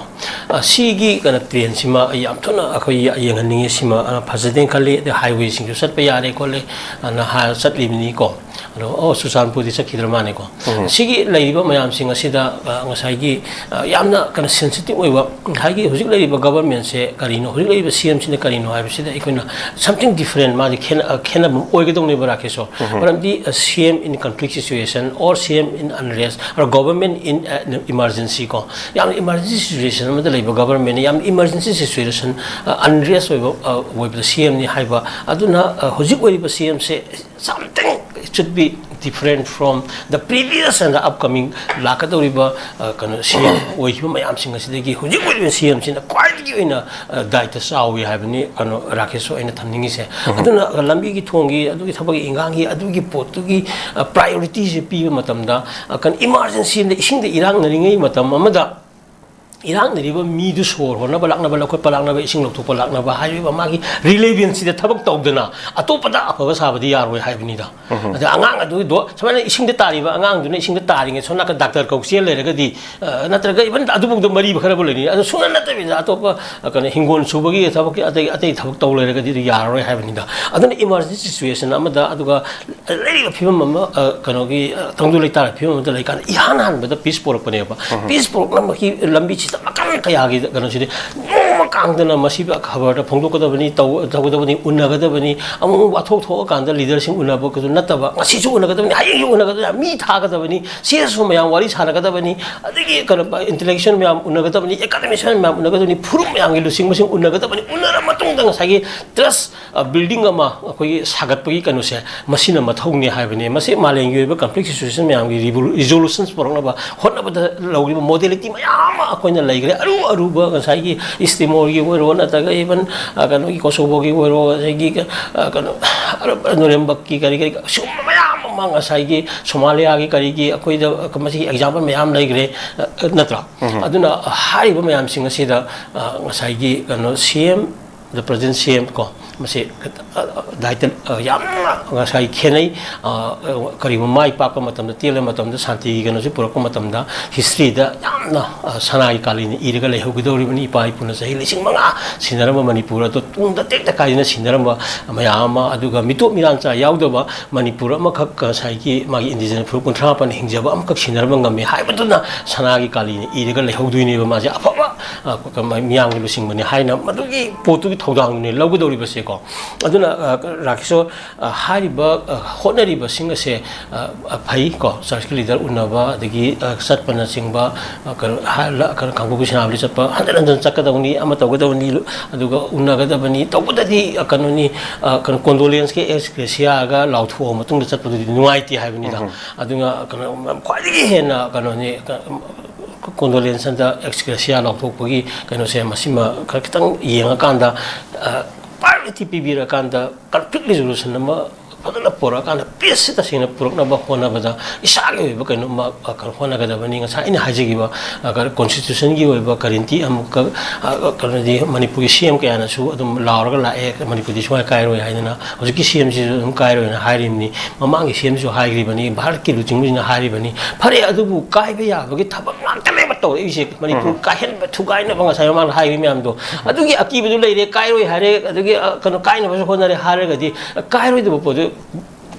ꯑ, ꯁꯤꯒꯤ ꯀꯩꯅꯣ ꯇ꯭ꯔꯦꯟꯁꯤꯃ ꯑꯩ ꯌꯥꯝ ꯊꯨꯅ ꯑꯩꯈꯣꯏ ꯌꯦꯡꯍꯟꯅꯤꯡꯉꯤ꯫ ꯁꯤꯃ, ꯑ, ꯐꯖꯗꯦꯅ ꯈꯜꯂꯤ꯫ ꯑꯗꯩ ꯍꯥꯏꯋꯦꯁꯤꯡꯁꯨ ꯆꯠꯄ ꯌꯥꯔꯦ ꯈꯣꯠꯂꯦ, ꯑꯅ ꯍꯥꯏ-, ꯆꯠꯂꯤꯕꯅꯤꯀꯣ꯫ ꯑꯗꯣ, ꯑꯣ, ꯆꯨꯔꯆꯥꯟꯄꯨꯔꯗꯤ ꯆꯠꯈꯤꯗ꯭ꯔ ꯃꯥꯜꯂꯦꯀꯣ꯫ ꯎꯝ꯫ ꯁꯤꯒꯤ ꯂꯩꯔꯤꯕ ꯃꯌꯥꯝꯁꯤꯡ ꯑꯁꯤꯗ, ꯑ, ꯉꯁꯥꯏꯒꯤ, ꯑ, ꯌꯥꯝꯅ ꯀꯩꯅꯣ ꯁꯦꯟꯁꯤꯇꯤꯞ ꯑꯣꯏꯕ, ꯉꯁꯥꯏꯒꯤ ꯍꯧꯖꯤꯛ ꯂꯩꯔꯤꯕ ꯒꯕꯔꯃꯦꯟꯁꯦ ꯀꯔꯤꯅꯣ, ꯍꯧꯖꯤꯛ ꯂꯩꯔꯤꯕ ꯁꯤ ꯑꯦꯝꯁꯤꯅ ꯀꯔꯤꯅꯣ ꯍꯥꯏꯕꯁꯤꯗ ꯑꯩꯈꯣꯏꯅ something different, ꯃꯥꯗꯤ ꯈꯦꯠꯅ-, ꯑ, ꯈꯦꯠꯅꯕ ꯑꯃ ꯑꯣꯏꯒꯗꯧꯅꯦꯕ, ꯔꯥꯀꯦꯁꯣ꯫ ꯎꯝ꯫ ꯃꯔꯝꯗꯤ, ꯑ, ꯁꯤ M in conflict situation or ꯁꯤ M in unrest or government in, ꯑ, emergency ꯀꯣ꯫ ꯌꯥꯝꯅ emergency situation ꯑꯃꯗ ꯂꯩꯕ ꯒꯕꯔꯃꯦꯟꯅ ꯌꯥꯝꯅ emergency situation, ꯑ, unrest ꯑꯣꯏꯕ, ꯑ, ꯑꯣꯏꯕꯗ ꯁꯤ ꯑꯦꯝꯅꯤ ꯍꯥꯏꯕ꯫ ꯑꯗꯨꯅ, ꯑ, ꯍꯧꯖꯤꯛ ꯑꯣꯏꯔꯤꯕ ꯁꯤ ꯑꯦꯝꯁꯦ something, it should be different from the previous and the upcoming ꯂꯥꯛꯀꯗꯧꯔꯤꯕ, ꯑ, ꯀꯩꯅꯣ, ꯁꯤ ꯑꯦꯝ ꯑꯣꯏꯈꯤꯕ ꯃꯌꯥꯝꯁꯤꯡ ꯑꯁꯤꯗꯒꯤ ꯍꯧꯖꯤꯛ ꯑꯣꯏꯔꯤꯕ ꯁꯤ ꯑꯦꯝꯁꯤꯅ ꯈ꯭ꯋꯥꯏꯗꯒꯤ ꯑꯣꯏꯅ, ꯑ, ꯗꯥꯏꯇ ꯆꯥꯎꯏ ꯍꯥꯏꯕꯅꯤ, ꯀꯩꯅꯣ, ꯔꯥꯀꯦꯁꯁꯨ ꯑꯩꯅ ꯊꯝꯅꯤꯡꯉꯤꯁꯦ꯫ ꯑꯗꯨꯅ, ꯑ, ꯂꯝꯕꯤꯒꯤ, ꯊꯣꯡꯒꯤ, ꯑꯗꯨꯒꯤ ꯊꯕꯛꯀꯤ ꯏꯟꯈꯥꯡꯒꯤ, ꯑꯗꯨꯒꯤ ꯄꯣꯠꯇꯨꯒꯤ, ꯑ, priorityꯁꯦ ꯄꯤꯕ ꯃꯇꯝꯗ, ꯑ, ꯀꯩꯅꯣ, emergency ꯑꯃꯗ ꯏꯁꯤꯡꯗ ꯏꯔꯥꯛꯅꯔꯤꯉꯩ ꯃꯇꯝ ꯑꯃꯗ, ꯏꯔꯥꯛꯅꯔꯤꯕ ꯃꯤꯗꯨ ꯁꯣꯔ ꯍꯣꯟꯅꯕ ꯂꯥꯛꯅꯕ, ꯂꯧꯈꯠꯄ ꯂꯥꯛꯅꯕ, ꯏꯁꯤꯡ ꯂꯧꯊꯣꯛꯄ ꯂꯥꯛꯅꯕ ꯍꯥꯏꯔꯤꯕ ꯃꯥꯒꯤ relievanceꯁꯤꯗ ꯊꯕꯛ ꯇꯧꯗꯅ ꯑꯇꯣꯞꯄꯗ ꯑꯐꯕ ꯁꯥꯕꯗꯤ ꯌꯥꯔꯣꯏ ꯍꯥꯏꯕꯅꯤꯗ꯫ ꯑꯗ ꯑꯉꯥꯡ ꯑꯗꯨꯒꯤꯗꯣ ꯁꯨꯃꯥꯏꯅ ꯏꯁꯤꯡꯗ ꯇꯥꯔꯤꯕ ꯑꯉꯥꯡꯗꯨꯅ ꯏꯁꯤꯡꯗ ꯇꯥꯔꯤꯉꯩ ꯁꯣꯝ ꯅꯥꯀꯟ ꯗꯥꯛꯇꯔ ꯀꯧ ꯆꯦꯜ ꯂꯩꯔꯒꯗꯤ, ꯑ, ꯅꯠꯇ꯭ꯔꯒ even ꯑꯗꯨꯐꯥꯎꯗ ꯃꯔꯤꯕ ꯈꯔꯕꯨ ꯂꯩꯅꯤ꯫ ꯑꯗꯣ ꯁꯨꯡꯅ ꯅꯠꯇꯕꯤꯗ ꯑꯇꯣꯞꯄ, ꯑ, ꯀꯩꯅꯣ, ꯍꯤꯡꯒꯣꯜ ꯁꯨꯕꯒꯤ ꯊꯕꯛꯀꯤ ꯑꯇꯩ, ꯑꯇꯩ ꯊꯕꯛ ꯇꯧ ꯂꯩꯔꯒꯗꯤ ꯑꯗꯨ ꯌꯥꯔꯔꯣꯏ ꯍꯥꯏꯕꯅꯤꯗ꯫ ꯑꯗꯨꯅ emergency situation ꯑꯃꯗ, ꯑꯗꯨꯒ ꯂꯩꯔꯤꯕ ꯐꯤꯕꯝ ꯑꯃ, ꯑ, ꯀꯩꯅꯣꯒꯤ, ꯑ, ꯇꯪꯗꯨ ꯂꯩꯇꯥꯔꯕ ꯐꯤꯕꯝ ꯑꯃꯗ ꯂꯩꯀꯥꯟꯗ ꯏꯍꯥꯟ ꯍꯥꯟꯕꯗ peace ꯄꯣꯔꯛꯄꯅꯦꯕ꯫ Peace ꯄꯣꯔꯛꯅꯕꯒꯤ ꯂꯝꯕꯤꯁꯤꯗ ꯃꯈꯜ ꯀꯌꯥꯒꯤ ꯀꯩꯅꯣꯁꯤꯗꯤ ꯅꯣꯡꯃ ꯀꯥꯡꯗꯅ ꯃꯁꯤ ꯈꯕꯔꯗ ꯐꯣꯡꯗꯣꯛꯀꯗꯕꯅꯤ, ꯇꯧ-, ꯇꯧꯒꯗꯕꯅꯤ, ꯎꯅꯒꯗꯕꯅꯤ, ꯑꯃꯨꯛ ꯋꯥꯊꯣꯛ ꯊꯣꯛꯑꯀꯥꯟꯗ leaderꯁꯤꯡ ꯎꯅꯕ ꯀꯩꯁꯨ ꯅꯠꯇꯕ, ꯉꯁꯤꯁꯨ ꯎꯅꯒꯗꯕꯅꯤ, ꯍꯌꯦꯡꯁꯨ ꯎꯅꯒꯗꯕꯅꯤ, ꯃꯤ ꯊꯥꯒꯗꯕꯅꯤ, ꯁꯤ ꯑꯦꯁ ꯑꯣ ꯃꯌꯥꯝ ꯋꯥꯔꯤ ꯁꯥꯟꯅꯒꯗꯕꯅꯤ, ꯑꯗꯒꯤ ꯀꯩꯅꯣ, intellectual ꯃꯌꯥꯝ ꯎꯅꯒꯗꯕꯅꯤ, academician ꯃꯌꯥꯝ ꯎꯅꯒꯗꯕꯅꯤ, ꯐꯨꯔꯨꯞ ꯃꯌꯥꯝꯒꯤ ꯂꯨꯆꯤꯡꯕꯁꯤꯡ ꯎꯅꯒꯗꯕꯅꯤ, ꯎꯅꯔ ꯃꯇꯨꯡꯗ ꯉꯁꯥꯏꯒꯤ trust, ꯑ, building ꯑꯃ ꯑꯩꯈꯣꯏꯒꯤ ꯁꯥꯒꯠꯄꯒꯤ ꯀꯩꯅꯣꯁꯦ ꯃꯁꯤꯅ ꯃꯊꯧꯅꯤ ꯍꯥꯏꯕꯅꯤ꯫ ꯃꯁꯤ ꯃꯥꯂꯦꯝꯒꯤ ꯑꯣꯏꯕ complex situation ꯃꯌꯥꯝꯒꯤ ꯔꯤꯕꯣ-, resolutions ꯄꯨꯔꯛꯅꯕ ꯍꯣꯠꯅꯕꯗ ꯂꯧꯔꯤꯕ modality ꯃꯌꯥꯝ ꯑꯃ ꯑꯩꯈꯣꯏꯅ ꯂꯩꯈ꯭ꯔꯦ꯫ ꯑꯔꯨ ꯑꯔꯨꯕ ꯉꯁꯥꯏꯒꯤ ꯏꯁ ꯇꯤꯃꯣꯔꯒꯤ ꯑꯣꯏꯔꯣ, ꯅꯠꯇ꯭ꯔꯒ even, ꯑ, ꯀꯩꯅꯣꯒꯤ ꯀꯣꯁꯣꯕꯣꯒꯤ ꯑꯣꯏꯔꯣ, ꯑꯗꯒꯤ, ꯑ, ꯀꯩꯅꯣ, ꯅꯨꯔꯦꯝꯕꯛꯀꯤ ꯀꯔꯤ ꯀꯔꯤ ꯁꯤꯒꯨꯝꯕ ꯃꯌꯥꯝ ꯑꯃ ꯉꯁꯥꯏꯒꯤ ꯁꯣꯃꯥꯂꯤꯌꯥꯒꯤ ꯀꯔꯤꯒꯤ ꯑꯩꯈꯣꯏꯗ ꯃꯁꯤꯒꯤ example ꯃꯌꯥꯝ ꯂꯩꯈ꯭ꯔꯦ, ꯑ, ꯅꯠꯇ꯭ꯔꯥ? ꯑꯗꯨꯅ ꯍꯥꯏꯔꯤꯕ ꯃꯌꯥꯝꯁꯤꯡ ꯑꯁꯤꯗ, ꯑ, ꯉꯁꯥꯏꯒꯤ ꯀꯩꯅꯣ ꯁꯤ ꯑꯦꯝ, the present ꯁꯤ ꯑꯦꯝ ꯀꯣ, ꯃꯁꯤ, ꯑ, ꯗꯥꯏꯇ, ꯑ, ꯌꯥꯝꯅ ꯉꯁꯥꯏ ꯈꯦꯠꯅꯩ꯫ ꯑ, ꯀꯔꯤꯒꯨꯝꯕ ꯃꯥꯏ ꯄꯥꯛꯄ ꯃꯇꯝꯗ, ꯇꯦꯜꯂꯕ ꯃꯇꯝꯗ, ꯁꯥꯟꯇꯤꯒꯤ ꯀꯩꯅꯣꯁꯤ ꯄꯨꯔꯛꯄ ꯃꯇꯝꯗ historyꯗ ꯌꯥꯝꯅ, ꯑ, ꯁꯅꯥꯒꯤ ꯀꯥꯂꯤꯅ ꯏꯔꯒ ꯂꯩꯍꯧꯒꯗꯧꯔꯤꯕꯅꯤ꯫ ꯏꯄꯥ ꯏꯄꯨꯅ ꯆꯍꯤ ꯂꯤꯁꯤꯡ ꯃꯉꯥ ꯁꯤꯟꯅꯔꯝꯕ ꯃꯅꯤꯄꯨꯔ ꯑꯗꯣ ꯇꯨꯡꯗ ꯇꯦꯛꯇ ꯀꯥꯏꯗꯅ ꯁꯤꯟꯅꯔꯝꯕ ꯃꯌꯥꯝ ꯑꯃ, ꯑꯗꯨꯒ ꯃꯤꯇꯣꯞ ꯃꯤꯔꯥꯟꯆꯥ ꯌꯥꯎꯗꯕ ꯃꯅꯤꯄꯨꯔ ꯑꯃꯈꯛ ꯉꯁꯥꯏꯒꯤ ꯃꯥꯒꯤ indigenous ꯐꯨꯔꯨꯞ ꯀꯨꯟꯊ꯭ꯔꯥ ꯃꯥꯄꯟ ꯍꯤꯡꯖꯕ ꯑꯃꯈꯛ ꯁꯤꯟꯅꯔꯝꯕ ꯉꯝꯃꯤ ꯍꯥꯏꯕꯗꯨꯅ ꯁꯅꯥꯒꯤ ꯀꯥꯂꯤꯅ ꯏꯔꯒ ꯂꯩꯍꯧꯗꯣꯏꯅꯦꯕ꯫ ꯃꯥꯁꯦ ꯑꯐꯕ, ꯑ, ꯃꯤꯌꯥꯝꯒꯤ ꯂꯨꯆꯤꯡꯕꯅꯤ ꯍꯥꯏꯅ ꯃꯗꯨꯒꯤ ꯄꯣꯠꯇꯨꯒꯤ ꯊꯧꯗꯥꯡꯗꯨꯅꯤ ꯂꯧꯒꯗꯧꯔꯤꯕꯁꯦꯀꯣ꯫ ꯑꯗꯨꯅ, ꯑ, ꯔꯥꯀꯦꯁꯣꯔ, ꯑ, ꯍꯥꯏꯔꯤꯕ, ꯑ, ꯍꯣꯠꯅꯔꯤꯕꯁꯤꯡ ꯑꯁꯦ, ꯑ, ꯑ, ꯐꯩꯀꯣ, ꯆꯔꯆꯀꯤ ꯂꯤꯗꯔ ꯎꯅꯕ, ꯑꯗꯒꯤ, ꯑ, ꯆꯠꯄꯅꯆꯤꯡꯕ, ꯑ, ꯀꯩꯅꯣ, ꯍꯥ-, ꯂ-, ꯀꯩꯅꯣ, ꯀꯥꯡꯄꯣꯛꯄꯤ ꯁꯅꯥꯃꯍꯤꯗ ꯆꯠꯄ ꯍꯟꯖꯟ ꯍꯟꯖꯟ ꯆꯠꯀꯗꯧꯅꯤ, ꯑꯃ ꯇꯧꯒꯗꯧꯅꯤ, ꯑꯗꯨꯒ ꯎꯅꯒꯗꯕꯅꯤ, ꯇꯧꯕꯗꯗꯤ, ꯑ, ꯀꯩꯅꯣꯅꯤ, ꯑ, ꯀꯩꯅꯣ, ꯀꯣꯟꯗꯣꯂꯦꯟꯁꯀꯤ ꯑꯦꯛꯁꯒ꯭ꯔꯦꯁꯤꯌꯥꯒ ꯂꯥꯎꯊꯣꯛꯑ ꯃꯇꯨꯡꯗ ꯆꯠꯄꯗꯨꯗꯤ ꯅꯨꯡꯉꯥꯏꯇꯦ ꯍꯥꯏꯕꯅꯤꯗ꯫ ꯎꯝ꯫ ꯑꯗꯨꯅ, ꯀꯩꯅꯣ, ꯈ꯭ꯋꯥꯏꯗꯒꯤ ꯍꯦꯟꯅ ꯀꯩꯅꯣꯅꯤ, ꯀ-, ꯀꯣꯟꯗꯣꯂꯦꯟꯁ ꯑꯦꯛꯁꯒ꯭ꯔꯦꯁꯤꯌꯥ ꯂꯥꯎꯊꯣꯛꯄꯒꯤ ꯀꯩꯅꯣꯁꯦ, ꯃꯁꯤꯃ ꯈꯔ ꯈꯤꯇꯪ ꯌꯦꯡꯉꯀꯥꯟꯗ, ꯑ, ꯄ꯭ꯔꯥꯏꯌꯣꯔꯤꯇꯤ ꯄꯤꯕꯤꯔꯀꯥꯟꯗ, ꯀꯟꯐ꯭ꯂꯤꯛ ꯔꯤꯖꯣꯂꯨꯁꯟ ꯑꯃ ꯐꯖꯅ ꯄꯨꯔꯛꯑꯀꯥꯟꯗ, ꯄꯤꯁꯁꯤ ꯇꯁꯦꯡꯅ ꯄꯨꯔꯛꯅꯕ ꯍꯣꯠꯅꯕꯗ ꯏꯁꯥꯒꯤ ꯑꯣꯏꯕ ꯀꯩꯅꯣꯝꯃ, ꯑ, ꯀꯩꯅꯣ ꯍꯣꯠꯅꯒꯗꯕꯅꯤ꯫ ꯉꯁꯥꯏ ꯑꯩꯅ ꯍꯥꯏꯖꯈꯤꯕ, ꯑ, ꯀ-, ꯀꯣꯟꯁꯇꯤꯇ꯭ꯌꯨꯁꯟꯒꯤ ꯑꯣꯏꯕ ꯒꯥꯔꯦꯟꯇꯤ ꯑꯃꯨꯛꯀ, ꯑ, ꯑ, ꯀꯩꯅꯣꯗꯤ ꯃꯅꯤꯄꯨꯔꯒꯤ ꯁꯤ ꯑꯦꯝ ꯀꯌꯥꯅꯁꯨ ꯑꯗꯨꯝ ꯂꯥꯎꯔꯒ ꯂꯥꯛꯑꯦ, "ꯃꯅꯤꯄꯨꯔꯗꯤ ꯁꯨꯡꯀꯥꯏ ꯀꯥꯏꯔꯣꯏ" ꯍꯥꯏꯗꯅ꯫ ꯍꯧꯖꯤꯛꯀꯤ ꯁꯤ ꯑꯦꯝꯁꯤꯁꯨ ꯑꯗꯨꯝ ꯀꯥꯏꯔꯣꯏꯅ ꯍꯥꯏꯔꯤꯕꯅꯤ꯫ ꯃꯃꯥꯡꯒꯤ ꯁꯤ ꯑꯦꯝꯁꯨ ꯍꯥꯏꯈ꯭ꯔꯤꯕꯅꯤ, ꯚꯥꯔꯠꯀꯤ ꯂꯨꯆꯤꯡꯕꯁꯤꯡꯅ ꯍꯥꯏꯔꯤꯕꯅꯤ꯫ ꯐꯔꯦ, ꯑꯗꯨꯕꯨ ꯀꯥꯏꯕ ꯌꯥꯕꯒꯤ ꯊꯕꯛ ꯉꯥꯛꯇꯅꯦꯕ ꯇꯧꯔꯛꯏꯁꯦ꯫ ꯃꯅꯤꯄꯨꯔ ꯎꯝ꯫ ꯀꯥꯏꯍꯟꯕ, ꯊꯨꯒꯥꯏꯅꯕ, ꯉꯁꯥꯏ ꯃꯃꯥꯡꯗ ꯍꯥꯏꯈꯤꯕ ꯃꯌꯥꯝꯗꯣ, ꯎꯝ꯫ ꯑꯗꯨꯒꯤ ꯑꯀꯤꯕꯗꯨ ꯂꯩꯔꯦ꯫ ꯀꯥꯏꯔꯣꯏ ꯍꯥꯏꯔꯦ, ꯑꯗꯒꯤ, ꯑ, ꯀꯩꯅꯣ, ꯀꯥꯏꯅꯕꯁꯨ ꯍꯣꯠꯅꯔꯦ ꯍꯥꯏꯔꯒꯗꯤ, ꯑ, ꯀꯥꯏꯔꯣꯏꯗꯕ ꯄꯣꯠꯇꯨ,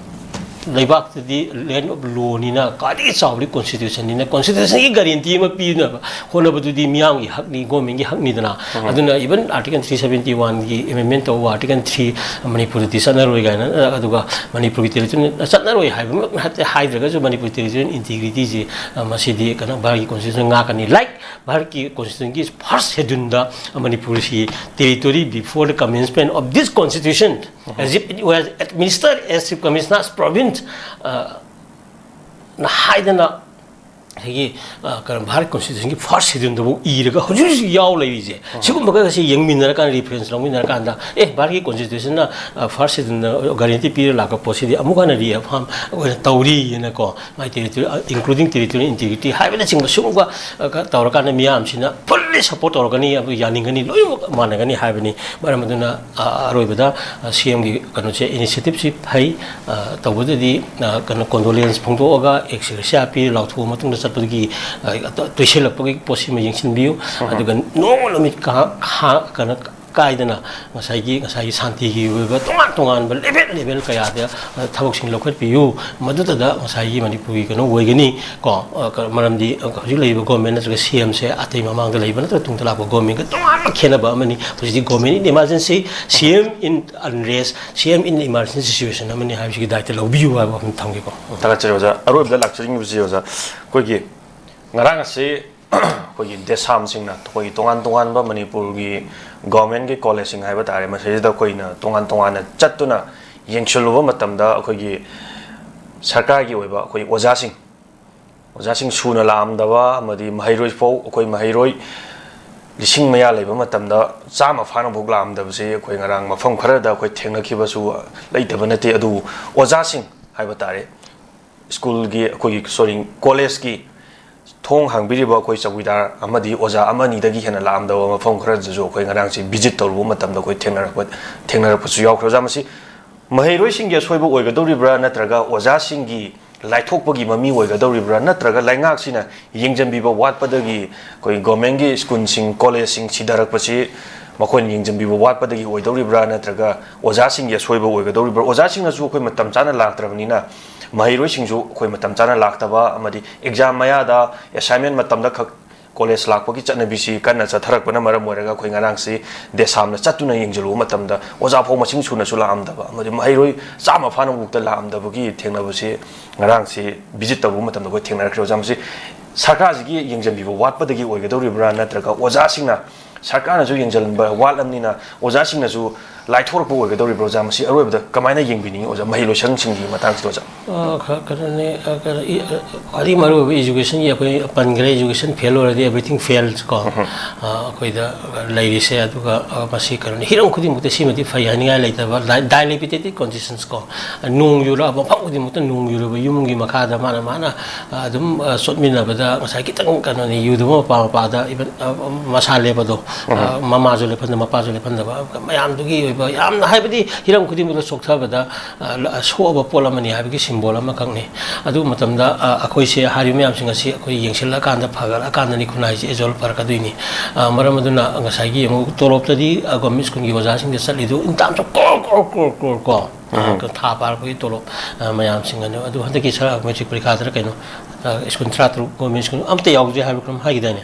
ꯂꯩꯕꯥꯛꯇꯗꯤ land of lawꯅꯤꯅ, ꯈ꯭ꯋꯥꯏꯗꯒꯤ ꯆꯥꯎꯕꯗꯤ ꯀꯣꯟꯁꯇꯤꯇ꯭ꯌꯨꯁꯟꯅꯤꯅ, ꯀꯣꯟꯁꯇꯤꯇ꯭ꯌꯨꯁꯟꯒꯤ ꯒꯥꯔꯦꯟꯇꯤ ꯑꯃ ꯄꯤꯅꯕ ꯍꯣꯠꯅꯕꯗꯨꯗꯤ ꯃꯤꯌꯥꯝꯒꯤ ꯍꯛꯅꯤ, ꯒꯣꯔꯃꯦꯟꯒꯤ ꯍꯛꯅꯤꯗꯅ꯫ ꯎꯝ꯫ ꯑꯗꯨꯅ even Article three seventy oneꯒꯤ amendment ꯇꯧꯕ, Article three ꯃꯅꯤꯄꯨꯔꯗꯗꯤ ꯆꯠꯅꯔꯣꯏ ꯀꯥꯏꯅ, ꯑꯗꯨꯒ ꯃꯅꯤꯄꯨꯔꯒꯤ territory ꯆꯠꯅꯔꯣꯏ ꯍꯥꯏꯕꯃꯛ ꯍꯥꯏꯗ꯭ꯔꯒꯁꯨ, ꯃꯅꯤꯄꯨꯔ territorial integrityꯁꯤ, ꯑ, ꯃꯁꯤꯗꯤ ꯀꯩꯅꯣ, ꯚꯥꯔꯠꯀꯤ constitution ꯉꯥꯛꯀꯅꯤ꯫ Like, ꯚꯥꯔꯠꯀꯤ constitutionꯒꯤ first scheduleꯗ ꯃꯅꯤꯄꯨꯔꯁꯤ territory before the commencement of this constitution, as if it was administered as if commissioner's province, ꯑ, ꯅ ꯍꯥꯏꯗꯅ, ꯑꯩꯈꯣꯏꯒꯤ, ꯑ, ꯀꯩꯅꯣ, ꯚꯥꯔꯠ constitutionꯒꯤ first scheduleꯗꯕꯨ ꯏꯔꯒ ꯍꯧꯖꯤꯛ ꯍꯧꯖꯤꯛ ꯌꯥꯎ ꯂꯩꯔꯤꯁꯦ, ꯎꯝ꯫ ꯁꯤꯒꯨꯝꯕꯒꯁꯦ ꯌꯦꯡꯃꯤꯟꯅꯔꯀꯥꯟꯗ, reference ꯂꯧꯃꯤꯟꯅꯔꯀꯥꯟꯗ, ꯑꯦ, ꯚꯥꯔꯠꯀꯤ constitutionꯅ, ꯑ, first scheduleꯗ guarantee ꯄꯤꯔ ꯂꯥꯛꯄ ꯄꯣꯠꯁꯤꯗꯤ ꯑꯃꯨꯛ ꯍꯟꯅ reaffirm ꯑꯣꯏꯅ ꯇꯧꯔꯤꯅꯀꯣ, ꯃꯥꯏ territory, ꯑ, including territorial integrity ꯍꯥꯏꯕꯅꯆꯤꯡꯕ ꯁꯤꯒꯨꯝꯕ, ꯑ, ꯀ-, ꯇꯧꯔꯀꯥꯟꯗ ꯃꯤꯌꯥꯝꯁꯤꯅ fully support ꯇꯧꯔꯛꯀꯅꯤ, ꯑꯗꯨ ꯌꯥꯅꯤꯡꯒꯅꯤ, ꯂꯣꯏꯅꯃꯛ ꯃꯥꯟꯅꯒꯅꯤ ꯍꯥꯏꯕꯅꯤ꯫ ꯃꯔꯝ ꯑꯗꯨꯅ, ꯑ, ꯑꯔꯣꯏꯕꯗ, ꯑ, ꯁꯤ ꯑꯦꯝꯒꯤ ꯀꯩꯅꯣꯁꯦ, initiativeꯁꯤ ꯐꯩ꯫ ꯑ, ꯇꯧꯕꯗꯗꯤ, ꯑ, ꯀꯩꯅꯣ, condolence ꯐꯣꯡꯗꯣꯛꯑꯒ ex gratia ꯄꯤꯔ ꯂꯥꯎꯊꯣꯛꯑ ꯃꯇꯨꯡꯗ ꯆꯠꯄꯗꯨꯒꯤ, ꯑ, ꯇꯣꯏꯁꯤꯜꯂꯛꯄꯒꯤ ꯄꯣꯠꯁꯤꯃ ꯌꯦꯡꯁꯤꯟꯕꯤꯌꯨ꯫ ꯎꯝ꯫ ꯑꯗꯨꯒ ꯅꯣꯡꯃ ꯅꯨꯃꯤꯠ ꯀꯥ-, ꯈꯥ-, ꯀꯩꯅꯣ, ꯀꯥꯏꯗꯅ ꯉꯁꯥꯏꯒꯤ, ꯉꯁꯥꯏꯒꯤ ꯁꯥꯟꯇꯤꯒꯤ ꯑꯣꯏꯕ ꯇꯣꯉꯥꯟ ꯇꯣꯉꯥꯟꯕ level level ꯀꯌꯥꯗ, ꯑ, ꯊꯕꯛꯁꯤꯡ ꯂꯧꯈꯠꯄꯤꯌꯨ꯫ ꯃꯗꯨꯗꯇꯗ ꯉꯁꯥꯏꯒꯤ ꯃꯅꯤꯄꯨꯔꯒꯤ ꯀꯩꯅꯣ ꯑꯣꯏꯒꯅꯤ ꯀꯣ꯫ ꯑ, ꯀ-, ꯃꯔꯝꯗꯤ ꯍꯧꯖꯤꯛ ꯂꯩꯔꯤꯕ government ꯅꯠꯇ꯭ꯔꯒ C M ꯁꯦ ꯑꯇꯩ ꯃꯃꯥꯡꯗ ꯂꯩꯕ ꯅꯠꯇ꯭ꯔꯒ ꯇꯨꯡꯗ ꯂꯥꯛꯄ government ꯀ ꯇꯣꯉꯥꯟꯕ ꯈꯦꯠꯅꯕ ꯑꯃꯅꯤ꯫ ꯍꯧꯖꯤꯛꯇꯤ government in emergency, C M in unrest, C M in emergency situation ꯑꯃꯅꯤ ꯍꯥꯏꯕꯁꯤꯒꯤ ꯗꯥꯏꯇ ꯂꯧꯕꯤꯌꯨ ꯍꯥꯏꯕ ꯋꯥꯐꯝ ꯊꯝꯒꯦꯀꯣ꯫ ꯊꯥꯒꯠꯆꯔꯤ ꯑꯣꯖꯥ꯫ ꯑꯔꯣꯏꯕꯗ ꯂꯥꯛꯆꯅꯤꯡꯕꯁꯤ ꯑꯣꯖꯥ, ꯑꯩꯈꯣꯏꯒꯤ ꯉꯔꯥꯡ ꯑꯁꯤ ꯑꯩꯈꯣꯏꯒꯤ ꯗꯦꯁꯥꯝꯁꯤꯡꯅ ꯑꯩꯈꯣꯏꯒꯤ ꯇꯣꯉꯥꯟ ꯇꯣꯉꯥꯟꯕ ꯃꯅꯤꯄꯨꯔꯒꯤ government ꯀꯤ college ꯁꯤꯡ ꯍꯥꯏꯕ ꯇꯥꯔꯦ, ꯃꯁꯤꯗ ꯑꯩꯈꯣꯏꯅ ꯇꯣꯉꯥꯟ ꯇꯣꯉꯥꯟꯅ ꯆꯠꯇꯨꯅ ꯌꯦꯡꯁꯤꯜꯂꯨꯕ ꯃꯇꯝꯗ ꯑꯩꯈꯣꯏꯒꯤ ꯁꯔꯀꯥꯔꯒꯤ ꯑꯣꯏꯕ ꯑꯩꯈꯣꯏ ꯑꯣꯖꯥꯁꯤꯡ, ꯑꯣꯖꯥꯁꯤꯡ ꯁꯨꯅ ꯂꯥꯛꯑꯝꯗꯕ ꯑꯃꯗꯤ ꯃꯍꯩꯔꯣꯏ ꯐꯥꯎ, ꯑꯩꯈꯣꯏ ꯃꯍꯩꯔꯣꯏ ꯂꯤꯁꯤꯡ ꯃꯌꯥ ꯂꯩꯕ ꯃꯇꯝꯗ ꯆꯥꯝꯃ ꯐꯥꯅ ꯐꯥꯎ ꯂꯥꯛꯑꯝꯗꯕꯁꯤ ꯑꯩꯈꯣꯏ ꯉꯔꯥꯡ ꯃꯐꯝ ꯈꯔꯗ ꯑꯩꯈꯣꯏ ꯊꯦꯡꯅꯈꯤꯕꯁꯨ ꯂꯩꯇꯕ ꯅꯠꯇꯦ꯫ ꯑꯗꯨꯕꯨ ꯑꯣꯖꯥꯁꯤꯡ ꯍꯥꯏꯕ ꯇꯥꯔꯦ, school ꯒꯤ ꯑꯩꯈꯣꯏꯒꯤ, sorry, college ꯀꯤ ꯊꯣꯡ ꯍꯥꯡꯕꯤꯔꯤꯕ ꯑꯩꯈꯣꯏ ꯆꯧꯀꯤꯗꯥꯔ ꯑꯃꯗꯤ ꯑꯣꯖꯥ ꯑꯃ ꯑꯅꯤꯗꯒꯤ ꯍꯦꯟꯅ ꯂꯥꯛꯑꯝꯗꯕ ꯃꯐꯝ ꯈꯔꯗꯁꯨ ꯑꯩꯈꯣꯏ ꯉꯔꯥꯡꯁꯤ visit ꯇꯧꯔꯨꯕ ꯃꯇꯝꯗ ꯑꯩꯈꯣꯏ ꯊꯦꯡꯅꯔꯛꯄ, ꯊꯦꯡꯅꯔꯛꯄꯁꯨ ꯌꯥꯎꯈ꯭ꯔꯦ꯫ ꯑꯣꯖꯥ, ꯃꯁꯤ ꯃꯍꯩꯔꯣꯏꯁꯤꯡꯒꯤ ꯑꯁꯣꯏꯕ ꯑꯣꯏꯒꯗꯧꯔꯤꯕ꯭ꯔꯥ, ꯅꯠꯇ꯭ꯔꯒ ꯑꯣꯖꯥꯁꯤꯡꯒꯤ ꯂꯥꯏꯊꯣꯛꯄꯒꯤ ꯃꯃꯤ ꯑꯣꯏꯒꯗꯧꯔꯤꯕ꯭ꯔꯥ, ꯅꯠꯇ꯭ꯔꯒ ꯂꯩꯉꯥꯛꯁꯤꯅ ꯌꯦꯡꯁꯤꯟꯕꯤꯕ ꯋꯥꯠꯄꯗꯒꯤ ꯑꯩꯈꯣꯏ government ꯀꯤ school ꯁꯤꯡ, college ꯁꯤꯡ ꯁꯤꯊꯔꯛꯄꯁꯤ ꯃꯈꯣꯏꯅ ꯌꯦꯡꯁꯤꯟꯕꯤꯕ ꯋꯥꯠꯄꯗꯒꯤ ꯑꯣꯏꯗꯧꯔꯤꯕ꯭ꯔꯥ, ꯅꯠꯇ꯭ꯔꯒ ꯑꯣꯖꯥꯁꯤꯡꯒꯤ ꯑꯁꯣꯏꯕ ꯑꯣꯏꯒꯗꯧꯔꯤꯕ꯭ꯔꯥ? ꯑꯣꯖꯥꯁꯤꯡꯅꯁꯨ ꯑꯩꯈꯣꯏ ꯃꯇꯝ ꯆꯥꯅ ꯂꯥꯛꯇ꯭ꯔꯕꯅꯤꯅ, ꯃꯍꯩꯔꯣꯏꯁꯤꯡꯁꯨ ꯑꯩꯈꯣꯏ ꯃꯇꯝ ꯆꯥꯅ ꯂꯥꯛꯇꯕ ꯑꯃꯗꯤ exam ꯃꯌꯥꯗ, assignment ꯃꯇꯝꯗ ꯈꯛ college ꯂꯥꯛꯄꯒꯤ ꯆꯠꯅꯕꯤꯁꯤ ꯀꯟꯅ ꯆꯠꯊꯔꯛꯄꯅ ꯃꯔꯝ ꯑꯣꯏꯔꯒ ꯑꯩꯈꯣꯏ ꯉꯔꯥꯡꯁꯤ ꯗꯦꯁꯥꯝꯗ ꯆꯠꯇꯨꯅ ꯌꯦꯡꯁꯤꯜꯂꯨꯕ ꯃꯇꯝꯗ ꯑꯣꯖꯥ ꯐꯥꯎ ꯃꯁꯤꯡ ꯁꯨꯅꯁꯨ ꯂꯥꯛꯑꯝꯗꯕ ꯑꯃꯗꯤ ꯃꯍꯩꯔꯣꯏ ꯆꯥꯝꯃ ꯐꯥꯅ ꯐꯥꯎꯗ ꯂꯥꯛꯑꯝꯗꯕꯒꯤ ꯊꯦꯡꯅꯕꯁꯤ ꯉꯔꯥꯡꯁꯤ visit ꯇꯧꯔꯨꯕ ꯃꯇꯝꯗ ꯑꯩꯈꯣꯏ ꯊꯦꯡꯅꯔꯛꯈ꯭ꯔꯦ꯫ ꯑꯣꯖꯥ, ꯃꯁꯤ ꯁꯔꯀꯥꯔꯁꯤꯒꯤ ꯌꯦꯡꯁꯤꯟꯕꯤꯕ ꯋꯥꯠꯄꯗꯒꯤ ꯑꯣꯏꯒꯗꯧꯔꯤꯕ꯭ꯔꯥ, ꯅꯠꯇ꯭ꯔꯒ ꯑꯣꯖꯥꯁꯤꯡꯅ, ꯁꯔꯀꯥꯔꯅꯁꯨ ꯌꯦꯡꯁꯤꯟꯕ ꯋꯥꯠꯂꯕꯅꯤꯅ ꯑꯣꯖꯥꯁꯤꯡꯅꯁꯨ ꯂꯥꯏꯊꯣꯔꯛꯄ ꯑꯣꯏꯒꯗꯧꯔꯤꯕ꯭ꯔꯥ? ꯑꯣꯖꯥ, ꯃꯁꯤ ꯑꯔꯣꯏꯕꯗ ꯀꯃꯥꯏꯅ ꯌꯦꯡꯕꯤꯅꯤꯡꯉꯤ ꯑꯣꯖꯥ, ꯃꯍꯩ ꯂꯣꯏꯁꯪꯁꯤꯡꯒꯤ ꯃꯇꯥꯡꯁꯤꯗ ꯑꯣꯖꯥ? ꯑ, ꯈ-, ꯀꯩꯅꯣꯅꯦ, ꯑ, ꯀꯩꯅꯣ, ꯏ-, ꯑ, ꯈ꯭ꯋꯥꯏꯗꯒꯤ ꯃꯔꯨꯑꯣꯏꯕ education ꯒꯤ ꯑꯩꯈꯣꯏ ꯄꯟꯈ꯭ꯔꯦ, education fail ꯑꯣꯏꯔꯗꯤ everything fails ꯀꯣ꯫ ꯑ, ꯑꯩꯈꯣꯏꯗ ꯂꯩꯔꯤꯁꯦ꯫ ꯑꯗꯨꯒ, ꯑ, ꯃꯁꯤ ꯀꯩꯅꯣꯅꯤ, ꯍꯤꯔꯝ ꯈꯨꯗꯤꯡꯃꯛꯇ ꯁꯤꯃꯗꯤ ꯐꯩ ꯍꯥꯏꯅꯤꯡꯉꯥꯏ ꯂꯩꯇꯕ, ꯗꯥꯏ-, dilapidated conditions ꯀꯣ꯫ ꯅꯣꯡ ꯌꯨꯔꯛꯑꯕ ꯃꯐꯝ ꯈꯨꯗꯤꯡꯃꯛꯇ ꯅꯣꯡ ꯌꯨꯔꯕ ꯌꯨꯝꯒꯤ ꯃꯈꯥꯗ ꯃꯥꯅ, ꯃꯥꯅ, ꯑ, ꯑꯗꯨꯝ, ꯑ, ꯆꯣꯠꯃꯤꯟꯅꯕꯗ ꯉꯁꯥꯏ ꯈꯤꯇꯪ ꯀꯩꯅꯣꯅꯤ, ꯌꯨꯗꯕ ꯃꯄꯥ ꯃꯄꯥꯗ even, ꯑ, ꯃꯁꯥ ꯂꯦꯞꯄꯗꯣ, ꯃꯃꯥꯁꯨ ꯂꯦꯞꯍꯟꯗꯕ, ꯃꯄꯥꯁꯨ ꯂꯦꯞꯍꯟꯗꯕ, ꯃꯌꯥꯝꯗꯨꯒꯤ ꯑꯣꯏꯕ ꯌꯥꯝꯅ, ꯍꯥꯏꯕꯗꯤ ꯍꯤꯔꯝ ꯈꯨꯗꯤꯡꯃꯛꯇ ꯆꯣꯛꯊꯕꯗ ꯁꯣꯛꯑꯕ ꯄꯣꯠ ꯑꯃꯅꯤ ꯍꯥꯏꯕꯒꯤ ꯁꯤꯝꯕꯣꯜ ꯑꯃꯈꯛꯅꯤ꯫ ꯑꯗꯨ ꯃꯇꯝꯗ ꯑꯩꯈꯣꯏꯁꯦ, ꯍꯥꯏꯔꯤꯕ ꯃꯌꯥꯝꯁꯤꯡ ꯑꯁꯤ ꯑꯩꯈꯣꯏ ꯌꯦꯡꯁꯤꯜꯂꯀꯥꯟꯗ ꯐꯒꯠꯂꯀꯥꯟꯗꯅꯤ ꯈꯨꯟꯅꯥꯏꯁꯦ ꯑꯦꯖꯣꯜ ꯐꯔꯛꯀꯗꯣꯏꯅꯤ꯫ ꯃꯔꯝ ꯑꯗꯨꯅ ꯉꯁꯥꯏꯒꯤ ꯑꯃꯨꯛ ꯇꯣꯂꯣꯞꯇꯗꯤ ꯒꯣꯔꯃꯦꯟ ꯁ꯭ꯀꯨꯜꯒꯤ ꯑꯣꯖꯥꯁꯤꯡꯗ ꯆꯠꯂꯤꯗꯨ ꯏꯟꯀꯝꯁꯨ ꯀ꯭ꯔꯣꯔ ꯀ꯭ꯔꯣꯔ ꯀ꯭ꯔꯣꯔ ꯀ꯭ꯔꯣꯔ ꯀꯣ, ꯊꯥ ꯄꯥꯔꯛꯄꯒꯤ ꯇꯣꯂꯣꯞ, ꯃꯌꯥꯝꯁꯤꯡ ꯑꯗꯨ, ꯑꯗꯨ ꯍꯟꯗꯛꯀꯤ ꯁꯔꯀꯥꯔ ꯃꯦꯇ꯭ꯔꯤꯛ ꯄꯔꯤꯈꯥꯗꯔ ꯀꯩꯅꯣ, ꯁ꯭ꯀꯨꯜ ꯇꯔꯥ ꯇꯔꯨꯛ ꯒꯣꯔꯃꯦꯟ ꯁ꯭ꯀꯨꯜ ꯑꯝꯇ ꯌꯥꯎꯗ꯭ꯔꯦ ꯍꯥꯏꯕ ꯀꯩꯅꯣꯝ ꯍꯥꯏꯈꯤꯗꯥꯏꯅꯦ?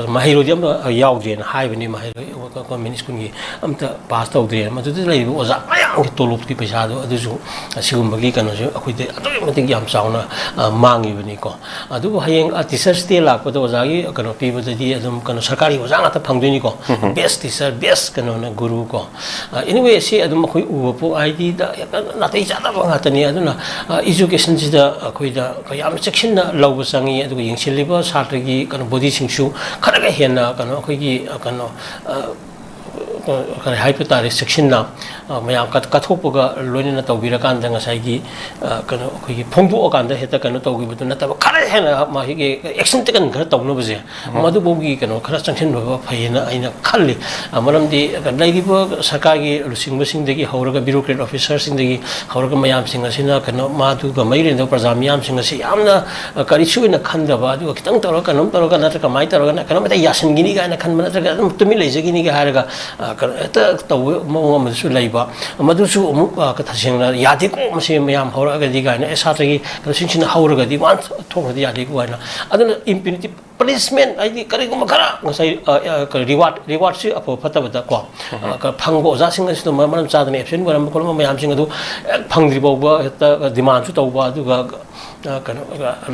ꯃꯍꯩꯔꯣꯏꯗꯤ ꯑꯝꯇ ꯌꯥꯎꯗ꯭ꯔꯦꯅ ꯍꯥꯏꯕꯅꯤ, ꯃꯍꯩꯔꯣꯏ ꯒꯣꯔꯃꯦꯟ ꯁ꯭ꯀꯨꯜꯒꯤ ꯑꯝꯇ ꯄꯥꯁ ꯇꯧꯗ꯭ꯔꯦꯅ꯫ ꯃꯗꯨꯗ ꯂꯩꯔꯤꯕ ꯑꯣꯖꯥ ꯃꯌꯥꯝꯒꯤ ꯇꯣꯂꯣꯞꯀꯤ ꯄꯩꯁꯥꯗꯣ, ꯑꯗꯨꯁꯨ ꯑꯁꯤꯒꯨꯝꯕꯒꯤ ꯀꯩꯅꯣꯁꯦ ꯑꯩꯈꯣꯏꯗ ꯑꯗꯨꯛꯀꯤ ꯃꯇꯤꯛ ꯌꯥꯝ ꯆꯥꯎꯅ ꯃꯥꯡꯉꯤꯕꯅꯤꯀꯣ꯫ ꯑꯗꯨꯕꯨ ꯍꯌꯦꯡ ꯇꯤꯆꯔꯁ ꯗꯦ ꯂꯥꯛꯄꯗ ꯑꯣꯖꯥꯒꯤ ꯀꯩꯅꯣ ꯄꯤꯕꯗꯗꯤ ꯑꯗꯨꯝ ꯀꯩꯅꯣ ꯁꯔꯀꯥꯔꯤ ꯑꯣꯖꯥ ꯉꯥꯛꯇ ꯐꯪꯗꯣꯏꯅꯤꯀꯣ꯫ ꯕꯦꯁ ꯇꯤꯆꯔ, ꯕꯦꯁ ꯀꯩꯅꯣꯅ ꯒꯨꯔꯨ ꯀꯣ꯫ ꯑꯦꯅꯤꯋꯦ, ꯁꯤ ꯑꯗꯨꯝ ꯑꯩꯈꯣꯏ ꯎꯕ ꯄꯣꯠ, ꯍꯥꯏꯗꯤ ꯅꯥꯇꯩ ꯆꯥꯗꯕ ꯉꯥꯛꯇꯅꯤ꯫ ꯑꯗꯨꯅ ꯏꯖꯨꯀꯦꯁꯟꯁꯤꯗ ꯑꯩꯈꯣꯏꯗ ꯌꯥꯝ ꯆꯦꯛꯁꯤꯟꯅ ꯂꯧꯕ ꯆꯪꯉꯤ꯫ ꯑꯗꯨꯒ ꯌꯦꯡꯁꯤꯜꯂꯤꯕ ꯁꯥꯇ꯭ꯔꯒꯤ ꯀꯩꯅꯣ ꯕꯣꯗꯤꯁꯤꯡꯁꯨ ꯈꯔꯒ ꯍꯦꯟꯅ ꯀꯩꯅꯣ ꯑꯩꯈꯣꯏꯒꯤ ꯀꯩꯅꯣ ꯀꯔꯤ ꯍꯥꯏꯕ ꯇꯥꯔꯦ, ꯆꯦꯛꯁꯤꯟꯅ ꯃꯌꯥꯝ ꯀꯠꯊꯣꯛꯄꯒ ꯂꯣꯏꯅꯅ ꯇꯧꯕꯤꯔꯀꯥꯟꯗ ꯉꯁꯥꯏꯒꯤ ꯀꯩꯅꯣ ꯑꯩꯈꯣꯏꯒꯤ ꯐꯣꯡꯗꯣꯛꯑꯀꯥꯟꯗ ꯍꯦꯛꯇ ꯀꯩꯅꯣ ꯇꯧꯈꯤꯕꯗꯨ ꯅꯠꯇꯕ, ꯈꯔ ꯍꯦꯟꯅ ꯃꯥꯒꯤ ꯑꯦꯛꯁꯟ ꯇꯦꯀꯟ ꯈꯔ ꯇꯧꯅꯕꯁꯦ, ꯃꯗꯨꯐꯥꯎꯒꯤ ꯀꯩꯅꯣ ꯈꯔ ꯆꯪꯁꯤꯟꯕ ꯐꯩꯌꯦꯅ ꯑꯩꯅ ꯈꯜꯂꯤ꯫ ꯃꯔꯝꯗꯤ ꯂꯩꯔꯤꯕ ꯁꯔꯀꯥꯔꯒꯤ ꯂꯨꯆꯤꯡꯕꯁꯤꯡꯗꯒꯤ ꯍꯧꯔꯒ, ꯕ꯭ꯌꯨꯔꯣꯀ꯭ꯔꯦꯠ ꯑꯣꯐꯤꯁꯥꯔꯁꯤꯡꯗꯒꯤ ꯍꯧꯔꯒ ꯃꯌꯥꯝꯁꯤꯡ ꯑꯁꯤꯅ ꯀꯩꯅꯣ, ꯃꯗꯨꯒ ꯃꯔꯤ ꯂꯩꯅꯕ ꯄ꯭ꯔꯖꯥ ꯃꯤꯌꯥꯝꯁꯤꯡ ꯑꯁꯤ ꯌꯥꯝꯅ ꯀꯔꯤꯁꯨ ꯑꯣꯏꯅ ꯈꯟꯗꯕ, ꯑꯗꯨꯒ ꯈꯤꯇꯪ ꯇꯧꯔꯒ, ꯀꯩꯅꯣꯝ ꯇꯧꯔꯒ, ꯅꯠꯇ꯭ꯔꯒ ꯀꯃꯥꯏꯅ ꯇꯧꯔꯒꯅ ꯀꯩꯅꯣꯝ ꯍꯦꯛꯇ ꯌꯥꯁꯤꯟꯈꯤꯅꯤ ꯀꯥꯏꯅ ꯈꯟꯕ, ꯅꯠꯇ꯭ꯔꯒ ꯑꯗꯨꯝ ꯇꯨꯃꯤꯟ ꯂꯩꯖꯈꯤꯅꯤ ꯍꯥꯏꯔꯒ ꯀꯩꯅꯣ ꯍꯦꯛꯇ ꯇꯧꯕ ꯃꯑꯣꯡ ꯑꯃꯁꯨ ꯂꯩꯕ꯫ ꯃꯗꯨꯁꯨ ꯑꯃꯨꯛ ꯇꯁꯦꯡꯅ ꯌꯥꯗꯦꯀꯣ, ꯃꯁꯤ ꯃꯌꯥꯝ ꯍꯧꯔꯛꯑꯒꯗꯤ ꯀꯥꯏꯅ, ꯑꯦ, ꯁꯥꯇ꯭ꯔꯒꯤ ꯀꯩꯅꯣꯁꯤꯡꯁꯤꯅ ꯍꯧꯔꯒꯗꯤ ꯋꯥꯟ ꯊꯣꯛꯈ꯭ꯔꯗꯤ ꯌꯥꯗꯦꯀꯣ ꯍꯥꯏꯅ꯫ ꯑꯗꯨꯅ ꯏꯝꯄ꯭ꯌꯨꯅꯤꯇꯤ ꯄꯅꯤꯁꯃꯦꯟ ꯍꯥꯏꯗꯤ ꯀꯔꯤꯒꯨꯝꯕ ꯈꯔ ꯉꯁꯥꯏ ꯔꯤꯋꯥꯔꯗ, ꯔꯤꯋꯥꯔꯗꯁꯤ ꯑꯐꯕ ꯐꯠꯇꯕꯗ ꯀꯣ, ꯐꯪꯕ ꯑꯣꯖꯥꯁꯤꯡ ꯑꯁꯤꯗ ꯃꯔꯝ ꯆꯥꯗꯅ ꯑꯦꯕꯁꯦꯟ ꯑꯣꯏꯔꯝꯕ ꯈꯣꯠꯂꯝꯕ ꯃꯌꯥꯝꯁꯤꯡ ꯑꯗꯨ ꯍꯦꯛ ꯐꯪꯗ꯭ꯔꯤ ꯐꯥꯎꯕ ꯍꯦꯛꯇ ꯗꯤꯃꯥꯟꯁꯨ ꯇꯧꯕ, ꯑꯗꯨꯒ ꯀꯩꯅꯣ,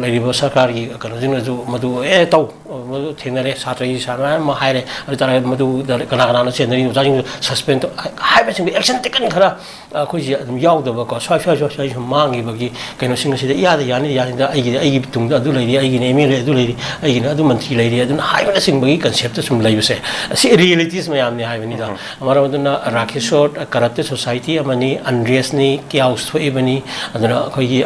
ꯂꯩꯔꯤꯕ ꯁꯔꯀꯥꯔꯒꯤ ꯀꯩꯅꯣꯁꯤꯡꯅꯁꯨ ꯃꯗꯨ ꯑꯦ ꯇꯧ, ꯃꯗꯨ ꯊꯦꯡꯅꯔꯦ, ꯁꯥꯇ꯭ꯔꯒꯤ ꯁꯥꯔ ꯃꯌꯥꯝ ꯑꯃ ꯍꯥꯏꯔꯦ, ꯑꯗꯨ ꯑꯣꯏꯇꯥꯔꯒꯗꯤ ꯃꯗꯨꯗ ꯀꯅꯥ ꯀꯅꯥꯅ ꯆꯦꯟꯅꯔꯤ, ꯑꯣꯖꯥꯁꯤꯡꯗꯨ ꯁꯁꯄꯦꯟ ꯇꯧ ꯍꯥꯏꯕꯁꯤꯡꯗꯣ, ꯑꯦꯛꯁꯟ ꯇꯦꯀꯟ ꯈꯔ ꯑꯩꯈꯣꯏꯁꯦ ꯑꯗꯨꯝ ꯌꯥꯎꯗꯕꯀꯣ, ꯁ꯭ꯋꯥꯏ ꯁ꯭ꯋꯥꯏ ꯁ꯭ꯋꯥꯏ ꯁ꯭ꯋꯥꯏ ꯁꯨꯝ ꯃꯥꯡꯈꯤꯕꯒꯤ ꯀꯩꯅꯣꯁꯤꯡ ꯑꯁꯤꯗ ꯏꯌꯥꯗ ꯌꯥꯅꯤ ꯌꯥꯅꯤꯗ, ꯑꯩꯒꯤꯗꯤ ꯑꯩꯒꯤ ꯇꯨꯡꯗ ꯑꯗꯨ ꯂꯩꯔꯤ, ꯑꯩꯒꯤꯅ ꯑꯦꯝ ꯑꯦꯜ ꯑꯦ ꯑꯗꯨ ꯂꯩꯔꯤ, ꯑꯩꯒꯤꯅ ꯑꯗꯨ ꯃꯟꯇ꯭ꯔꯤ ꯂꯩꯔꯤ ꯑꯗꯨꯅ ꯍꯥꯏꯕꯅꯆꯤꯡꯕꯒꯤ ꯀꯟꯁꯦꯞꯇ ꯁꯨꯝ ꯂꯩꯕꯁꯦ, ꯑꯁꯤ ꯔꯤꯌꯦꯂꯤꯇꯤꯁ ꯃꯌꯥꯝꯅꯤ ꯍꯥꯏꯕꯅꯤꯗ꯫ ꯃꯔꯝ ꯑꯗꯨꯅ ꯔꯥꯈꯦꯁꯣꯔ ꯀꯔꯞꯇꯦꯠ ꯁꯣꯁꯥꯏꯇꯤ ꯑꯃꯅꯤ, ꯑꯟꯔꯦꯁꯅꯤ, ꯀꯤꯌꯥꯎꯁ ꯊꯣꯛꯏꯕꯅꯤ꯫ ꯑꯗꯨꯅ ꯑꯩꯈꯣꯏꯒꯤ,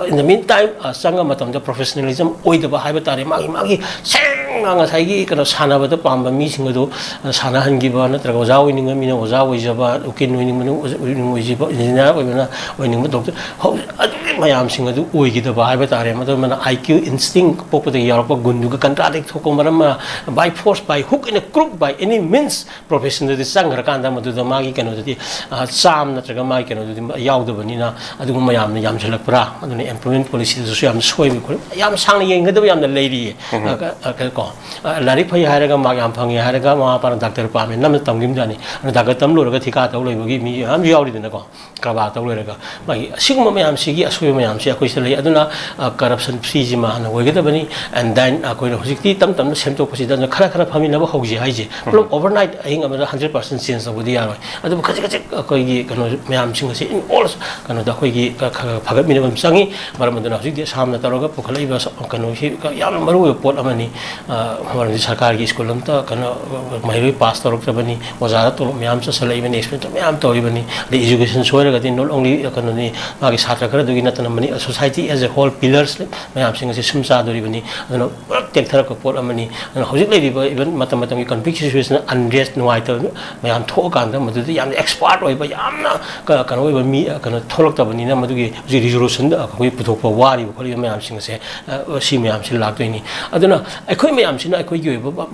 in the meantime, ꯆꯪꯕ ꯃꯇꯝꯗ ꯄ꯭ꯔꯣꯐꯦꯁꯅꯦꯂꯤꯖꯝ ꯑꯣꯏꯗꯕ ꯍꯥꯏꯕ ꯇꯥꯔꯦ, ꯃꯥꯒꯤ ꯃꯥꯒꯤ ꯁꯦꯡꯅ ꯉꯁꯥꯏꯒꯤ ꯀꯩꯅꯣ ꯁꯥꯟꯅꯕꯗ ꯄꯥꯝꯕ ꯃꯤꯁꯤꯡ ꯑꯗꯨ ꯁꯥꯟꯅꯍꯟꯈꯤꯕ, ꯅꯠꯇ꯭ꯔꯒ ꯑꯣꯖꯥ ꯑꯣꯏꯅꯤꯡꯕ ꯃꯤꯅ ꯑꯣꯖꯥ ꯑꯣꯏꯖꯕ, ꯎꯀꯤꯜ ꯑꯣꯏꯅꯤꯡꯕꯅ ꯑꯣꯏꯖꯕ, ꯏꯟꯖꯤꯅꯤꯌꯥꯔ ꯑꯣꯏꯕꯅ ꯑꯣꯏꯅꯤꯡꯕ, ꯗꯣꯛꯇꯔ, ꯑꯗꯨꯒꯤ ꯃꯌꯥꯝꯁꯤꯡ ꯑꯗꯨ ꯑꯣꯏꯈꯤꯗꯕ ꯍꯥꯏꯕ ꯇꯥꯔꯦ꯫ ꯃꯗꯨ ꯑꯃꯅ ꯑꯥꯏ ꯀ꯭ꯌꯨ ꯏꯟꯁꯇꯤꯡ ꯄꯣꯛꯄꯗꯒꯤ ꯌꯥꯎꯔꯛꯄ ꯒꯨꯟꯗꯨꯒ ꯀꯟꯇ꯭ꯔꯥꯗꯤꯛ ꯊꯣꯛꯄ ꯃꯔꯝ ꯑꯃ, by force, by hook and crook, by any means, ꯄ꯭ꯔꯣꯐꯦꯁꯟꯗꯗꯤ ꯆꯪꯈ꯭ꯔꯀꯥꯟꯗ ꯃꯗꯨꯗ ꯃꯥꯒꯤ ꯀꯩꯅꯣꯗꯨꯗꯤ, ꯆꯥꯝ ꯅꯠꯇ꯭ꯔꯒ ꯃꯥꯒꯤ ꯀꯩꯅꯣꯗꯨꯗꯤ ꯌꯥꯎꯗꯕꯅꯤꯅ, ꯑꯗꯨꯒꯨꯝꯕ ꯌꯥꯝꯅ ꯌꯥꯝꯁꯤꯜꯂꯛꯄ꯭ꯔꯥ? ꯑꯗꯨꯅ ꯑꯦꯝꯄ꯭ꯂꯣꯏꯃꯦꯟ ꯄꯣꯂꯤꯁꯤꯗꯁꯨ ꯌꯥꯝꯅ ꯁꯣꯏꯕ ꯈꯣꯠꯄ ꯌꯥꯝ ꯁꯥꯡꯅ ꯌꯦꯡꯒꯗꯕ ꯌꯥꯝꯅ ꯂꯩꯔꯤꯌꯦ꯫ ꯀꯣ, ꯂꯥꯏꯔꯤꯛ ꯐꯩ ꯍꯥꯏꯔꯒ ꯃꯥꯔꯛ ꯌꯥꯝ ꯐꯪꯉꯦ ꯍꯥꯏꯔꯒ ꯃꯃꯥ ꯃꯄꯥꯅ ꯗꯥꯛꯇꯔ ꯄꯥꯝꯃꯦ ꯅꯝꯅ ꯇꯝꯈꯤꯕꯖꯥꯠꯅꯤ꯫ ꯑꯗꯨ ꯗꯥꯛꯇꯔ ꯇꯝ ꯂꯣꯏꯔꯒ ꯊꯤꯀꯥ ꯇꯧ ꯂꯩꯕꯒꯤ ꯃꯤ ꯃꯌꯥꯝ ꯌꯥꯎꯔꯤꯗꯅꯀꯣ꯫ ꯀꯔꯕꯥꯔ ꯇꯧ ꯂꯣꯏꯔꯒ ꯃꯥꯒꯤ ꯑꯁꯤꯒꯨꯝꯕ ꯃꯌꯥꯝꯁꯤꯒꯤ ꯑꯁꯣꯏꯕ ꯃꯌꯥꯝꯁꯤ ꯑꯩꯈꯣꯏꯁꯤꯗ ꯂꯩ꯫ ꯑꯗꯨꯅ ꯀꯔꯞꯁꯟ ꯐ꯭ꯔꯤꯁꯤꯃ ꯍꯥꯟꯅ ꯑꯣꯏꯒꯗꯕꯅꯤ꯫ And then ꯑꯩꯈꯣꯏꯅ ꯍꯧꯖꯤꯛꯇꯤ ꯇꯞ ꯇꯞꯅ ꯁꯦꯝꯗꯣꯛꯄꯁꯤꯗ ꯑꯗꯨꯅ ꯈꯔ ꯈꯔ ꯐꯃꯤꯟꯅꯕ ꯍꯧꯁꯤ ꯍꯥꯏꯁꯦ꯫ ꯄꯨꯂꯞ ꯑꯣꯚꯔꯅꯥꯏꯠ ꯑꯍꯤꯡ ꯑꯃꯗ ꯍꯟꯗ꯭ꯔꯦꯠ ꯄꯥꯔꯁꯦꯟ ꯆꯦꯟꯖ ꯇꯧꯕꯗꯤ ꯌꯥꯔꯣꯏ꯫ ꯑꯗꯨꯕꯨ ꯈꯖꯤꯛ ꯈꯖꯤꯛ ꯑꯩꯈꯣꯏꯒꯤ ꯀꯩꯅꯣ ꯃꯌꯥꯝꯁꯤꯡ ꯑꯁꯤ in all ꯀꯩꯅꯣꯗ ꯑꯩꯈꯣꯏꯒꯤ ꯈꯔ ꯈꯔ ꯐꯒꯠꯃꯤꯟꯅꯕ ꯑꯃ ꯆꯪꯉꯤ꯫ ꯃꯔꯝ ꯑꯗꯨꯅ ꯍꯧꯖꯤꯛꯇꯤ ꯑꯁꯥꯝꯅ ꯇꯧꯔꯒ ꯄꯨꯈꯠꯂꯛꯏꯕ ꯀꯩꯅꯣꯁꯤ ꯌꯥꯝꯅ ꯃꯔꯨꯑꯣꯏꯕ ꯄꯣꯠ ꯑꯃꯅꯤ꯫ ꯃꯔꯝꯗꯤ ꯁꯔꯀꯥꯔꯒꯤ ꯁ꯭ꯀꯨꯜ ꯑꯝꯇ ꯀꯩꯅꯣ ꯃꯍꯩꯔꯣꯏ ꯄꯥꯁ ꯇꯧꯔꯛꯇ꯭ꯔꯕꯅꯤ, ꯑꯣꯖꯥꯗ ꯇꯣꯂꯣꯞ ꯃꯌꯥꯝ ꯆꯠꯁꯜꯂꯛꯏꯕꯅꯤ, ꯑꯦꯛꯁꯄꯦꯟꯗꯤꯆꯔ ꯃꯌꯥꯝ ꯇꯧꯔꯤꯕꯅꯤ꯫ ꯑꯗꯩ ꯏꯖꯨꯀꯦꯁꯟ ꯁꯣꯏꯔꯒꯗꯤ not only ꯀꯩꯅꯣꯅꯤ, ꯃꯥꯒꯤ ꯁꯥꯇ꯭ꯔ ꯈꯔꯗꯨꯒꯤ ꯅꯠꯇꯅ money society as a whole pillars ꯃꯌꯥꯝꯁꯤꯡ ꯑꯁꯤ ꯁꯨꯝ ꯆꯥꯗꯣꯔꯤꯕꯅꯤ꯫ ꯑꯗꯨꯅ ꯄꯨꯂꯞ ꯇꯦꯛꯊꯔꯛꯄ ꯄꯣꯠ ꯑꯃꯅꯤ꯫ ꯑꯗꯨꯅ ꯍꯧꯖꯤꯛ ꯂꯩꯔꯤꯕ even ꯃꯇꯝ ꯃꯇꯝꯒꯤ ꯀꯟꯐ꯭ꯂꯤꯛ ꯁꯤꯆꯨꯋꯦꯁꯟ, ꯑꯟꯔꯦꯁ, ꯅꯨꯡꯉꯥꯏꯇꯕ ꯃꯌꯥꯝ ꯊꯣꯛꯑꯀꯥꯟꯗ ꯃꯗꯨꯗ ꯌꯥꯝꯅ ꯑꯦꯛꯁꯄꯥꯔꯠ ꯑꯣꯏꯕ, ꯌꯥꯝꯅ ꯀ-, ꯀꯩꯅꯣ ꯑꯣꯏꯕ ꯃꯤ, ꯀꯩꯅꯣ ꯊꯣꯛꯂꯛꯇꯕꯅꯤꯅ ꯃꯗꯨꯒꯤ ꯍꯧꯖꯤꯛ ꯔꯤꯖꯣꯂꯨꯁꯟꯗ ꯑꯩꯈꯣꯏ ꯄꯨꯊꯣꯛꯄ ꯋꯥꯔꯤꯕ ꯈꯣꯠꯂꯤꯕ ꯃꯌꯥꯝꯁꯤꯡ ꯑꯁꯦ, ꯑ, ꯁꯤ ꯃꯌꯥꯝꯁꯤ ꯂꯥꯛꯇꯣꯏꯅꯤ꯫ ꯑꯗꯨꯅ ꯑꯩꯈꯣꯏ ꯃꯌꯥꯝꯁꯤꯅ ꯑꯩꯈꯣꯏꯒꯤ ꯑꯣꯏꯕ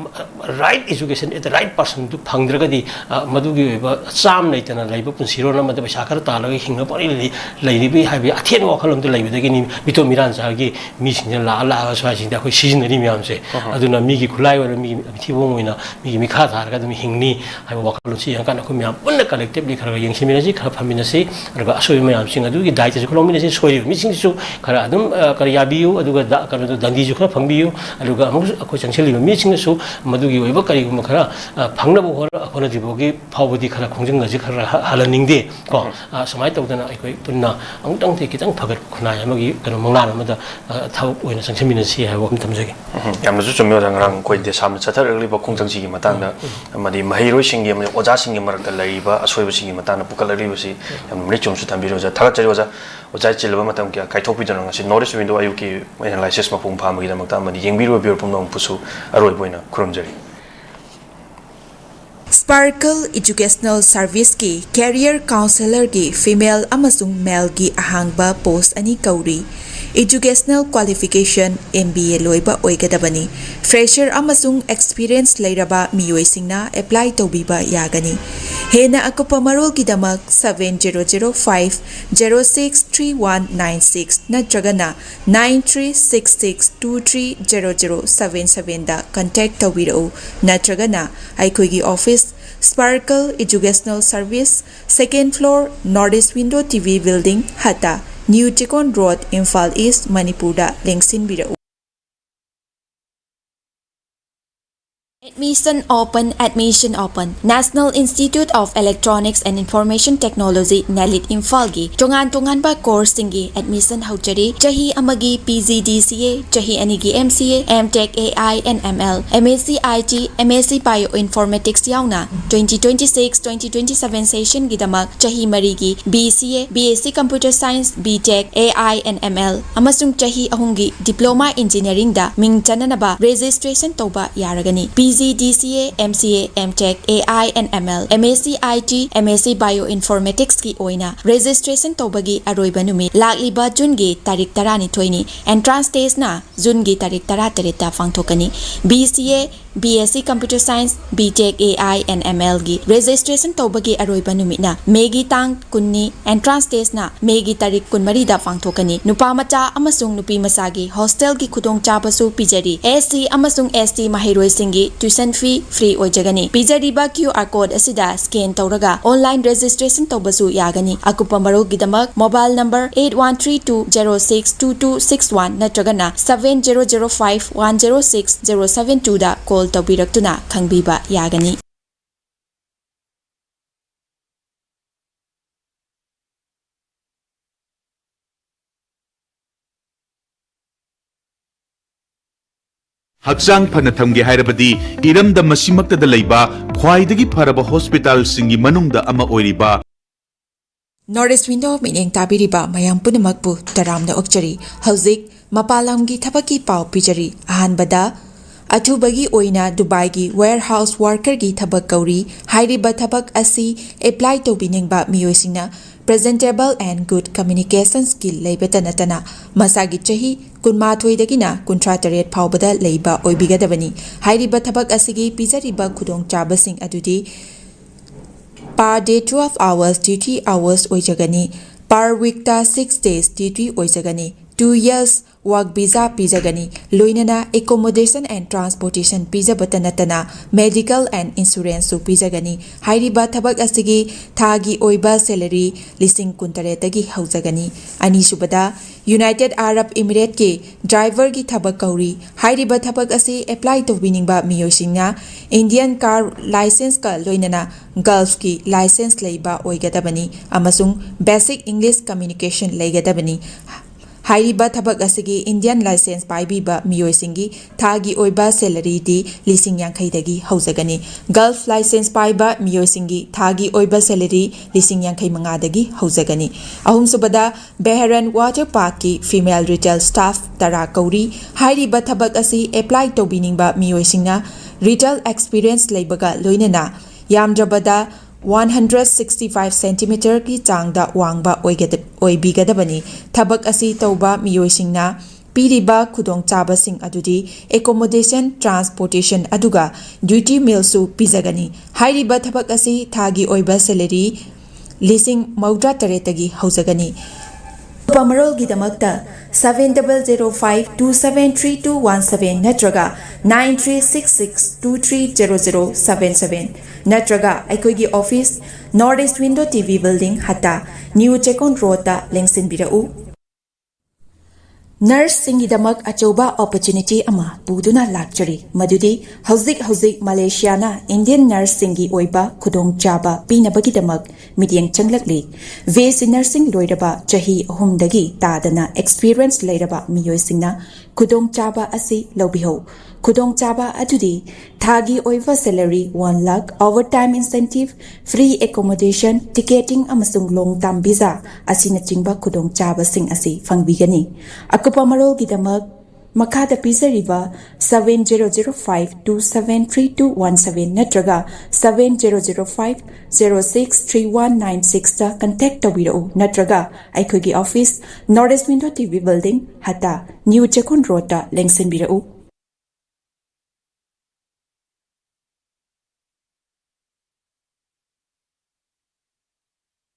right education at the right personꯗꯨ ꯐꯪꯗ꯭ꯔꯒꯗꯤ, ꯑ, ꯃꯗꯨꯒꯤ ꯑꯣꯏꯕ ꯆꯥꯝ ꯂꯩꯇꯅ ꯂꯩꯕ ꯄꯨꯟꯁꯤꯔꯣꯜ ꯑꯃꯗ ꯄꯩꯁꯥ ꯈꯔ ꯇꯥꯜꯂꯒ ꯍꯤꯡꯅꯕ ꯄꯪꯂꯩ ꯂꯩ-, ꯂꯩꯔꯤꯕ ꯍꯥꯏꯕꯒꯤ ꯑꯊꯦꯟꯕ ꯋꯥꯈꯜꯂꯣꯝꯗ ꯂꯩꯕꯗꯒꯤꯅꯤ ꯃꯤꯇꯣꯞ ꯃꯤꯔꯥꯟ ꯆꯥꯒꯤ ꯃꯤꯁꯤꯡꯁꯤꯅ ꯂꯥꯛꯑ ꯂꯥꯛꯑꯒ ꯁ꯭ꯋꯥꯏꯁꯤꯡꯗ ꯑꯩꯈꯣꯏ ꯁꯤꯖꯤꯟꯅꯔꯤ ꯃꯌꯥꯝꯁꯦ꯫ ꯑꯗꯨꯅ ꯃꯤꯒꯤ ꯈꯨꯠꯂꯥꯏ ꯑꯣꯏꯔ ꯃꯤꯒꯤ ꯃꯤꯊꯤꯕꯣꯡ ꯑꯣꯏꯅ ꯃꯤꯒꯤ ꯃꯤꯈꯥ ꯊꯥꯔꯒ ꯑꯗꯨꯝ ꯍꯤꯡꯅꯤ ꯍꯥꯏꯕ ꯋꯥꯈꯜꯂꯣꯟꯁꯤ ꯌꯦꯡꯉꯀꯥꯟꯗ ꯑꯩꯈꯣꯏ ꯃꯌꯥꯝ ꯄꯨꯟꯅ collectively ꯈꯔ ꯈꯔ ꯌꯦꯡꯁꯤꯟꯃꯤꯟꯅꯁꯤ, ꯈꯔ ꯐꯝꯃꯤꯟꯅꯁꯤ, ꯑꯗꯨꯒ ꯑꯁꯣꯏꯕ ꯃꯌꯥꯝꯁꯤꯡ ꯑꯗꯨꯒꯤ ꯗꯥꯏꯇꯁꯨ ꯈꯔ ꯂꯧꯃꯤꯟꯅꯁꯤ, ꯁꯣꯏꯔꯤꯕ ꯃꯤꯁꯤꯡꯁꯤꯁꯨ ꯈꯔ ꯑꯗꯨꯝ, ꯑ, ꯈꯔ ꯌꯥꯕꯤꯌꯨ, ꯑꯗꯨꯒ ꯗ-, ꯀꯩꯅꯣꯗꯣ ꯗꯟꯗꯤꯁꯨ ꯈꯔ ꯐꯪꯕꯤꯌꯨ, ꯑꯗꯨꯒ ꯑꯃꯨꯛ ꯑꯩꯈꯣꯏ ꯆꯪꯁꯤꯜꯂꯤꯕ ꯃꯤꯁꯤꯡꯅꯁꯨ ꯃꯗꯨꯒꯤ ꯑꯣꯏꯕ ꯀꯔꯤꯒꯨꯝꯕ ꯈꯔ, ꯑ, ꯐꯪꯅꯕ ꯍꯣꯠꯅ-, ꯍꯣꯠꯅꯗ꯭ꯔꯤꯐꯥꯎꯒꯤ ꯐꯥꯎꯕꯗꯤ ꯈꯔ ꯈꯣꯡꯖꯪ ꯑꯁꯤ ꯈꯔ ꯍ-, ꯍꯜꯍꯟꯅꯤꯡꯗꯦ ꯀꯣ꯫ ꯑ, ꯁꯨꯃꯥꯏꯅ ꯇꯧꯗꯅ ꯑꯩꯈꯣꯏ ꯄꯨꯟꯅ ꯑꯃꯨꯛꯇꯪꯗꯤ ꯈꯤꯇꯪ ꯐꯒꯠꯄ ꯈꯨꯟꯅꯥꯏ ꯑꯃꯒꯤ ꯀꯩꯅꯣ ꯃꯪꯂꯥꯟ ꯑꯃꯗ, ꯑ, ꯊꯕꯛ ꯑꯣꯏꯅ ꯆꯪꯁꯤꯟꯃꯤꯟꯅꯁꯤ ꯍꯥꯏꯕ ꯋꯥꯐꯝ ꯊꯝꯖꯒꯦ꯫ ꯌꯥꯝꯅꯁꯨ ꯆꯨꯝꯃꯤ ꯑꯣꯖꯥ, ꯉꯔꯥꯡ ꯑꯩꯈꯣꯏ ꯗꯦꯁꯥꯝꯗ ꯆꯠꯊꯔꯛꯂꯤꯕ ꯈꯣꯡꯖꯪꯁꯤꯒꯤ ꯃꯇꯥꯡꯗ ꯑꯃꯗꯤ ꯃꯍꯩꯔꯣꯏꯁꯤꯡꯒꯤ ꯑꯃꯗꯤ ꯑꯣꯖꯥꯁꯤꯡꯒꯤ ꯃꯔꯛꯇ ꯂꯩꯔꯤꯕ ꯑꯁꯣꯏꯕꯁꯤꯡꯒꯤ ꯃꯇꯥꯡꯗ ꯄꯨꯈꯠꯂꯛꯂꯤꯕꯁꯤ ꯌꯥꯝꯅ ꯃꯔꯤꯛ ꯆꯨꯝꯅꯁꯨ ꯊꯝꯕꯤꯔꯦ ꯑꯣꯖꯥ꯫ ꯊꯥꯒꯠꯆꯔꯤ ꯑꯣꯖꯥ꯫ ꯑꯣꯖꯥ ꯆꯤꯜꯂꯕ ꯃꯇꯝ ꯀꯌꯥ ꯀꯥꯏꯊꯣꯛꯄꯤꯗꯨꯅ ꯉꯁꯤ North East Window ꯑꯌꯨꯛꯀꯤ analysis ꯃꯄꯨꯡ ꯐꯥꯕꯒꯤꯗꯃꯛꯇ ꯑꯃꯗꯤ ꯌꯦꯡꯕꯤꯔꯤꯕ viewer ꯄꯨꯝꯅꯃꯛꯄꯨꯁꯨ ꯑꯔꯣꯏꯕ ꯑꯣꯏꯅ ꯈꯨꯔꯨꯝꯖꯔꯤ꯫ Sparkle Educational Serviceꯀꯤ Career Counselorꯒꯤ female ꯑꯃꯁꯨꯡ maleꯒꯤ ꯑꯍꯥꯡꯕ post ꯑꯅꯤ ꯀꯧꯔꯤ꯫ Educational qualification M B A ꯂꯣꯏꯕ ꯑꯣꯏꯒꯗꯕꯅꯤ꯫ Fresher ꯑꯃꯁꯨꯡ experience ꯂꯩꯔꯕ ꯃꯤꯑꯣꯏꯁꯤꯡꯅ apply ꯇꯧꯕꯤꯕ ꯌꯥꯒꯅꯤ꯫ ꯍꯦꯟꯅ ꯑꯀꯨꯞꯄ ꯃꯔꯣꯜꯒꯤꯗꯃꯛ seven zero zero five zero six three one nine six ꯅꯠꯇ꯭ꯔꯒꯅ nine three six six two three zero zero seven sevenꯗ contact ꯇꯧꯕꯤꯔꯛꯎ, ꯅꯠꯇ꯭ꯔꯒꯅ ꯑꯩꯈꯣꯏꯒꯤ office, Sparkle Educational Service, second floor, North East Window T V Building, ꯍꯠꯇ, New Chekon Road, Imphal East, ꯃꯅꯤꯄꯨꯔꯗ ꯂꯦꯡꯁꯤꯟꯕꯤꯔꯛꯎ꯫ Admission open, admission open. National Institute of Electronics and Information Technology, NELIT ꯏꯝꯐꯥꯜꯒꯤ ꯇꯣꯉꯥꯟ ꯇꯣꯉꯥꯟꯕ courseꯁꯤꯡꯒꯤ admission ꯍꯧꯖꯔꯤ꯫ ꯆꯍꯤ ꯑꯃꯒꯤ P G D C A, ꯆꯍꯤ ꯑꯅꯤꯒꯤ M C A, M Tech A I and M L, M S C I T, M S C Bioinformatics ꯌꯥꯎꯅ twenty twenty-six twenty twenty-seven sessionꯒꯤꯗꯃꯛ ꯆꯍꯤ ꯃꯔꯤꯒꯤ B C A, B S C Computer Science, B Tech, A I and M L ꯑꯃꯁꯨꯡ ꯆꯍꯤ ꯑꯍꯨꯝꯒꯤ Diploma Engineeringꯗ ꯃꯤꯡ ꯆꯟꯅꯅꯕ registration ꯇꯧꯕ ꯌꯥꯔꯒꯅꯤ꯫ P G D C A, M C A, M Tech, A I and M L, M S C I T, M S C Bioinformaticsꯀꯤ ꯑꯣꯏꯅ registration ꯇꯧꯕꯒꯤ ꯑꯔꯣꯏꯕ ꯅꯨꯃꯤꯠ ꯂꯥꯛꯂꯤꯕ Juneꯒꯤ ꯇꯥꯔꯤꯛ ꯇꯔꯥꯅꯤꯊꯣꯏꯅꯤ꯫ Entrance testꯅ Juneꯒꯤ ꯇꯥꯔꯤꯛ ꯇꯔꯥꯇꯔꯦꯠꯇ ꯄꯥꯡꯊꯣꯛꯀꯅꯤ꯫ B C A, B S C Computer Science, B Tech A I and M Lꯒꯤ registration ꯇꯧꯕꯒꯤ ꯑꯔꯣꯏꯕ ꯅꯨꯃꯤꯠꯅ Mayꯒꯤ ꯇꯥꯡ ꯀꯨꯟꯅꯤ꯫ Entrance testꯅ Mayꯒꯤ ꯇꯥꯔꯤꯛ ꯀꯨꯟꯃꯔꯤꯗ ꯄꯥꯡꯊꯣꯛꯀꯅꯤ꯫ ꯅꯨꯄꯥ ꯃꯆꯥ ꯑꯃꯁꯨꯡ ꯅꯨꯄꯤ ꯃꯆꯥꯒꯤ hostelꯒꯤ ꯈꯨꯗꯣꯡꯆꯥꯕꯁꯨ ꯄꯤꯖꯔꯤ꯫ S C ꯑꯃꯁꯨꯡ S T ꯃꯍꯩꯔꯣꯏꯁꯤꯡꯒꯤ tuition fee free ꯑꯣꯏꯖꯒꯅꯤ꯫ ꯄꯤꯖꯔꯤꯕ Q R code ꯑꯁꯤꯗ scan ꯇꯧꯔꯒ online registration ꯇꯧꯕꯁꯨ ꯌꯥꯒꯅꯤ꯫ ꯑꯀꯨꯞꯄ ꯃꯔꯣꯜꯒꯤꯗꯃꯛ mobile number eight one three two zero six two two six one ꯅꯠꯇ꯭ꯔꯒꯅ seven zero zero five one zero six zero seven twoꯗ call ꯇꯧꯕꯤꯔꯛꯇꯨꯅ ꯈꯪꯕꯤꯕ ꯌꯥꯒꯅꯤ꯫ ꯍꯛꯆꯥꯡ ꯐꯅ ꯊꯝꯒꯦ ꯍꯥꯏꯔꯕꯗꯤ ꯏꯔꯝꯗꯝ ꯑꯁꯤꯃꯛꯇꯗ ꯂꯩꯕ ꯈ꯭ꯋꯥꯏꯗꯒꯤ ꯐꯔꯕ ꯍꯣꯁꯄꯤꯇꯥꯜꯁꯤꯡꯒꯤ ꯃꯅꯨꯡꯗ ꯑꯃ ꯑꯣꯏꯔꯤꯕ North East Window ꯃꯤꯠꯌꯦꯡ ꯇꯥꯕꯤꯔꯤꯕ ꯃꯌꯥꯝ ꯄꯨꯝꯅꯃꯛꯄꯨ ꯇꯔꯥꯝꯅ ꯑꯣꯛꯆꯔꯤ꯫ ꯍꯧꯖꯤꯛ ꯃꯄꯥꯟ ꯂꯝꯒꯤ ꯊꯕꯛꯀꯤ ꯄꯥꯎ ꯄꯤꯖꯔꯤ꯫ ꯑꯍꯥꯟꯕꯗ, ꯑꯊꯨꯕꯒꯤ ꯑꯣꯏꯅ ꯗꯨꯕꯥꯏꯒꯤ warehouse workerꯒꯤ ꯊꯕꯛ ꯀꯧꯔꯤ꯫ ꯍꯥꯏꯔꯤꯕ ꯊꯕꯛ ꯑꯁꯤ apply ꯇꯧꯕꯤꯅꯤꯡꯕ ꯃꯤꯑꯣꯏꯁꯤꯡꯅ presentable and good communication skill ꯂꯩꯕꯇ ꯅꯠꯇꯅ ꯃꯁꯥꯒꯤ ꯆꯍꯤ ꯀꯨꯟꯃꯥꯊꯣꯏꯗꯒꯤꯅ ꯀꯨꯟꯊ꯭ꯔꯥ ꯇꯔꯦꯠ ꯐꯥꯎꯕꯗ ꯂꯩꯕ ꯑꯣꯏꯕꯤꯒꯗꯕꯅꯤ꯫ ꯍꯥꯏꯔꯤꯕ ꯊꯕꯛ ꯑꯁꯤꯒꯤ ꯄꯤꯖꯔꯤꯕ ꯈꯨꯗꯣꯡꯆꯥꯕꯁꯤꯡ ꯑꯗꯨꯗꯤ per day twelve hours duty hours ꯑꯣꯏꯖꯒꯅꯤ꯫ Per weekꯇ six days duty ꯑꯣꯏꯖꯒꯅꯤ꯫ Two years work visa ꯄꯤꯖꯒꯅꯤ꯫ ꯂꯣꯏꯅꯅ accommodation and transportation ꯄꯤꯖꯕꯇ ꯅꯠꯇꯅ medical and insuranceꯁꯨ ꯄꯤꯖꯒꯅꯤ꯫ ꯍꯥꯏꯔꯤꯕ ꯊꯕꯛ ꯑꯁꯤꯒꯤ ꯊꯥꯒꯤ ꯑꯣꯏꯕ salary ꯂꯤꯁꯤꯡ ꯀꯨꯟꯇꯔꯦꯠꯇꯒꯤ ꯍꯧꯖꯒꯅꯤ꯫ ꯑꯅꯤꯁꯨꯕꯗ, United Arab Emirateꯀꯤ driverꯒꯤ ꯊꯕꯛ ꯀꯧꯔꯤ꯫ ꯍꯥꯏꯔꯤꯕ ꯊꯕꯛ ꯑꯁꯤ apply ꯇꯧꯕꯤꯅꯤꯡꯕ ꯃꯤꯑꯣꯏꯁꯤꯡꯅ Indian car licenceꯀ ꯂꯣꯏꯅꯅ Gulfꯀꯤ license ꯂꯩꯕ ꯑꯣꯏꯒꯗꯕꯅꯤ ꯑꯃꯁꯨꯡ basic English communication ꯂꯩꯒꯗꯕꯅꯤ꯫ ꯍꯥꯏꯔꯤꯕ ꯊꯕꯛ ꯑꯁꯤꯒꯤ Indian license ꯄꯥꯏꯕꯤꯕ ꯃꯤꯑꯣꯏꯁꯤꯡꯒꯤ ꯊꯥꯒꯤ ꯑꯣꯏꯕ salaryꯗꯤ ꯂꯤꯁꯤꯡ ꯌꯥꯡꯈꯩꯗꯒꯤ ꯍꯧꯖꯒꯅꯤ꯫ Gulf license ꯄꯥꯏꯕ ꯃꯤꯑꯣꯏꯁꯤꯡꯒꯤ ꯊꯥꯒꯤ ꯑꯣꯏꯕ salary ꯂꯤꯁꯤꯡ ꯌꯥꯡꯈꯩ ꯃꯉꯥꯗꯒꯤ ꯍꯧꯖꯒꯅꯤ꯫ ꯑꯍꯨꯝꯁꯨꯕꯗ, Bahrain water parkꯀꯤ female retail staff ꯇꯔꯥ ꯀꯧꯔꯤ꯫ ꯍꯥꯏꯔꯤꯕ ꯊꯕꯛ ꯑꯁꯤ apply ꯇꯧꯕꯤꯅꯤꯡꯕ ꯃꯤꯑꯣꯏꯁꯤꯡꯅ retail experience ꯂꯩꯕꯒ ꯂꯣꯏꯅꯅ ꯌꯥꯝꯗ꯭ꯔꯕꯗ one hundred sixty five centimeterꯒꯤ ꯆꯥꯡꯗ ꯋꯥꯡꯕ ꯑꯣꯏꯒꯗ-, ꯑꯣꯏꯕꯤꯒꯗꯕꯅꯤ꯫ ꯊꯕꯛ ꯑꯁꯤ ꯇꯧꯕ ꯃꯤꯑꯣꯏꯁꯤꯡꯅ ꯄꯤꯔꯤꯕ ꯈꯨꯗꯣꯡꯆꯥꯕꯁꯤꯡ ꯑꯗꯨꯗꯤ accommodation, transportation ꯑꯗꯨꯒ duty mealꯁꯨ ꯄꯤꯖꯒꯅꯤ꯫ ꯍꯥꯏꯔꯤꯕ ꯊꯕꯛ ꯑꯁꯤ ꯊꯥꯒꯤ ꯑꯣꯏꯕ salary ꯂꯤꯁꯤꯡ ꯃꯧꯗ꯭ꯔꯥ ꯇꯔꯦꯠꯇꯒꯤ ꯍꯧꯖꯒꯅꯤ꯫ ꯑꯀꯨꯞꯄ ꯃꯔꯣꯜꯒꯤꯗꯃꯛꯇ seven double zero five two seven three two one seven ꯅꯠꯇ꯭ꯔꯒ nine three six six two three zero zero seven seven ꯅꯠꯇ꯭ꯔꯒ ꯑꯩꯈꯣꯏꯒꯤ office, North East Window TV building, ꯍꯠꯇꯥ, New ꯆꯦꯛꯀꯣꯟ roadꯇ ꯂꯦꯡꯁꯤꯟꯕꯤꯔꯛꯎ꯫ Nurseꯁꯤꯡꯒꯤꯗꯃꯛ ꯑꯆꯧꯕ opportunity ꯑꯃ ꯄꯨꯗꯨꯅ ꯂꯥꯛꯆꯔꯤ, ꯃꯗꯨꯗꯤ ꯍꯧꯖꯤꯛ ꯍꯧꯖꯤꯛ ꯃꯂꯦꯁꯤꯌꯥꯅ Indian nurseꯁꯤꯡꯒꯤ ꯑꯣꯏꯕ ꯈꯨꯗꯣꯡꯆꯥꯕ ꯄꯤꯅꯕꯒꯤꯗꯃꯛ ꯃꯤꯠꯌꯦꯡ ꯆꯪꯂꯛꯂꯤ꯫ BSc nursing ꯂꯣꯏꯔꯕ ꯆꯍꯤ ꯑꯍꯨꯝꯗꯒꯤ ꯇꯥꯗꯅ experience ꯂꯩꯔꯕ ꯃꯤꯑꯣꯏꯁꯤꯡꯅ ꯈꯨꯗꯣꯡꯆꯥꯕ ꯑꯁꯤ ꯂꯧꯕꯤꯍꯧ꯫ ꯈꯨꯗꯣꯡꯆꯥꯕ ꯑꯗꯨꯗꯤ ꯊꯥꯒꯤ ꯑꯣꯏꯕ salary one lakh, overtime incentive, free accommodation, ticketing ꯑꯃꯁꯨꯡ long term visa ꯑꯁꯤꯅꯆꯤꯡꯕ ꯈꯨꯗꯣꯡꯆꯥꯕꯁꯤꯡ ꯑꯁꯤ ꯐꯪꯕꯤꯒꯅꯤ꯫ ꯑꯀꯨꯞꯄ ꯃꯔꯣꯜꯒꯤꯗꯃꯛ ꯃꯈꯥꯗ ꯄꯤꯖꯔꯤꯕ seven zero zero five two seven three two one seven ꯅꯠꯇ꯭ꯔꯒ seven zero zero five zero six three one nine sixꯇ contact ꯇꯧꯕꯤꯔꯛꯎ, ꯅꯠꯇ꯭ꯔꯒ ꯑꯩꯈꯣꯏꯒꯤ office North East Window TV building, Hatta, New Chekkon ꯔꯣꯗꯇ ꯂꯦꯡꯁꯤꯟꯕꯤꯔꯛꯎ꯫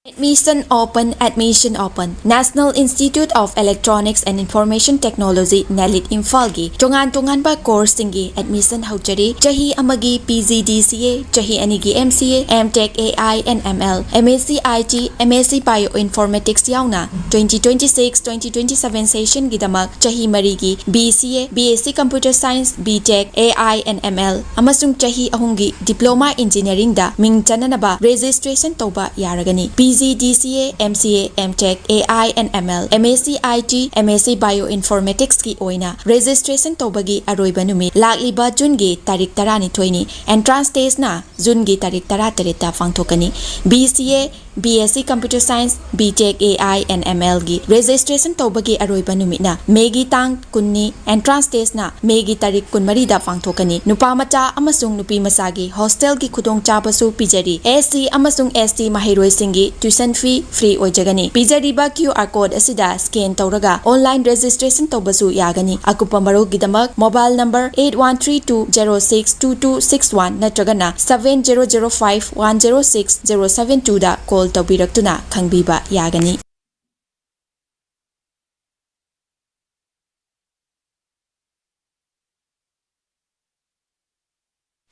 Admission open, admission open. National Institute of Electronics and Information Technology, ꯅꯦꯂꯤꯠ, ꯏꯝꯐꯥꯜꯒꯤ ꯇꯣꯉꯥꯟ ꯇꯣꯉꯥꯟꯕ courseꯁꯤꯡꯒꯤ admission ꯍꯧꯖꯔꯤ꯫ ꯆꯍꯤ ꯑꯃꯒꯤ PGDCA, ꯆꯍꯤ ꯑꯅꯤꯒꯤ MCA, MTech AI and ML, MSc IT, MSc Bioinformatics ꯌꯥꯎꯅ twenty twenty-six twenty twenty-seven sessionꯒꯤꯗꯃꯛ ꯆꯍꯤ ꯃꯔꯤꯒꯤ BCA, BSc Computer Science, BTech AI and ML, ꯑꯃꯁꯨꯡ ꯆꯍꯤ ꯑꯍꯨꯝꯒꯤ Diploma Engineeringꯗ ꯃꯤꯡ ꯆꯟꯅꯅꯕ registration ꯇꯧꯕ ꯌꯥꯔꯒꯅꯤ꯫ PGDCA, MCA, MTech, AI and ML, MSc IT, MSc Bioinformaticsꯀꯤ ꯑꯣꯏꯅ registration ꯇꯧꯕꯒꯤ ꯑꯔꯣꯏꯕ ꯅꯨꯃꯤꯠ ꯂꯥꯛꯂꯤꯕ Juneꯒꯤ ꯇꯥꯔꯤꯛ ꯇꯔꯥꯅꯤꯊꯣꯏꯅꯤ꯫ Entrance testꯅ Juneꯒꯤ ꯇꯥꯔꯤꯛ ꯇꯔꯥꯇꯔꯦꯠꯇ ꯄꯥꯡꯊꯣꯛꯀꯅꯤ꯫ BCA, BSc Computer Science, BTech AI and MLꯒꯤ registration ꯇꯧꯕꯒꯤ ꯑꯔꯣꯏꯕ ꯅꯨꯃꯤꯠꯅ Mayꯒꯤ ꯇꯥꯡ ꯀꯨꯟꯅꯤ꯫ Entrance testꯅ Mayꯒꯤ ꯇꯥꯔꯤꯛ ꯀꯨꯟꯃꯔꯤꯗ ꯄꯥꯡꯊꯣꯛꯀꯅꯤ꯫ ꯅꯨꯄꯥ ꯃꯆꯥ ꯑꯃꯁꯨꯡ ꯅꯨꯄꯤ ꯃꯆꯥꯒꯤ hostelꯒꯤ ꯈꯨꯗꯣꯡꯆꯥꯕꯁꯨ ꯄꯤꯖꯔꯤ꯫ SC ꯑꯃꯁꯨꯡ ST ꯃꯍꯩꯔꯣꯏꯁꯤꯡꯒꯤ tuition fee free ꯑꯣꯏꯖꯒꯅꯤ꯫ ꯄꯤꯖꯔꯤꯕ QR code ꯑꯁꯤꯗ scan ꯇꯧꯔꯒ online registration ꯇꯧꯕꯁꯨ ꯌꯥꯒꯅꯤ꯫ ꯑꯀꯨꯞꯄ ꯃꯔꯣꯜꯒꯤꯗꯃꯛ mobile number eight one three two zero six two two six one ꯅꯠꯇ꯭ꯔꯒꯅ seven zero zero five one zero six zero seven twoꯗ call ꯇꯧꯕꯤꯔꯛꯇꯨꯅ ꯈꯪꯕꯤꯕ ꯌꯥꯒꯅꯤ꯫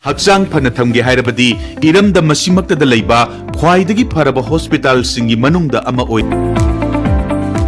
ꯍꯛꯆꯥꯡ ꯐꯅ ꯊꯝꯒꯦ ꯍꯥꯏꯔꯕꯗꯤ ꯏꯔꯝꯗꯝ ꯑꯁꯤꯃꯛꯇꯗ ꯂꯩꯕ ꯈ꯭ꯋꯥꯏꯗꯒꯤ ꯐꯔꯕ hospitalꯁꯤꯡꯒꯤ ꯃꯅꯨꯡꯗ ꯑꯃ ꯑꯣꯏ꯫